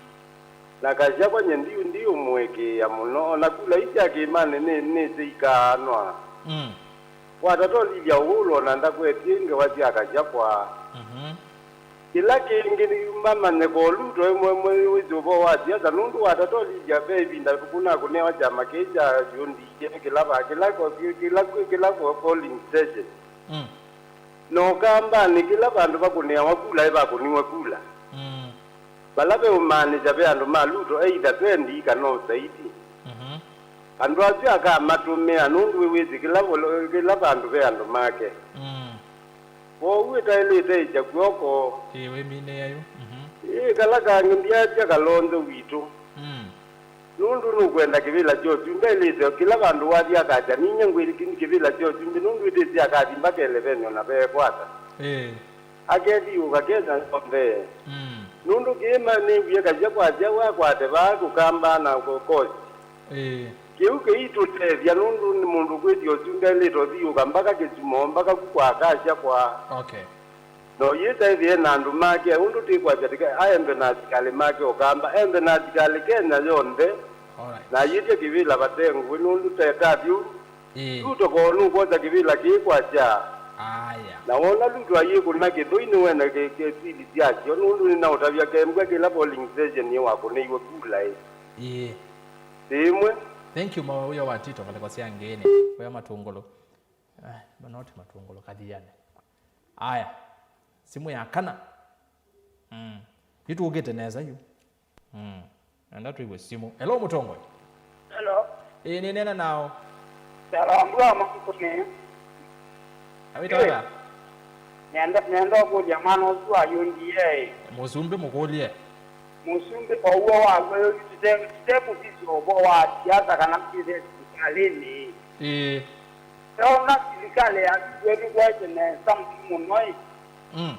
Na Kasyakwa nye ndiũ, ndiũmũĩkĩĩa mũno. O na kula ii sya kĩĩmanĩ nĩ, nĩsĩ ikaanwa. Mm. Watata ũlilya ũwũlũ o na ndakwetie ngewa sya Kasyakwa. Mhm. Kĩla kĩngĩ mamanye ko Ruto ĩmwe ĩmwe wĩsĩ ũvoo wa siasa, nũndũ watata ũlilya ve ĩvinda kũnakũnewa kyama kĩĩ kya U D A kĩla va, kĩla ko-, kĩla, kĩla ko-, polling station. Mm. Na Ũkambanĩ, kĩla vandũ vakũnĩawa kula ĩvakũniwe kula. Mm. Vala veũmaanĩsya ve andũ ma Ruto either twendi kana ũsaiti. Mhm. Andũ asu akamatũmĩa, nũndũ wĩwĩsĩ kĩla volo-, kĩla vandũ ve andũ make. Mm. Kwoou ĩtaĩlĩte ĩkya kw'oko. Ĩĩ, wĩminĩĩa yu. Mhm. Ĩĩ, kala kangĩ ndyaasya Kalonzo witũ. Mm. Nũndũ nũkwenda kĩvĩla kya ũsumbĩ, aĩlĩte kĩla vandũ wathi akasya, "Ninyie ngwĩ kĩvĩla kya ũsumbĩ," nũndũ ĩtĩsĩ akathi mbaka elevenĩ o na veekwata. Ĩĩ. Akethiũũka Kenya yonthe. Mm. Nũndũ kĩĩ ma nĩw'ie Kasyakwa asya wakwate vaa kũkamba na kũkosi. Ĩĩ. Kĩu kĩitũtethya nũndũ nĩ mũndũ kwĩthĩa ũsumbĩ aĩlĩte ũthiũũka mbaka Kĩsumo, mbaka ku kwa Kasyakwa. Okay. Na ũyĩta ĩthĩe na andũ make, ũndũ twĩkwasya tĩka aembe na asikalĩ make Ũkamba, embe na asikalĩ Kenya yonthe, Alright. Na ayĩtye kĩvĩla vate ngũĩ, nũndũ tetathi ũu. Ĩĩ. Ruto koo nũkwosa kĩvĩla kĩĩ kwasya. Aya. Na wona Ruto ayĩkũna kĩthũi nĩwene kĩ-, kĩ-, sili syakyo, nũndũ nĩnaũtavya kembwa kĩla polling station yĩwakũnĩiwe kula ĩ. Ĩĩ. Ĩmwe. Thank you, mawĩa wa Tito, ngalĩko sya ngĩĩnĩ. Wĩa matũngũlũ. Ah, no ti matũngũlũ, kathiane. Aya. Simũ ya kana. Mm. Yu tũkĩte nesa yu. Mm. Enda twĩw'e simũ. Hello, mũtongoi. Hello. Ĩĩ, nĩneena nao. Salambua makũnĩ. Awĩta wĩta? Nenda nenda ũkũlya mwana ũsu wa U D A. Mũsumbĩ mũkũlye. Mũsumbĩ ow'o wa kwĩũ tũte tũtekũsisya ũvoo wa siasa kana twĩthe sivikalĩnĩ. Ĩĩ. Eona silikalĩ ya Kĩkw'ũ nĩkwaĩte nesa mũno ĩ. Mm.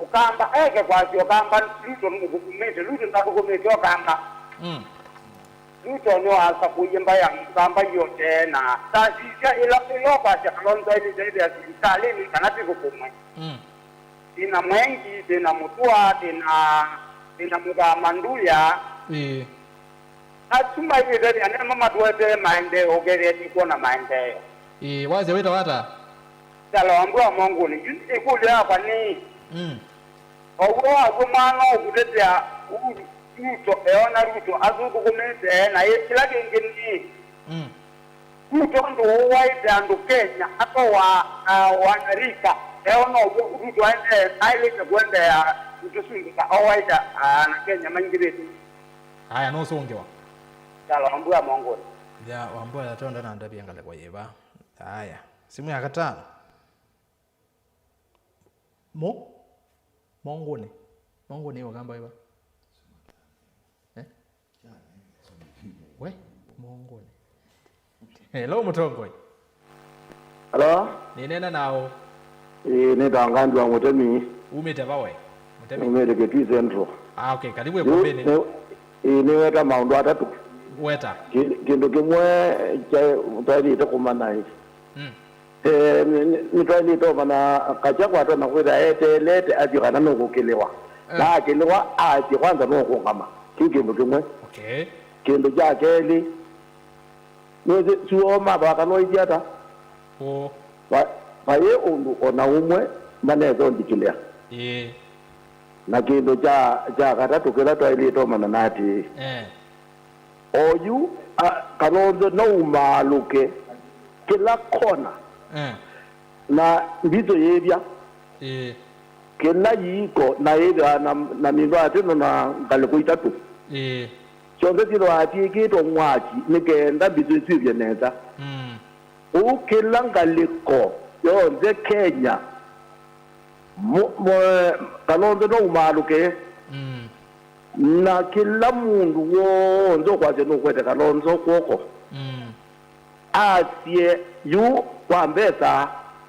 Ũkamba eke kwasya Ũkamba Ruto nũthũkũmĩte, Ruto ndathũkũmĩte Ũkamba. Mm. Ruto nĩwasakũie mbaĩ ya Mũkamba yote na ndasisya ĩla ĩla ũkwasya Kalonzo aĩlĩte ĩthĩa silikalĩnĩ kana tĩthũkũmwe. Mm. Twĩna Mwengi, twĩna Mũtua, twĩna twĩna Mũthama Nduya. Ĩĩ. Asu mailĩte thĩna nĩmo matũetee maendeeo, ũkethĩa tũkwona maendeeo. Ĩĩ, wasya wĩtawa ata? Salambua Mongũnĩ. Yu ĩkũlyo yakwa nĩ, mm, ow'o wakw'o mwana ũkũtetea Uhuru, Ruto, eona Ruto asũthũkũmĩte, na ĩ- kĩla kĩngĩ nĩ, mm, Ruto ndũũwaĩte andũ Kenya, atoa, uh, wanarika, eona ũw'o Ruto aendee- aĩlĩte kũendeea kũtũsundĩka owaĩte, uh, ana Kenya maingĩvĩte. Aya, nũsũngĩwa. Sala Wambua Mongũnĩ. Ya, Wambua ya tonda na ndavya ngalĩko yĩva. Aya, simũ ya katano. Mo? Mongũnĩ. Mongũnĩ ĩ Ũkamba wĩva? Eh? We, Mongũnĩ. Hello, mũtongoi. Hello? Nĩneena naũ? Ĩĩ, nĩtawa Ngandu wa Mũtemi. Umĩte va we? Mũtemi? Umĩte Kitui Central. Ah, okay. Karibu ĩkũmbĩnĩ. Nĩ- ĩĩ, nĩweta maũndũ atatũ. Weta. Kĩ- kĩndũ kĩmwe kya- twaĩlĩte kũmanya ĩ. Mm. Eh, nĩ- nĩ- nĩtwaĩlĩte ũmanya Gachagua atonya kwĩthĩa eteelete asye kana nũkũkĩlĩwa. Eh. Na akĩlĩwa asye kwanza nũkũngama. Kĩu kĩndũ kĩmwe. Okay. Kĩndũ kya kelĩ, nĩwĩsĩ suo mathakalwaisye ata? Ũ. Va- vayĩ ũndũ o na ũmwe manesa ũndikĩlĩa. Ĩĩ. Na kĩndũ kya kya katatũ kĩla twaĩlĩte ũmanya na atĩĩ, eh, oyu a- Kalonzo no umaalũke kĩla kona, eh, na mbisũ yĩthya. Ĩĩ. Kĩla yĩiko na yĩthĩwa na, na mĩndũ atĩno na ngalĩko itatũ. Ĩĩ. Syonthe syĩthĩwa syĩkĩtwe mwaki nĩ kenda mbisũ isyĩthye nesa. Mm. Ũu kĩla ngalĩko yonthe Kenya, mo- mo- Kalonzo no umaalũke. Mm. Na kĩla mũndũ w'onthe ũkwasya nũkwete Kalonzo kw'oko, mm, asye yu kwa mbesa,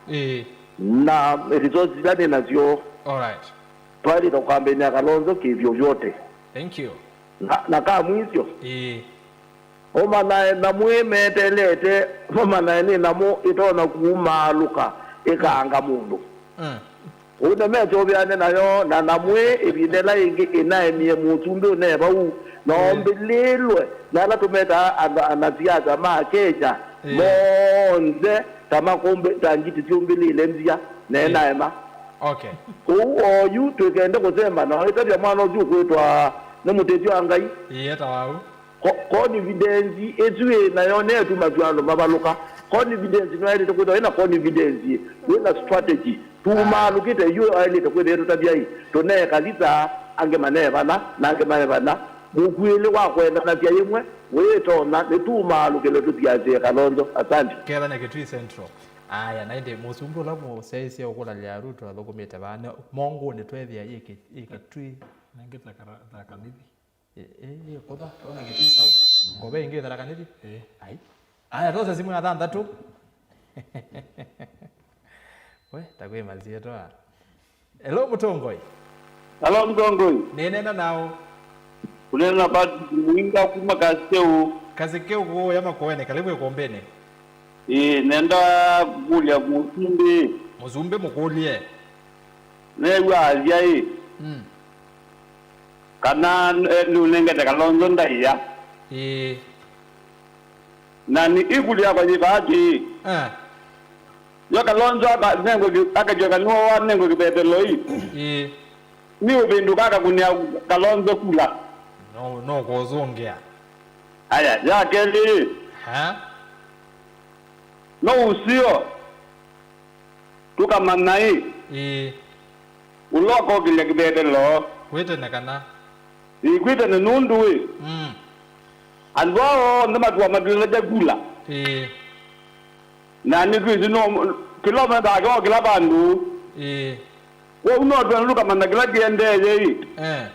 ĩĩ, na resources ila nĩ nasyo. All right. Twaĩlĩte kũkambenĩa Kalonzo kĩvyovyote. Thank you. Na, na ka mwisyo. Ĩĩ. Ũmanae namwĩ metelete, ũmanae nĩ namũ ĩtonya kumaalũka ĩkaanga mũndũ. Mm. Ũu nĩmeseũvĩane nayo, na namwĩ ĩvinda ĩla yĩngĩ ĩnaemie mũsumbĩ ũnee vau, na, mm, ombĩlĩlwe nĩ ala tũmetaa ana- anasiasa ma Kenya, mm, monthe ta makũmbĩ- ta ngiti syũmbĩlĩle nzia, na, mm, ĩnaema. Okay. Kwoou oyu twĩkende kũsemba na ĩtavya mwana ũsu ũkwĩtwa nĩ mũtĩsyo wa Ngai. Ĩĩ, etawa au. Ko- confidence ĩsu wĩ nayo nĩyo ĩtumasya andũ mavalũka. Confidence nĩwaĩlĩte kwĩthĩwa wĩ na confidence, wĩ na strategy. Tumaalũkĩte yu aĩlĩte kwĩthĩa tũtavyai, tũnee kalisa, angĩ manee vana, na angĩ mae vana. Mũkuĩlĩ wa kwendanasya yĩmwe wĩtonya, nĩtumaalũkĩle tũsiasĩe Kalonzo. Asante. Kethane Kitui Central. Aya, na ĩndĩ mũsumbĩ ũla mũsyaĩĩsye ũkũlalya Ruto athũkũmĩte vaa? Nĩ Mongũnĩ twethĩa yĩ Ki- yĩ Kitui. Nengĩ Tharaka Nithi. Ĩ- ĩ- ĩ, kũtha, ona Kitui South. Ngove ĩngĩ Tharaka Nithi? Ĩ. Ai. Aya, twosa simũ ya thanthatũ. We, ta kwĩ masyĩtwa. Hello, mũtongoi. Hello, mũtongoi. Nĩneena naũ? Ũneena na Patrick Muinga kuma Kasikeu. Kasikeu kũũya Makueni, karibu ĩkũmbĩnĩ. Ĩĩ, nenda kũkũlya mũsumbĩ. Mũsumbĩ mũkũlye. Neew'a asya ĩ. Mm. Kana, eh, nũnengete Kalonzo ndaĩa. Ĩĩ. Na nĩ ĩkũlyo yakwa yĩ vaa atĩĩ. Eh. Yo Kalonzo aka- nengwe kĩ- akatw'ĩka nĩwe wanengwe kĩvevelo ĩ. Ĩĩ. Nĩ ũvĩndũka akakũnĩa Kalonzo kula. No, no kũzũngĩa. Aya, ya kelĩ. Ha? No ũseo. Tũkamanya ĩ. Ĩĩ. Ũla ũkokĩlya kĩvethelo. Kwĩtene kana? Ĩĩ, kwĩtene nũndũ ĩ. Mm. Andũ aa onthe matuwa matwĩna chakula. Ĩĩ. Na nĩtwĩsĩ no kĩla ũmendaa kĩla vandũ. Ĩĩ. Kwoou no twende tũkamanya kĩla kĩendee ĩ. Eh.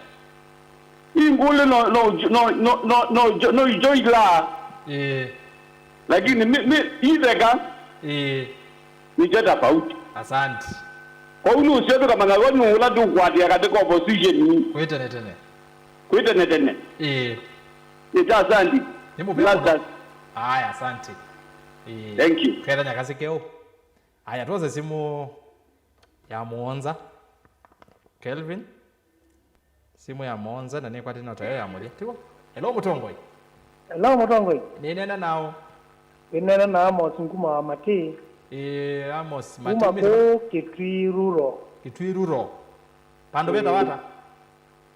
Ingũlĩ no, no, no, no, no, no, no ijo ilaa. Ĩĩ. Lakini mi, mi, itheka. Ĩĩ. Nĩkyo tofauti. Asante. Kwoou nũseo tũkamanya we nũũ ũla tũkwatĩa katika opposition. Kwĩ tene tene. Kwĩ tene tene. Ĩĩ. Nĩkyo asante. Nĩ mũvea mũno. Aya, asante. Ĩĩ. Thank you. Ketha nyakasi keo. Aya, tuoze simu ya mũonza. Kelvin. Simũ ya mũonza na nĩkwatĩte nota ĩyo ya mũthya. Tiw'o? Hello, mũtongoi. Hello, mũtongoi. Nĩneena naũ? Nĩneena na Amos Nguma wa Matĩ. Ĩĩ, Amos, Matĩ kuma umĩte kũũ Kitui Rural. Kitui Rural. Vandũ vetawa ata?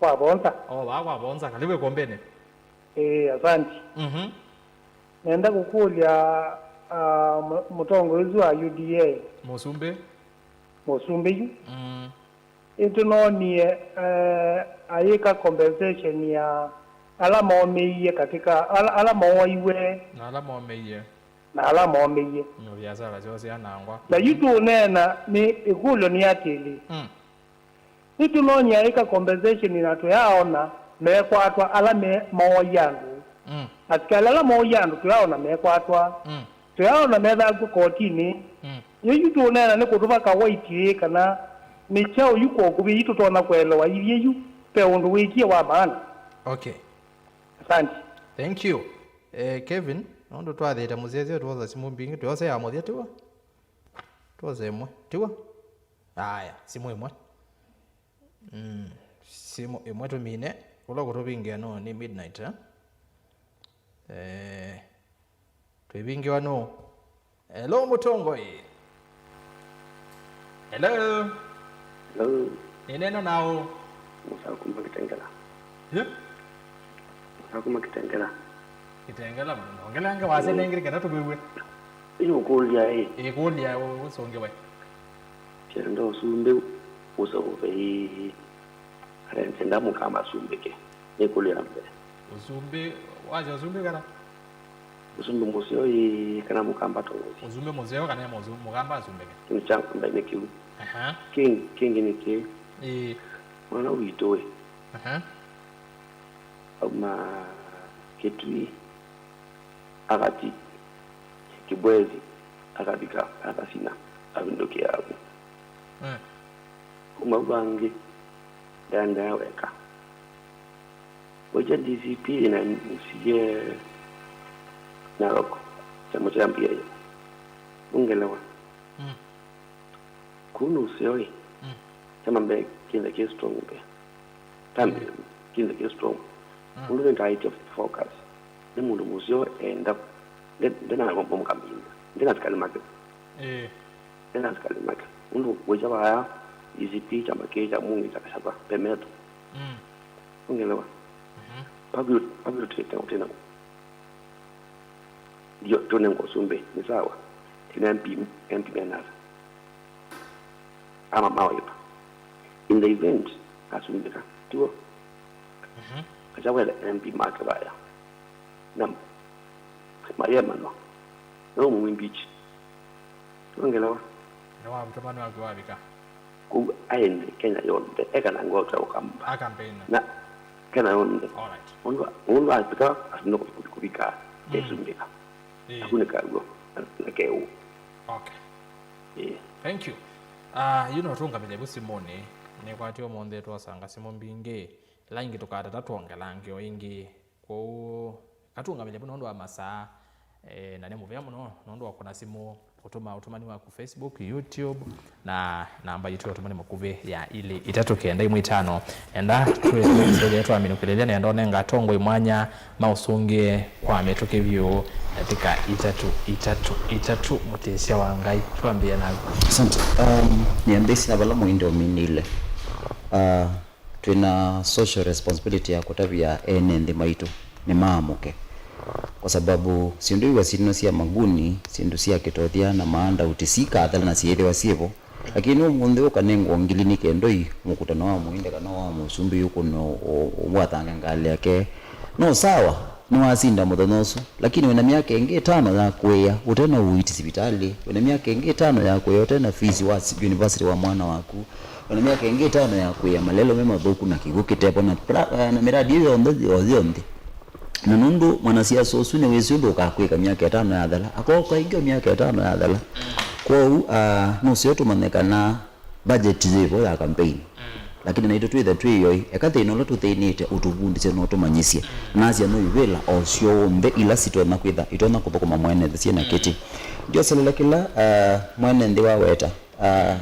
Kwa Vonza. Oh, vaa kwa Vonza. Karibu ĩkombeni. Ĩĩ, asante. Mhm. Nenda kũkũlya, ah, mũ-, mũtongoi ũsu wa U D A. Mũsumbĩ. Mũsumbĩ yu. Mm. Nĩtũnoonie, eh, ayĩka compensation ya ala maũmĩie katika, ala, ala mowaiwe. Na ala momeie. Na ala momeie. Nĩ viasala syoo syanangwa. Na yu tũũneena nĩ ĩkũlyo nĩ atĩlĩ. Mm. Nĩtũnoonie ayĩka compensation na tũyaona mekwatwa ala me, mooie andũ. Mm. Asikalĩ ala mooie andũ tũyaona mekwatwa. Mm. Tũyaona methangw'a kotinĩ. Mm. Yu yu tũũneena nĩ kũtũva kawaiti ĩ kana nĩ kyaũ yu kwa ũkuvĩ yu tũtonya kũelewa ithyĩ yu ve ũndũ wĩkie wa maana. Okay. Asante. Thank you. Eh, Kevin, nũndũ twathĩte mũsyĩsyo twosa simũ mbingĩ, twosa ya mũthya tiw'o? Twosa ĩmwe, tiw'o? Aya, simũ ĩmwe. Mm, simũ ĩmwe tũmine, ũla kũtũvingĩa no nĩ midnight, eh? Eh, Twĩvingĩwa nũũ? Hello, mũtongoi. Hello. Hello. Nĩneena naũ? Mũsa kuma Kitengela. Eh? Mũsa kuma Kitengela. Kitengela, ongelanga wasya nengĩ kana tũkwĩw'e. Ĩĩ ũkũlya ĩ. Ĩĩ kũlya ũ-, ũsũngĩwe. Kyenda ũsumbĩ ũsũve ĩ. Alenze ndamũkamba asumbĩke. Nĩkũlya mbee. Ũsumbĩ, wasya ũsumbĩ kana? Ũsumbĩ mũseo ĩ kana mũkamba tongosye. Ũsumbĩ mũseo kana mũsu-, mũkamba asumbĩke? Kĩndũ kya mbee nĩ kĩu. Aha. Kĩngĩ, kĩngĩ nĩ kĩĩ? Ĩĩ. Mwana witũ ĩ. Aha. Auma Kĩtui, akati Kĩbwezi, akavika, akasina, avindũkĩa avu. Mm. Kuma vau vangĩ, ndaendaa weka. Waikya D C P na M C A Narok, kyama kya mbia yu. Ũngelewa. Mm. Kũu nũseo ĩ, mm, kyama mbee kĩnthe kĩ strong mbee. Tambi, mm, kĩnthe kĩ strong. Mm. Ũndũ nĩtaĩtye focus. Nĩ mũndũ mũseo enda. Nde-, ndena mamũkambinda. Ndena asikalĩ make. Ĩĩ. Ndena asikalĩ make. Ũndũ wĩkya vaya, E C P kyama kĩĩ kya mũngĩ kya Gachagua, Pemeto. Mm. Ũngelewa? Mhm. Public, public tena, tena. Ndio, tũnengwa ũsumbĩ, nĩ sawa. Twĩna M P, M P menasa. Ama mawaipa. In the event, asumbĩka, tiw'o? Mhm. Acha wele M P make vaya. Na mayemanwa. No mu impeach. Nongelewa. Nĩ wa mtũmani wake wavika. Kũu aende Kenya yonthe, eka na ngoo twa ũkamba. Akampeni. Na Kenya yonthe. All right. Ũndũ, ũndũ avika, asinda kũvika, mm, esumbĩka. Ĩĩ. Akunĩka w'o, na, na keũ. Okay. Ĩĩ. Thank you. Ah, yu no tũngamĩle vu simũnĩ. Nĩkwatĩ ũmũnthĩ twosanga simũ mbingĩ. Ĩla ingĩ tũkatata twongelange o ingĩ. Kwoou, katũngamĩle vu nũndũ wa masaa, eh, na nĩ mũvea mũno nũndũ wa kũna simũ, kũtũma ũtũmani waku Facebook, YouTube, na namba yitũ ya ũtũmani mũkuvĩ ya ilĩ itatũ kenda ĩmwe itano. Enda twĩsũvĩe twaminũkĩlĩlya, nenda ũnenga atongoi mwanya maũsũngĩe kwa mĩtũkĩ vyũ, ndatĩka itatũ, itatũ, itatũ, mũtĩsya wa Ngai. Twambĩe naku. Asante. Um, nĩambĩsye na vala mũini ũminĩle. Uh, Twĩna social responsibility ya kũtavya ene nthĩ maitũ nĩmaamũke, kwa sababu syĩndũ iwa sino sya maguni, syĩndũ sya kĩtothya na maandauti sikathela na syĩthĩwa syĩvo, Lakini ũmũnthĩ ũkanengwa ngili nĩ Kendoi, mũkutano wa mũinde kana wa mũsumbĩ yũkũna ũwathanga ngalĩ yake. No sawa, nĩwasinda mũthenya ũsu, lakini wĩna myaka ĩngĩ ĩtano ya kũĩa ũte na ũiiti sivitalĩ, wĩna myaka ĩngĩ ĩtano ya kũĩa ũte na fees wa university wa mwana waku, wĩna myaka ĩngĩ ĩtano ya kũĩa malelũ me mathũku na kĩw'ũ kĩtevo na pra-, na mĩradi ĩyo yonthe o yonthe. Na nũndũ mwanasiasa ũsu nĩwĩsĩ ũndũ ũkakwĩka myaka ĩtano yathela, akooka ĩngĩ o myaka ĩtano yathela. Kwoou, ah, nũseo tũmanye kana budget yĩvo ya campaign. Lakini naitũ twĩthe twĩ ĩoi, eka thĩna ũla tũthĩnĩte ũtũvundĩsye na ũtũmanyĩsye. Nasya no ivĩla o syonthe ila sitonya kwĩtha, itonya kũthũkũma mwene nthĩ syĩ na kĩtĩ. Ndioselela kĩla, ah, mwene nthĩ waweta. Ah,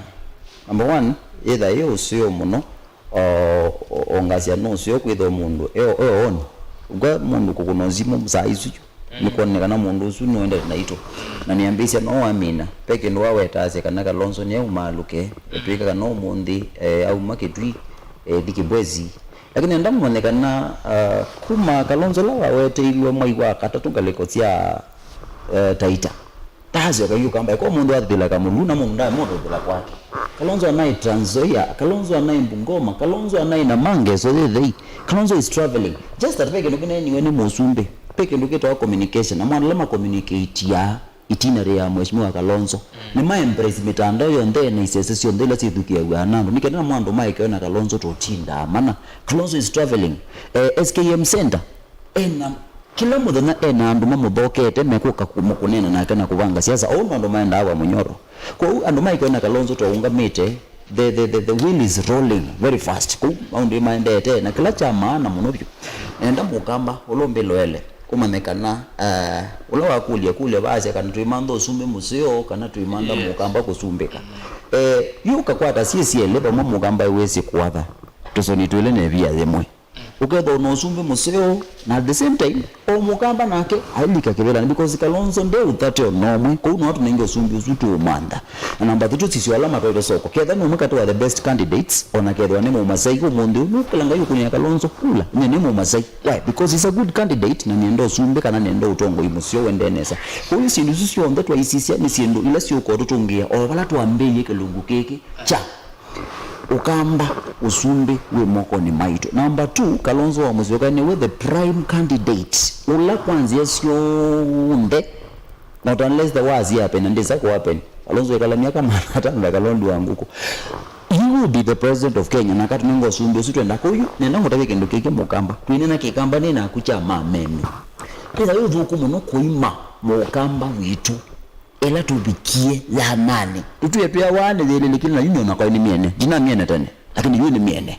number one, yĩtha yĩ ũseo mũno, o, o, o ngasya nũseo kwĩthwa mũndũ e, e ooni. Ũka mũndũ kũkũna simũ saa isu yu, nĩkwoneka kana mũndũ ũsu nũendete naitũ. Na nĩambĩĩsya no wamina. Ve kĩndũ wawetasya kana Kalonzo nĩaumaalũke, twĩka kana ũmũnthĩ, eh, auma Kĩtui, eh, thi Kĩbwezi. Lakini enda mũmanye kana, ah, kuma Kalonzo ũla waweteilwe mwai wa katatũ ngalĩko sya, eh, Taita. Ndasyoka yu Kamba, eko mũndũ athĩla Kamulu na mũndũ ndaĩ mũndũ athĩla kwake. Kalonzo anaĩ Trans Nzoia, Kalonzo anaĩ Bungoma, Kalonzo anaĩ Namanga ĩso yĩthei. Kalonzo is traveling. Just that ve kĩndũ kĩneeniwe nĩ mũsumbĩ. Ve kĩndũ kĩtawa communication. Na mwana lama communicatia itinerary ya Mheshimiwa Kalonzo. Nĩ ma embrace mitandao yonthe na isese syonthe ila syĩthukĩaw'a na andũ. Nĩ kenda na mwandũ maĩkewe na Kalonzo tũtindaa mana. Kalonzo is traveling. Eh, S K M Center. Ena, kĩla mũthenya ena andũ mamũthokete mekũka kũmũ-, kũneena nake na kũvanga siasa. Ũu nĩ andũ maendaa wa mũnyoro. Kwoou andũ maikona Kalonzo twaũngamĩte, the, the, the, the wheel is rolling very fast. Kwoou maũndũ nĩmaendete, na kĩla kya maana mũno vyũ. Enda mũkamba, ũla ũmbĩloele, ũmanye kana, eh, ũla wakũlya kũlya vaasya kana twĩmantha ũsumbĩ mũseo, kana twĩmantha mũkamba kũsumbĩka. Eh, yu ũkakwata syĩ syelĩ vamwe mũkamba wĩsĩ kũatha. Tũsoni twĩlĩ na ĩvia yĩmwe. Ũkethwa ũna ũsumbĩ mũseo, na at the same time, o mũkamba nake ailika kĩvĩlanĩ, because Kalonzo nde ũthate ona ũmwe, kwoou no atũnenge ũsumbĩ ũsu tũũmantha. Na namba three, tũsisye ala matwaĩte soko. Ketha nĩ ũmwe katĩ wa the best candidates, ona kethwa nĩ Mũmasai, ũmũnthĩ ũyũ nũkĩla Ngai ũkũnĩa Kalonzo kula, nyie nĩ Mũmasai. Why? Because he's a good candidate, na nĩenda ũsumbĩ kana nĩenda ũtongoi mũseo ũendee nesa. Kwoou syĩndũ isu syonthe twaisisya nĩ syĩndũ ila syũka ũtũtũngĩĩa o vala twambĩĩie kĩlungu kĩkĩ kya Ũkamba, ũsumbĩ wĩ mokonĩ maitũ. Number two, Kalonzo wa Musyoka nĩwe the prime candidate ũla kwa nzĩa syonthe, not unless the worst happen, na ndĩsa kũ happen. Kalonzo ekala myaka maana atano ndakalondi wa ngũkũ. He will be the president of Kenya, na akatũnenga ũsumbĩ ũsu twenda. Kwoou nenda ngũtavye kĩndũ kĩkĩ mũkamba. Twĩnena kĩkamba nĩ naku kya mameme. Kwĩtha wĩ ũthũku mũno kũima mũkamba witũ. Ĩla tũvikie yananĩ, tũtwĩe twĩawaa nĩ yĩlĩlĩkile na yu nĩ ona kwaĩ nĩ myene. Ndinamyene tene, lakini yu nĩ myene.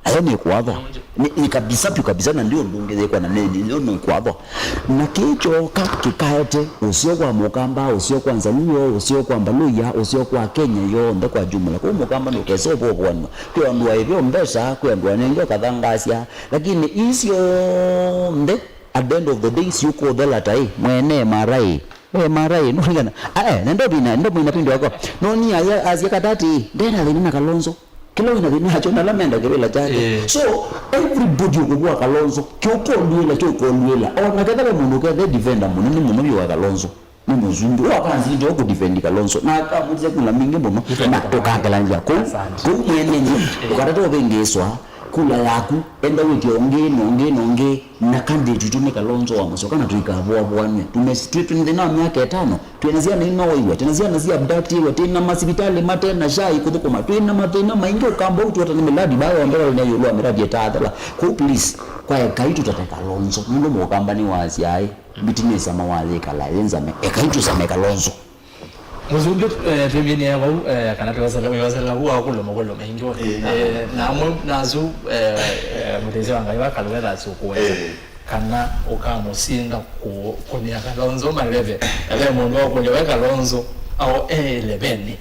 Nayo nĩ kwathwa. Nĩ, nĩ kabisa tu kabisa, na ndi ũndũ ũngĩ yĩkwa na nĩ, nĩ, yo nĩ kwathwa. Na kĩĩ kyoka kĩkaete ũseo kwa mũkamba, ũseo kwa nzaluo, ũseo kwa mbaluya, ũseo kwa Kenya yonthe kwa jumla. Kwoou mũkamba ndũkesa ũvũvũanwa. Kwĩ andũ aĩvyo mbesa, kwĩ andũ anenge ũkathangasya. Lakini ii syonthe, at the end of the day, siũkũthela ta ĩ, mwene mara ĩ. Eh, mara ĩ, nũringana. Ah, eh, nenda ũmina, nenda ũmina pindi wako. No ni aya, asia katati, ndena thĩna na Kalonzo. Kĩla wĩna thĩna nakyo, nala menda kĩvĩla kyake. Eh. So, everybody ũkũvua Kalonzo, kĩũkũlwĩla, kĩũkũlwĩla. O na ketha ve mũndũ kethe defender mũnene mũno vyũ wa Kalonzo. Nĩ mũsumbĩ. Wa kanzi ndio kũ defend Kalonzo. Na akamũtise kula mingi mũno. Defend na Kalonzo. Ũkangalangia. Kũu, asante. Kũu mwenenye, eh, ũkatata ũvĩngĩswa, kula yaku, enda wĩtye ũngĩ, na ũngĩ, na ũngĩ. Na candidate witũ nĩ Kalonzo wa Musyoka na tũikavũavũanw'e. Tume-, twĩ, twĩ thĩna wa myaka ĩtano. Twĩna syana inoaiwe, twĩna syana si abductiwe, twĩna masivitalĩ mate na shai kũthũkũma, twĩna mathĩna maingĩ ũkamba ũu tuota nĩ miradi, baa yonthe walea ĩũlũ wa miradi ĩtaathela. Kwoou please, kwa ekai tũtate Kalonzo, nũndũ mũkamba nĩwasyaĩ, mbiti nĩ sama wayĩkala yĩ nzame, ekai tũsame Kalonzo. Mũsumbĩ, eh, twĩmĩnĩe vau, eh, kana twĩwasela, wĩwasela vu wa kũlũma, kũlũma ingĩ. Ĩĩ, na- Eh, na amwe nasu, eh, eh, mũtĩsĩ wa Ngai wa Kalwetha asũkũe. Ĩĩ. Kana ũkamũsinda kũ-, kũnĩa Kalonzo maleve. Na ve mũndũ wakũlya we Kalonzo, ao e elevenĩ,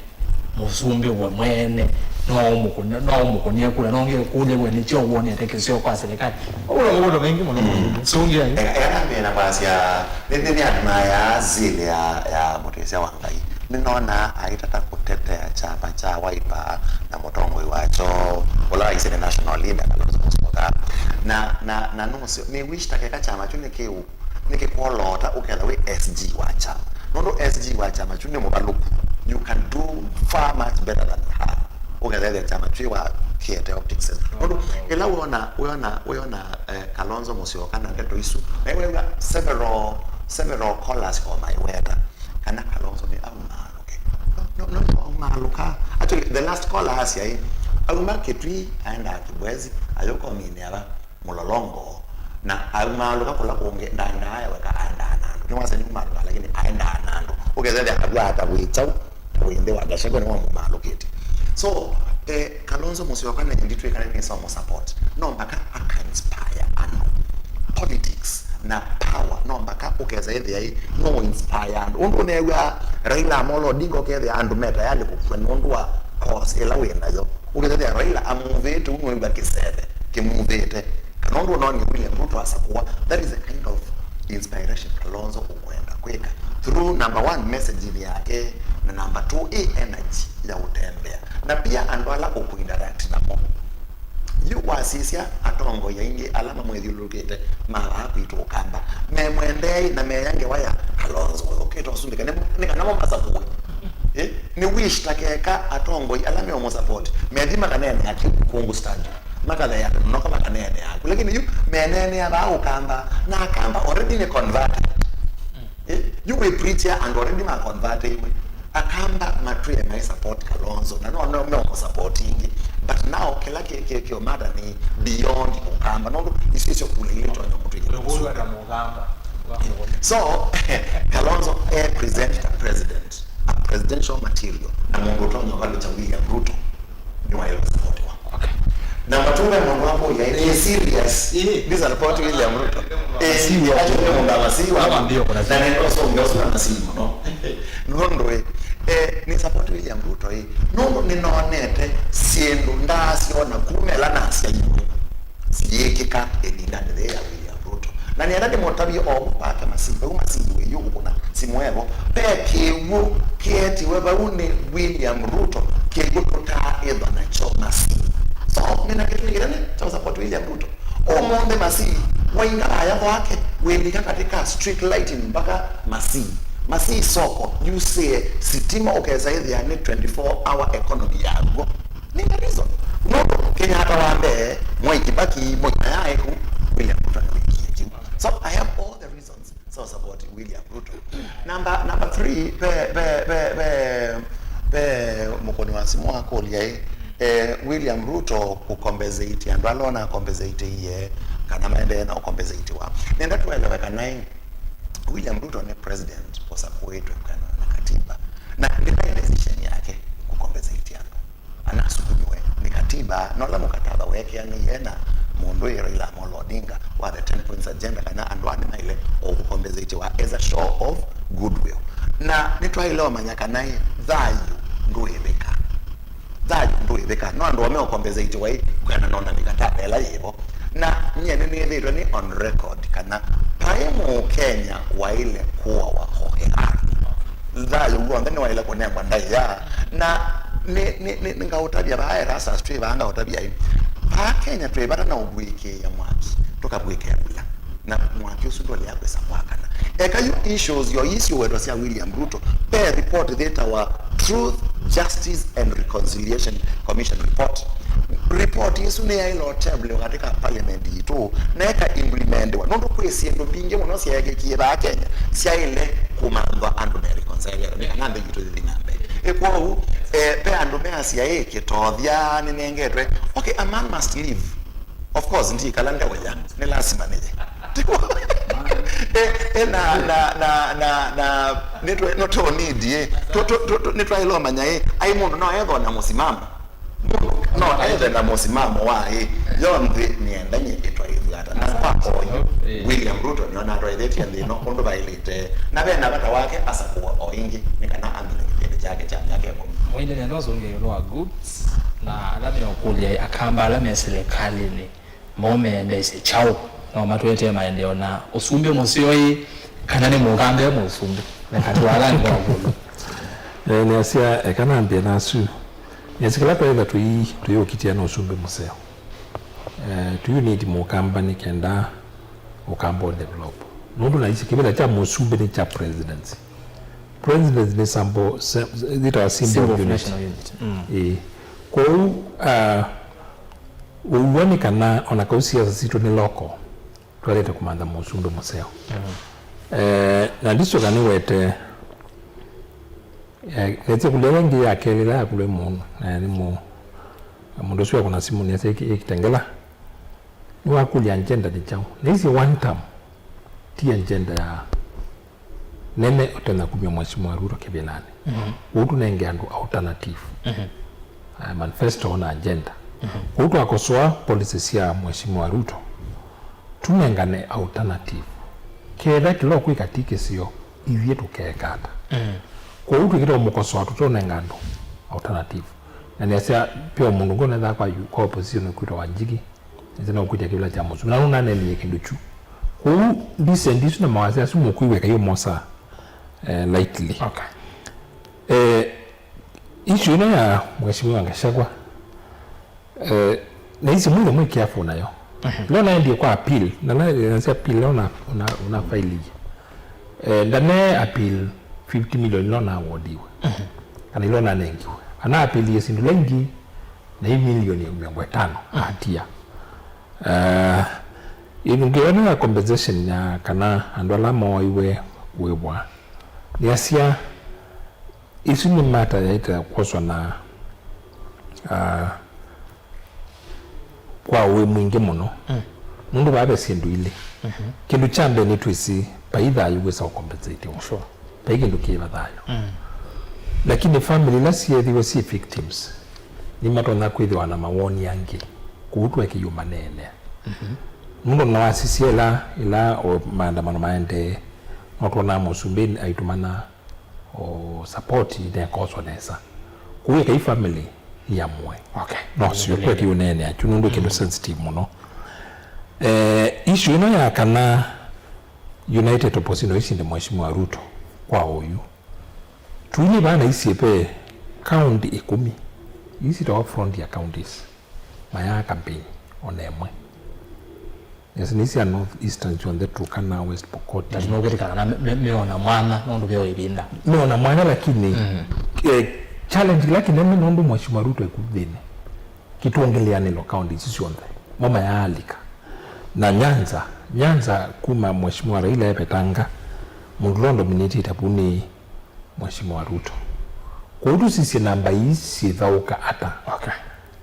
mũsumbĩ we mwene, no ũmũkũnĩa, no ũmũkũnĩe kula, no ngĩkũlya we nĩkyo wonete kĩseo kwa serikali. Ũla maũndũ maingĩ mũno. Mm. Sũngĩa. Eka, eka nambĩe na kwasya, nĩ, nĩ, nĩadmire zeal ya, ya mũtĩsya wa Ngai. Nĩnonaa aitata kũtetea kyama kya Wiper na mũtongoi wakyo, ũla waisye nĩ national leader, Kalonzo Musyoka. Na, na, na nũsĩ, nĩ wish ta keka kyama kyu nĩ kĩu, nĩ kĩkwoloota ũketha wĩ S G wa kyama. Nũndũ S G wa kyama kyu nĩ mũvalũku. You can do far much better than that. Ethĩa kyama twĩ wa kĩete optics. Nũndũ ĩla wĩona, wĩona, wĩona, eh, Kalonzo Musyoka na ndeto isu, na wĩw'a several, several callers o maiweta kana Kalonzo nĩ aumaalũke. No, no, no, aumaalũka. Actually, the last caller asya ĩ, auma Kitui, aendaa Kibwezi, ayũka ũminĩa va Mũlolongo, na aumaalũka kũla kũngĩ, ndaendaa e weka, aendaa na andũ. Nĩwasya nĩumaalũka, lakini aendaa na andũ. Ũkethethya avwaa ta wĩ kyaũ, ta wĩ nthĩ wa Gachagua nĩwamumaalũkĩte. So, eh, Kalonzo Musyoka na ĩndĩ twĩkane nĩsa mũsupport. No mpaka aka inspire andũ. Politics na power, no mpaka ũkesa ĩthĩa ĩ, no inspire andũ. Ũndũ ũneew'a Raila Amolo Odinga ũkethĩa andũ me tayari kũkua nũndũ wa cause ĩla wĩ nayo. Ũkethĩa Raila amuvĩte, ũnũĩw'a kĩseve kĩmuvĩte. Kana ũndũ ũnaonie William Ruto asakũwa, that is the kind of inspiration Kalonzo ũkwenda kwĩka through, number one, messaging yake, na number two, ĩ energy ya ũtembea. Na pia andũ ala ũkũinteract namo. Yu wasisya atongoi aingĩ ala mamwĩthyũlũlũkĩte ma vaa kwitũ Ũkamba, memwendeei na meya ngewa ya Kalonzo ũthũkĩte ũsumbĩ, kana nĩ kana mo masakũwe. Eh? Nĩ wish ta keka atongoi ala meũmũsupport methi makaneenea kĩu kũngũ stadium. Makatheea tũnoka makaneenea aku. Lakini yu meneenea vaa Ũkamba, na Akamba already nĩ converted. Eh, yu wĩ preacher and already ma converteiwe. Akamba matwĩe mai support Kalonzo, na no, no, no support ingĩ. But now kĩla kĩ, kĩ, kĩ matter nĩ beyond Ũkamba. Nũndũ isu isyo kula ile twa nyamũ twĩ. Ũlũkũlwa na Mũkamba. So, Kalonzo e present ta president, a presidential material, na mũndũ ũtonya ũvalũkya William Ruto. Nĩwaĩle kũsapotiwa. Okay. Namba two, ve mũndũ wakũlya, "Nĩ serious? Ĩĩ. Ndisapoti William Ruto?" Eh, ati nĩ mũndũ wa Masii wa ma. Ndio, kuna na nenda ũsũngĩa ũsu na Masii mũno. Nũndũ ĩ, eh, nĩ support William Ruto ĩ. Nũndũ nĩnonete syĩndũ ndaasyona kuma ĩla nasyaiwe syĩkĩka ĩvindanĩ yĩĩ ya William Ruto. Na nĩenda ndĩmũtavye o ũu kwake Masii, vau Masii wĩ yu kũkũna simũ evo. Ve kĩw'ũ kĩetiwe vau nĩ William Ruto, kĩw'ũ tũtaaĩthwa nakyo Masii. So, nĩna kĩtumi kĩnene kya support William Ruto. Ũmũnthĩ Masii, waingala aya kwake, wĩlika katika street lighting mpaka Masii. Masii soko, yusĩe sitima ũkesa ĩthĩa nĩ twenty-four hour economy yaw'o. Nĩ the reason. Nũndũ Kenyatta wa mbee, Mwai Kibaki, Moi Mayai, William Ruto nĩwĩkie kĩu. So I have all the reasons so support William Ruto. Number, number three, ve, ve, ve, ve, ve mũkũni wa simũ akũlya ĩ, eh, William Ruto kũcompensate andũ ala ona acompensate iye, kana maendee na ũcompensate wa. Nenda tuelewe kana ĩ, William Ruto nĩ president ũsakũĩtwe kwĩanana na katiba, na ndĩnaĩ decision yake kũcompensate andũ. Anasukumiwe nĩ katiba na ũla mũkataba weekĩanĩie na mũndũ ĩ Raila Amolo Odinga wa the ten points agenda, kana andũ aa nĩmaĩle o kũcompensatiwa as a show of goodwill. Na nĩtwaĩle ũmanya kana ĩ thayũ ndũĩvĩka. Thayũ ndũĩvĩka. No andũ aa meũcompensatiwa ĩ kwĩanana na mĩkataba ĩla yĩvo. Na nyie nĩnĩthĩtwe nĩ on record kana vai Mũkenya waĩle kũawa hoheani. Thayũ w'onthe nĩwaĩle kũnengwa ndaĩa. Na nĩ, nĩ, nĩ, nĩngaũtavya vaa Erastus twĩ vaa ngaũtavya ĩ. Vaa Kenya twĩ vata na ũvw'ĩkĩĩa mwaki, tũkavw'ĩkĩa kula. Na mwaki ũsu ndũlea kwĩsa kwakana. Eka yu issues yo ii siũwetwa sya William Ruto, ve report yĩtawa Truth, Justice and Reconciliation Commission report. Report ĩsu nĩyaĩle ũtembelewa katika parliament yitũ, na ĩka implementiwa. Nũndũ kwĩ syĩndũ mbingĩ mũno syaekĩkie vaa Kenya syaĩle kũmanthwa andũ me reconcile nĩ kana nthĩ yitũ yĩthi na mbee. Ĩ kwoou, eh, ve andũ measya ĩ kĩtothya nĩnengetwe. Okay, a man must live. Of course, ndikala ndeũya, nĩ lasima nĩye. Eh, eh, na, na, na, na, na, nĩtwe-, no tũ need, eh. Tũ-, tũ-, tũ-, tũ-, nĩtwaĩle ũmanya, eh, ai mũndũ no ethwa na mũsimamo. Mũndũ no ethe na mũsimamo wa, eh, yo nthĩ nĩenda nyie ĩtwaĩthwata. Na kwa oyu, William Ruto nĩona atwaĩthĩtye nthĩ ĩno ũndũ vaĩlĩte. Na ve na vata wake asakũwa o ĩngĩ, nĩ kana amina kĩvĩndĩ kyake kya myaka ĩkũmi. Mwainĩ nenda ũsũngĩa ĩũlũ wa goods, na ala meũkũlya, Akamba ala me silikalĩnĩ, mo meendeesye kyaũ? No matũetee maendeeo na ũsumbĩ mũseo ĩ, kana nĩ Mũkamba e mũsumbĩ? Na katĩ wa ala nĩ makũlũ. Eh, nĩasya, eka nambie nasu. Nĩasya kĩla twaĩva tũi-, tũyũkitĩa na ũsumbĩ mũseo. Eh, tũyũ need Mũkamba nĩ kenda Ũkamba ũ develop. Nũndũ na ici kĩvĩla kya mũsumbĩ nĩ kya presidency. Presidency nĩ sample, se-, yĩtawa symbol of unity. Symbol of national unity. Mm. Ĩĩ. Kwoou, ah, ũw'o nĩ kana o na kau siasa sitũ nĩ local, twaĩlĩte kũmantha mũsumbĩ mũseo. Eh, na ndisyoka nĩwete, eh, nĩsya kũlya ĩngĩ ya kelĩ ĩla yakũlw'a mũndũ, eh, nĩ mũ-, mũndũ ũsu wakũna simũ nĩasya ĩkĩ-, ĩkĩtengela. Nĩwakũlya agenda nĩ kyaũ? Nĩsĩ one term ti agenda ya nene ũtonya kumya Mheshimiwa Ruto kĩvĩlanĩ. Mhm. Kũu tũnenge andũ alternative. Mhm. Ah, manifesto na agenda. Mhm. Kũu twakosoa policy sya Mheshimiwa Ruto, tũnengane alternative. Ketha kĩla ũkwĩka ti kĩseo, ithyĩ tũkeeka ata? Mhm. Kwoou twĩkĩte ũmũkosoa tũtonenga andũ alternative. Na nĩasya, ve o mũndũ ũngĩ ũnethaa kwa yu-, kwa opposition ũkwĩtwa Wanjigi, nĩsĩ no ũkwĩtya kĩvĩla kya mũsumbĩ. Na nũnanenie kĩndũ kyu. Kwoou dissent isu na mawasya asu mũkwĩw'a ĩkai ũmosa, eh, lightly. Okay. Eh, issue ĩno ya Mheshimiwa Gachagua, eh, nĩsĩ mwĩthwe mwĩ careful nayo. Mhm. Ĩla naendie kwa appeal, na na nasya appeal ĩla ũna, ũna, ũna file ii. Eh, ndane appeal fifty million ĩla ũna awardiwe. Mhm. Kana ĩla ũnanengiwe. Ana appealie syĩndũ ila ingĩ, na ii milioni mĩongo ĩtano atia. Eh, ĩvinga ĩno ya compensation ya kana andũ ala mooiwe kũĩvwa, nĩasya, ĩsu nĩ mata yaĩte kwoswa na, ah, kwa ũĩ mwingĩ mũno. Mm. Nũndũ vaa ve syĩndũ ilĩ. Mhm. Kĩndũ kya mbee nĩtwĩsĩ vai thayũ wĩsa ũcompensatiwa. Sure. Vai kĩndũ kĩva thayũ. Mm. Lakini family ila syeethiwe syĩ victims, nĩmatonya kwĩthĩwa na mawoni angĩ. Kũu twekĩiwe maneenea. Mhm. Nũndũ nawasisya ĩla, ĩla o maandamano maendee, no twonaa mũsumbĩ aitũmana o support inekoswa nesa. Kũu ĩkai family yamue. Okay. No sio kweki ũneenea kyu nũndũ kĩndũ sensitive mũno. Eh, issue ĩno ya kana United Opposition ĩsinde Mheshimiwa Ruto kwa ũyu. Tuilyĩ vaa na isye ve county ikũmi. Ii sitawa frontier counties. Mayaa campaign ona ĩmwe. Yes, nĩ sya North Eastern syonthe, Turkana, West Pokot. Na tũnũkĩtĩkana na me-, me-, meona mwanya nũndũ ve o ĩvinda. Meona mwanya, lakini, mm, eh, challenge ĩla kĩnene nũndũ Mheshimiwa Ruto eku thĩnĩ. Kĩtwongeleanĩlo county isu syonthe. Mo mayaalika. Na Nyanza, Nyanza kuma Mheshimiwa Raila evetanga, mũndũ ũla ũdominatĩte vu nĩ Mheshimiwa Ruto. Kwoou tũsisye namba ii syĩthaũka ata? Okay.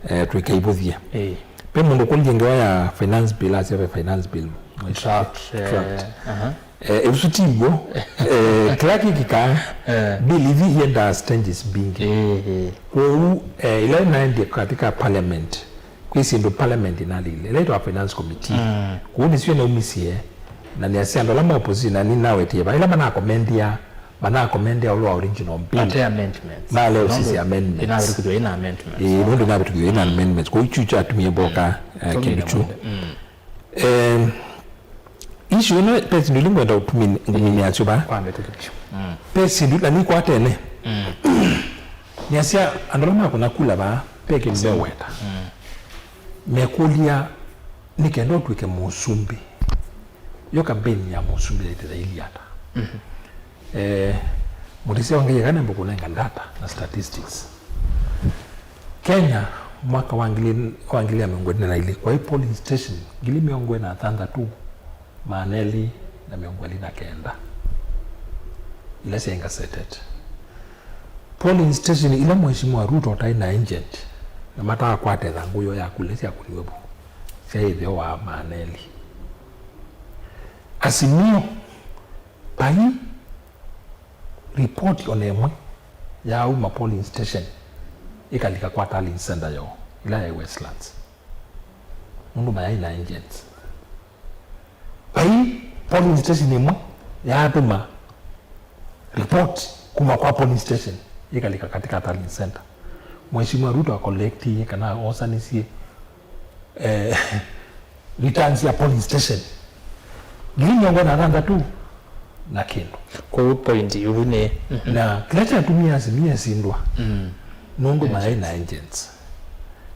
Eh, tũikaivũthya. Ĩĩ. Ve mũndũ ũkũlilye ngewa ya finance bill, asya ve finance bill. Draft, eh, draft. Aha. Eh, ũsu ti w'o. Eh, kĩla kĩkĩkaa, eh, bill ithi iendaa stages mbingĩ. Ĩĩ, ĩĩ. Kwoou, eh, ĩla naendie katika parliament, kwĩ syĩndũ parliament ĩnalile, ĩla ĩtawa finance committee. Mm. Kũu nĩsyo naumisye, na nĩasya andũ ala ma opposition, na nĩnawetie vaa, ĩla manakomendia, manakomendia ũla wa original bill. Mate amendments. Male usisi amendments. Inavĩtũkĩthw'a ina amendments. Ĩĩ, nũndũ inavĩtũkĩthw'a ina amendments. Kũu kyu kyatumie mboka, eh, kĩndũ kyu. Mm. Eh, issue ĩno, ve syĩndũ ilĩ ngwenda ũtumi-, ngũminĩasyo vaa. Kwa mĩtũkĩ biũ. Mm. Ve syĩndũ, na nikwatene. Mm. Nĩasya, andũ ala makũna kula vaa, ve kĩndũ meweta. Mm. Mekũlya, nĩ kenda ũtw'ĩke mũsumbĩ. Yo campaign ya mũsumbĩ yaitĩthaĩlye ata? Mhm. Eh, mũtĩsya wa Ngai akanemba kũnenga data na statistics. Kenya, mwaka wa ngili, wa ngili ya mĩongo ĩlĩ na ilĩ, kwaĩ polling station ngili mĩongo ĩna na thanthatũ, maana elĩ na mĩongo ĩlĩ na kenda ila syaĩ gazetted. Polling station ila Mheshimiwa Ruto ataĩ na agent na mataakwata ĩthangũ yoo ya kula syakũniwe vu, syaĩ ĩtheo wa maana elĩ. Azimio, vai report ona ĩmwe yaauma polling station ĩkalika kwa tallying center yoo, ila yaĩ Westlands. Nũndũ mayaĩ na agents. Vai polling station ĩmwe yaatũma report kuma kwa polling station ĩkalika katika tallying center. Mheshimiwa Ruto acollectie kana osanisye, eh, returns ya polling station ngili mĩongo ĩna na thanthatũ na kĩndũ. Kwoou point yu nĩ, mhm, na kĩla kyatumie Azimio yasindwa, mm, nũndũ mayaĩ na agents.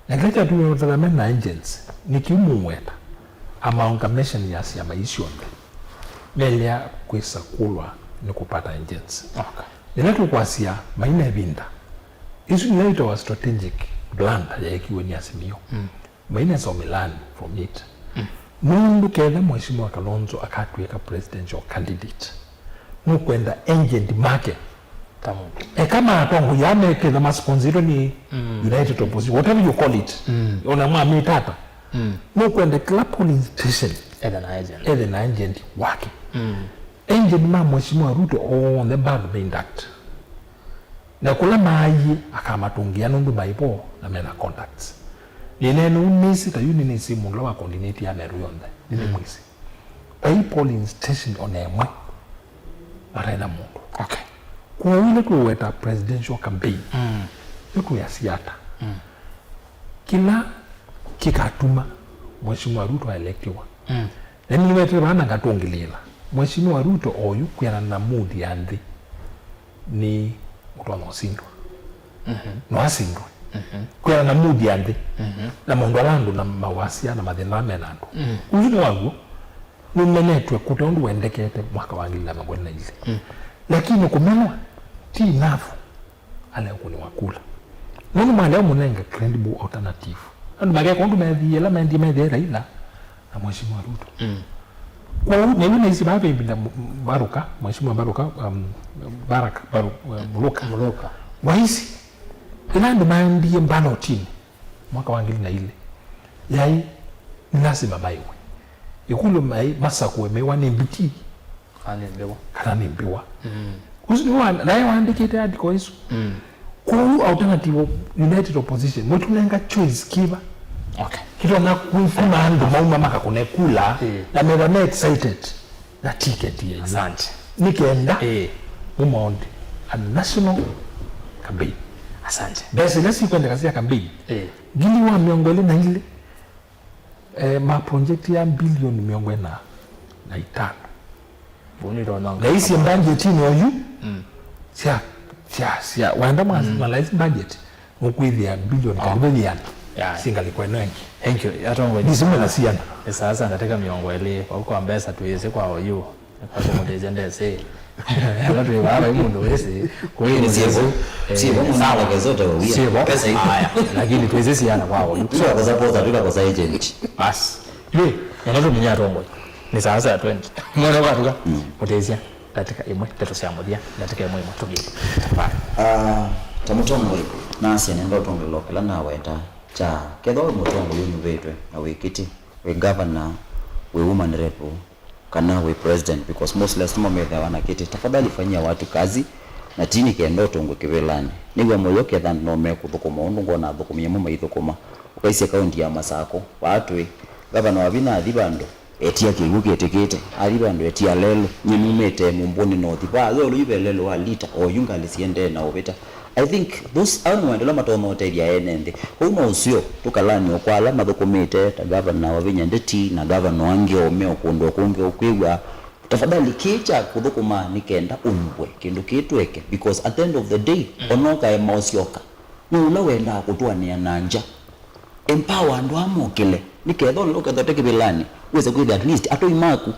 Na kĩla kyatumie matala me na agents nĩ kĩu mũweta, amalgamation ya syama ii syonthe melea kwĩsa kũlwa nĩ kũpata agents. Okay. Yĩla tũkwasya maina ĩvinda, ĩsu nĩyo ĩtawa strategic blunder yeekiwe nĩ Azimio. Mm. Mainesa ũmĩlearn from it. Mm. Nũndũ ketha Mheshimiwa Kalonzo akatw'ĩka presidential candidate, nũkwenda agent make. Tamam. Eka matongoi aa meketha masponsorĩtwe nĩ Mm. United Opposition, whatever you call it. Mm. Ona mwamĩtata. Mm. Nũkwenda kĩla polling station Ethe na agent. Ethe na agent wake. Mm. Agent ma Mheshimiwa Ruto onthe back the induct. Na kũla maaie akamatũngĩa nũndũ maĩ vo na mena contacts. Nĩneena ũu nĩsĩ ta yu nĩnĩsĩ mũndũ ũla wa coordinate ya Meru yonthe. Nĩnĩmwĩsĩ. Vai polling station ona ĩmwe mataĩ na mũndũ. Okay. Kwoou ĩla tũweta presidential campaign, Mm. nĩtwĩasya ata? Mm. Kĩla kĩkatuma Mheshimiwa Ruto aelektiwa. Mm. Na nĩwetete vaa na ngatũngĩlĩĩla. Mheshimiwa Ruto oyu kwĩanana na mood ya nthĩ nĩ ũtonya ũsindwa. Mhm. No asindwe. Mhm. Kwĩanana na mood ya nthĩ. Mhm. Na maũndũ ala andũ na mawasya na mathĩna ala mena andũ. Mm. Ũsu nĩ waw'o. Nũmenetwe kũte ũndũ wendekete mwaka wa ngili na mĩongo ĩlĩ na ilĩ. Mm. Lakini kũmenwa ti enough. Alea kũnĩwa kula. Nũndũ malea mũnenga credible alternative. Andũ makeka ũndũ meethĩie, ĩla meendie meethĩie Raila na Mheshimiwa Ruto. Mm. Kwoou, na yu naisi vaa ve ĩvinda Mbaruka, Mheshimiwa Mbaruka, um, Barak, Baru, uh, Muluka. Muluka. Waisi, ĩla andũ maendie mbalotini mwaka wa ngili na ilĩ, yaĩ nĩ lasima maiwe. Ĩkũlyo mai, masakũe meiwa nĩ mbitii. Kana nĩ mbĩwa. Kana nĩ mbĩwa. Mm. Ũsu nĩwe wa-, naye waandĩkĩte article ĩsu. Mm. Kwoou alternative of united opposition, mwĩtũnenga choice kĩva? Okay. Kĩtonya kwĩkuma andũ mauma makakũne kula, Eh. na metha me excited na ticket yenyu. Asante. Nĩ kenda Eh. mũmaondi a national campaign. Asante. Mbesa ila sikwendeka sya campaign, Eh. ngili wa mĩongo ĩlĩ na ilĩ, Eh, ma project ya bilioni mĩongo ĩna na itano. Vau nĩtonyonga. Na ici budget-inĩ oyu, Mm. sya, sya, sya, waenda mwa Mm. finalize budget, ũkwĩthĩa bilioni Oh. karibu iana. Yeah. Singaliko ĩno ĩngĩ. Thank you. Atongoi. Ndisimo na siana. Nĩ sasa ndatĩka mĩongo ĩlĩ. Vau kwa mbesa twĩsĩ kwa oyu. Kũmũteithya ndesĩ. Ala twĩ vaa vai mũndũ wĩsĩ, kũĩ Nĩ mũndũ syĩvo. Wĩsĩ, eh, Syĩvo, mũndũ sawa. Ndeke zote wawia. Syĩvo. Pesa iko. Aya, lakini twĩsĩ siana kwa oyu. Tũkakosa posa, tũkakosa agent. Basi. Yu, nĩno tũminye atongoi. Nĩ saa saa twenty. Mwana ũkatuka. Mm. Mũteithya. Ndatĩka ĩmwe, ndeto sya mũthya, ndatĩka ĩmwe ĩmwe, tũmie. Bye. Ah, ta mũtongoi, nasya nenda ũtongoi lokela naweta. Kya, kethwa wĩ mũtongoi ũnyuvĩtwe na wĩ kĩtĩ, wĩ governor, wĩ woman rep, kana wĩ president, because most less nĩmo methĩawa na kĩtĩ. Tafadhali fanyia watu kazi, na ti nĩ kenda ũtũngwe kĩvĩlanĩ. Nĩw'a mũyo ketha andũ no mekũthũkũma ũndũ ngwona athũkũmi amwe maithũkũma. Ũkaisye kaunti ya Masako, vaa twĩ, gavana wa vinya athi vandũ, etia kĩw'ũ kĩtĩkĩte, athi vandũ etia lelũ, nyie numĩte Mumbuni North, vaa we ũlũ ive lelũ wa lita, oyu ngalĩ siendee na ũvĩta. I think those, au nĩ maendeleo matonya ũtethya ene nthĩ. Kwoou no ũseo tũkalani o kwa ala mathũkũmĩte ta gavana wa vinya ndeti na gavana angĩ o me o kũndũ o kũngĩ ũkwĩw'a. Tafadhali kĩĩ kya kũthũkũma nĩ kenda ũnyuvwe kĩndũ kĩĩ tũeke, because at the end of the day, mm, ona ũkaema ũsyoka, nĩ ũla wendaa kũtũanĩa na ngya. Empower andũ aa mokĩle, nĩ ketha ũla ũkethwa te kĩvĩlanĩ wĩse kwĩthĩa at least atoi maku.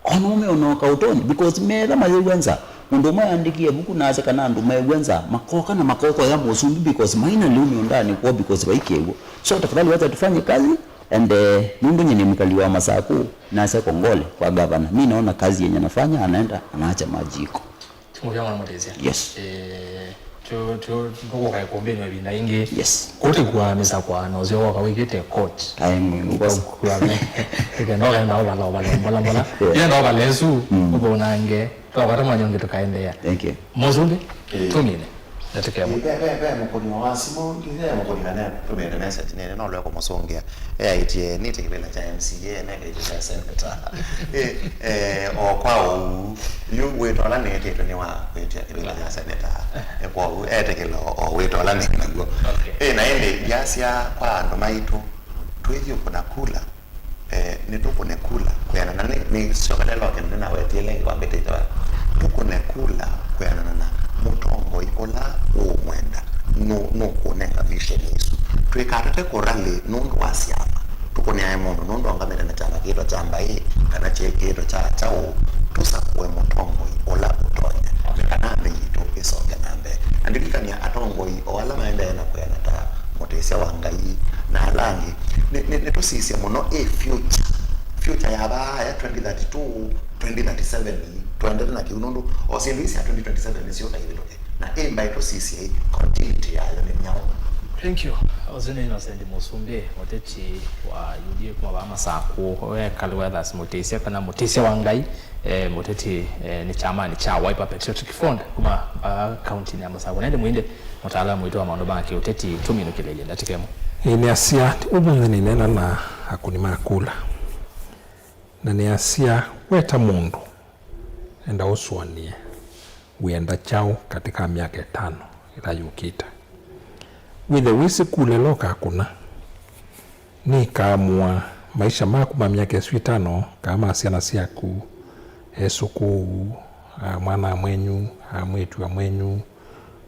Ona ũme ona ũkaũtonya, because metha mayĩw'a nza. Mũndũ ũmwe aandĩkie ĩvuku na asya kana andũ mew'a nza makoka na makokoya mũsumbĩ because maina lĩu mĩũndanĩ kwoo because vai kĩw'ũ. So tafadhali wacha tufanye kazi, and, eh, nũndũ nyie nĩ mũkali wa Masaku, nasya kongole kwa gavana. Mi naona kazi yenye anafanya, anaenda anaacha maji iko. Mũvea mwana mũtĩsya. Yes. Eh, tũ, tũ, tũkũka ĩkũmbĩnĩ ĩvinda ĩngĩ. Yes. Kũtĩkua mĩsakwa na ũseo woka wĩkĩte court. Aye, mwe, mwe. Kũkua me. Ĩkenda ũkaenda ovala, ovala, mbola, mbola. Yeah. Ĩenda ovala ĩsu, mm, ũvũnange. Twakwata mwanya ũngĩ tũkaendeea. Thank you. Mũsumbĩ, eh, tũmine. Ndatĩka ĩmwe. Ve, ve, ve mũkũni wa simũ, ve mũkũni kana tũmĩte message nene, no lwe kũmũsũngĩa. Eaĩtye nĩte kĩvĩla kya M C A, neke kĩvĩla kya senator. Eh, eh, o kwa ũu, yu wĩto ũla nĩtĩtwe nĩ wa kwĩtya kĩvĩla kya senator. Eh, kwa ũu, etĩkĩla o, o wĩto ũla nĩ naw'o. Okay. Eh, na ĩndĩ, yasya kwa andũ maitũ, twĩthyũkũna kula. Eh, nĩtũkũne kula kwĩanana nĩ, nĩ syoka lelo kĩndũ nĩnawetie lengĩ wambĩtĩte wa. Tũkũne kula kwĩanana na mũtongoi ũla ũũmwenda, nũ, nũkũnenga vision ĩsu. Twĩkatate kũrali nũndũ wa syama. Tũkũneae mũndũ nũndũ aũngamĩte na kyama kĩtwa kya mbaĩ, kana kĩĩ kĩtwa kya kyaũ. Tũsakũe mũtongoi ũla ũtonya, kana nthĩ yitũ ĩsoke na mbee. Na ndilikany'a atongoi o ala maendee na kwĩana ta Mũtĩsya wa Ngai, na ala angĩ. Nĩ, nĩ, nĩtũsisye mũno ĩ future. Future ya vaa ya twenty thirty-two, twenty thirty-seven, tũendete na kĩu, nũndũ o syĩndũ ii sya twenty twenty-seven nĩsyo ta ivĩtũke. Na ĩ mbaĩ tũsisye ĩ, continuity yayo nĩ myaũ? Thank you. Ũsu nĩ Innocent Mũsumbĩ, mũteti wa U D A kuma vaa Masakũ. We Kali Weathers Mũtĩsya, kana Mũtĩsya wa Ngai, eh, mũteti, eh, nĩ kyamanĩ kya Wiper Patriotic Front kuma vaa kauntinĩ ya Masakũ. Na ĩndĩ Mũindi, mũtaalamu witũ wa maũndũ ma kĩũteti, tũminũkĩlĩlye ndatĩka ĩmwe. Ĩĩ, nĩasya, ũmũnthĩ nĩneena na akũni ma kula, na nĩasya, we ta mũndũ, enda ũsũanĩe wĩenda kyaũ katĩ ka myaka ĩtano ĩla yũkĩte. Wĩthe wĩsĩ kula ĩla ũkakũna nĩĩkaamũa maisha maku ma myaka ĩsu ĩtano, kana ma syana syaku, esũkũũ, a mwana-a-mwenyu, a mwĩĩtu-a-mwenyu,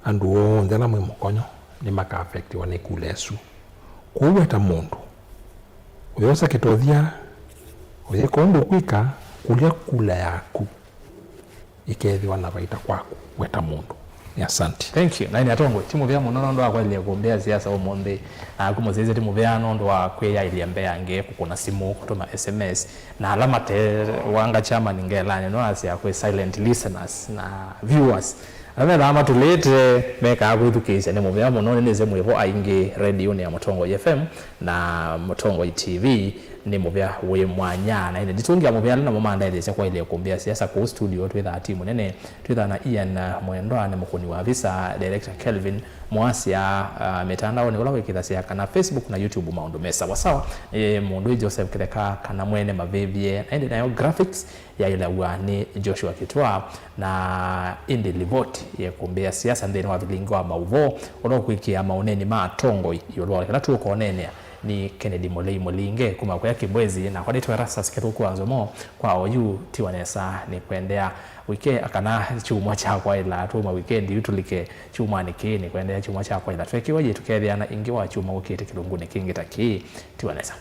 andũ onthe ala mwĩ mũkonyo nĩmaka affectiwa nĩ kula ĩsu. Kwoou we ta mũndũ, ũyosa kĩtothya, ũyĩka ũndũ ũkwĩka, kũlya kula yaku ĩkeethĩwa na vaita kwaku we ta mũndũ. Nĩ asante. Thank you. Na nĩ atongoi, ti mũvea mũno nũndũ wa kwaĩlya kũmbĩa siasa ũmũnthĩ. Naku mũsyaĩĩsya ti mũvea nũndũ wa kwĩyaĩlya mbee angĩ, kũkũna simũ, kũtũma S M S, na ala mate wanga chairman ngelanĩ no asya kwĩ silent listeners na viewers. Ala methaa matũlĩte mekaa kwĩthukĩĩsya. Nĩ mũvea mũno, nĩnĩsĩ mwĩ vo aingĩ redionĩ ya Mũtongoi F M na Mũtongoi T V. Nĩ mũvea wĩ mwanya, na ĩndĩ nditũngĩa mũvea ala namo mandaĩthĩsya kwaĩlya kũmbĩa siasa kũu studio. Twĩthaa timu nene, twĩthaa na Ian Mwendwa, nĩ mũkũni wa visa, director Kelvin Mwasya, uh, mĩtandaonĩ ũla wĩkĩthasya kana Facebook na YouTube maũndũ me sawa sawa. E, mũndũ ĩ Joseph Kĩtheka kana mwene mavĩvye, na ĩndĩ nayo graphics yaĩlaw'a nĩ Joshua Kitwa, na ĩndĩ livoti yekũmbĩa siasa nthĩnĩ wa vilingi wa maũvoo ũla ũkwĩkĩa maũneenĩ ma atongoi ĩũlũ wa kĩla tũkoneenea nĩ Kennedy Mũlei Mũlinge kuma kũya Kĩbwezi, nakwa nĩtwa Erastus Kĩthũku wa Nzomo. Kwa oyu tiwa nesa nĩ kwendea wike kana kyumwa kya kwaĩla, twauma wikendi yu tũlike kyumwanĩ kĩĩ, nĩ kwendea kyumwa kya kwaĩla twekiwa yĩ tũkethĩana ĩngĩ wa kyumwa ũkĩte kĩlungunĩ kĩngĩ ta kĩĩ. Tiwa nesa.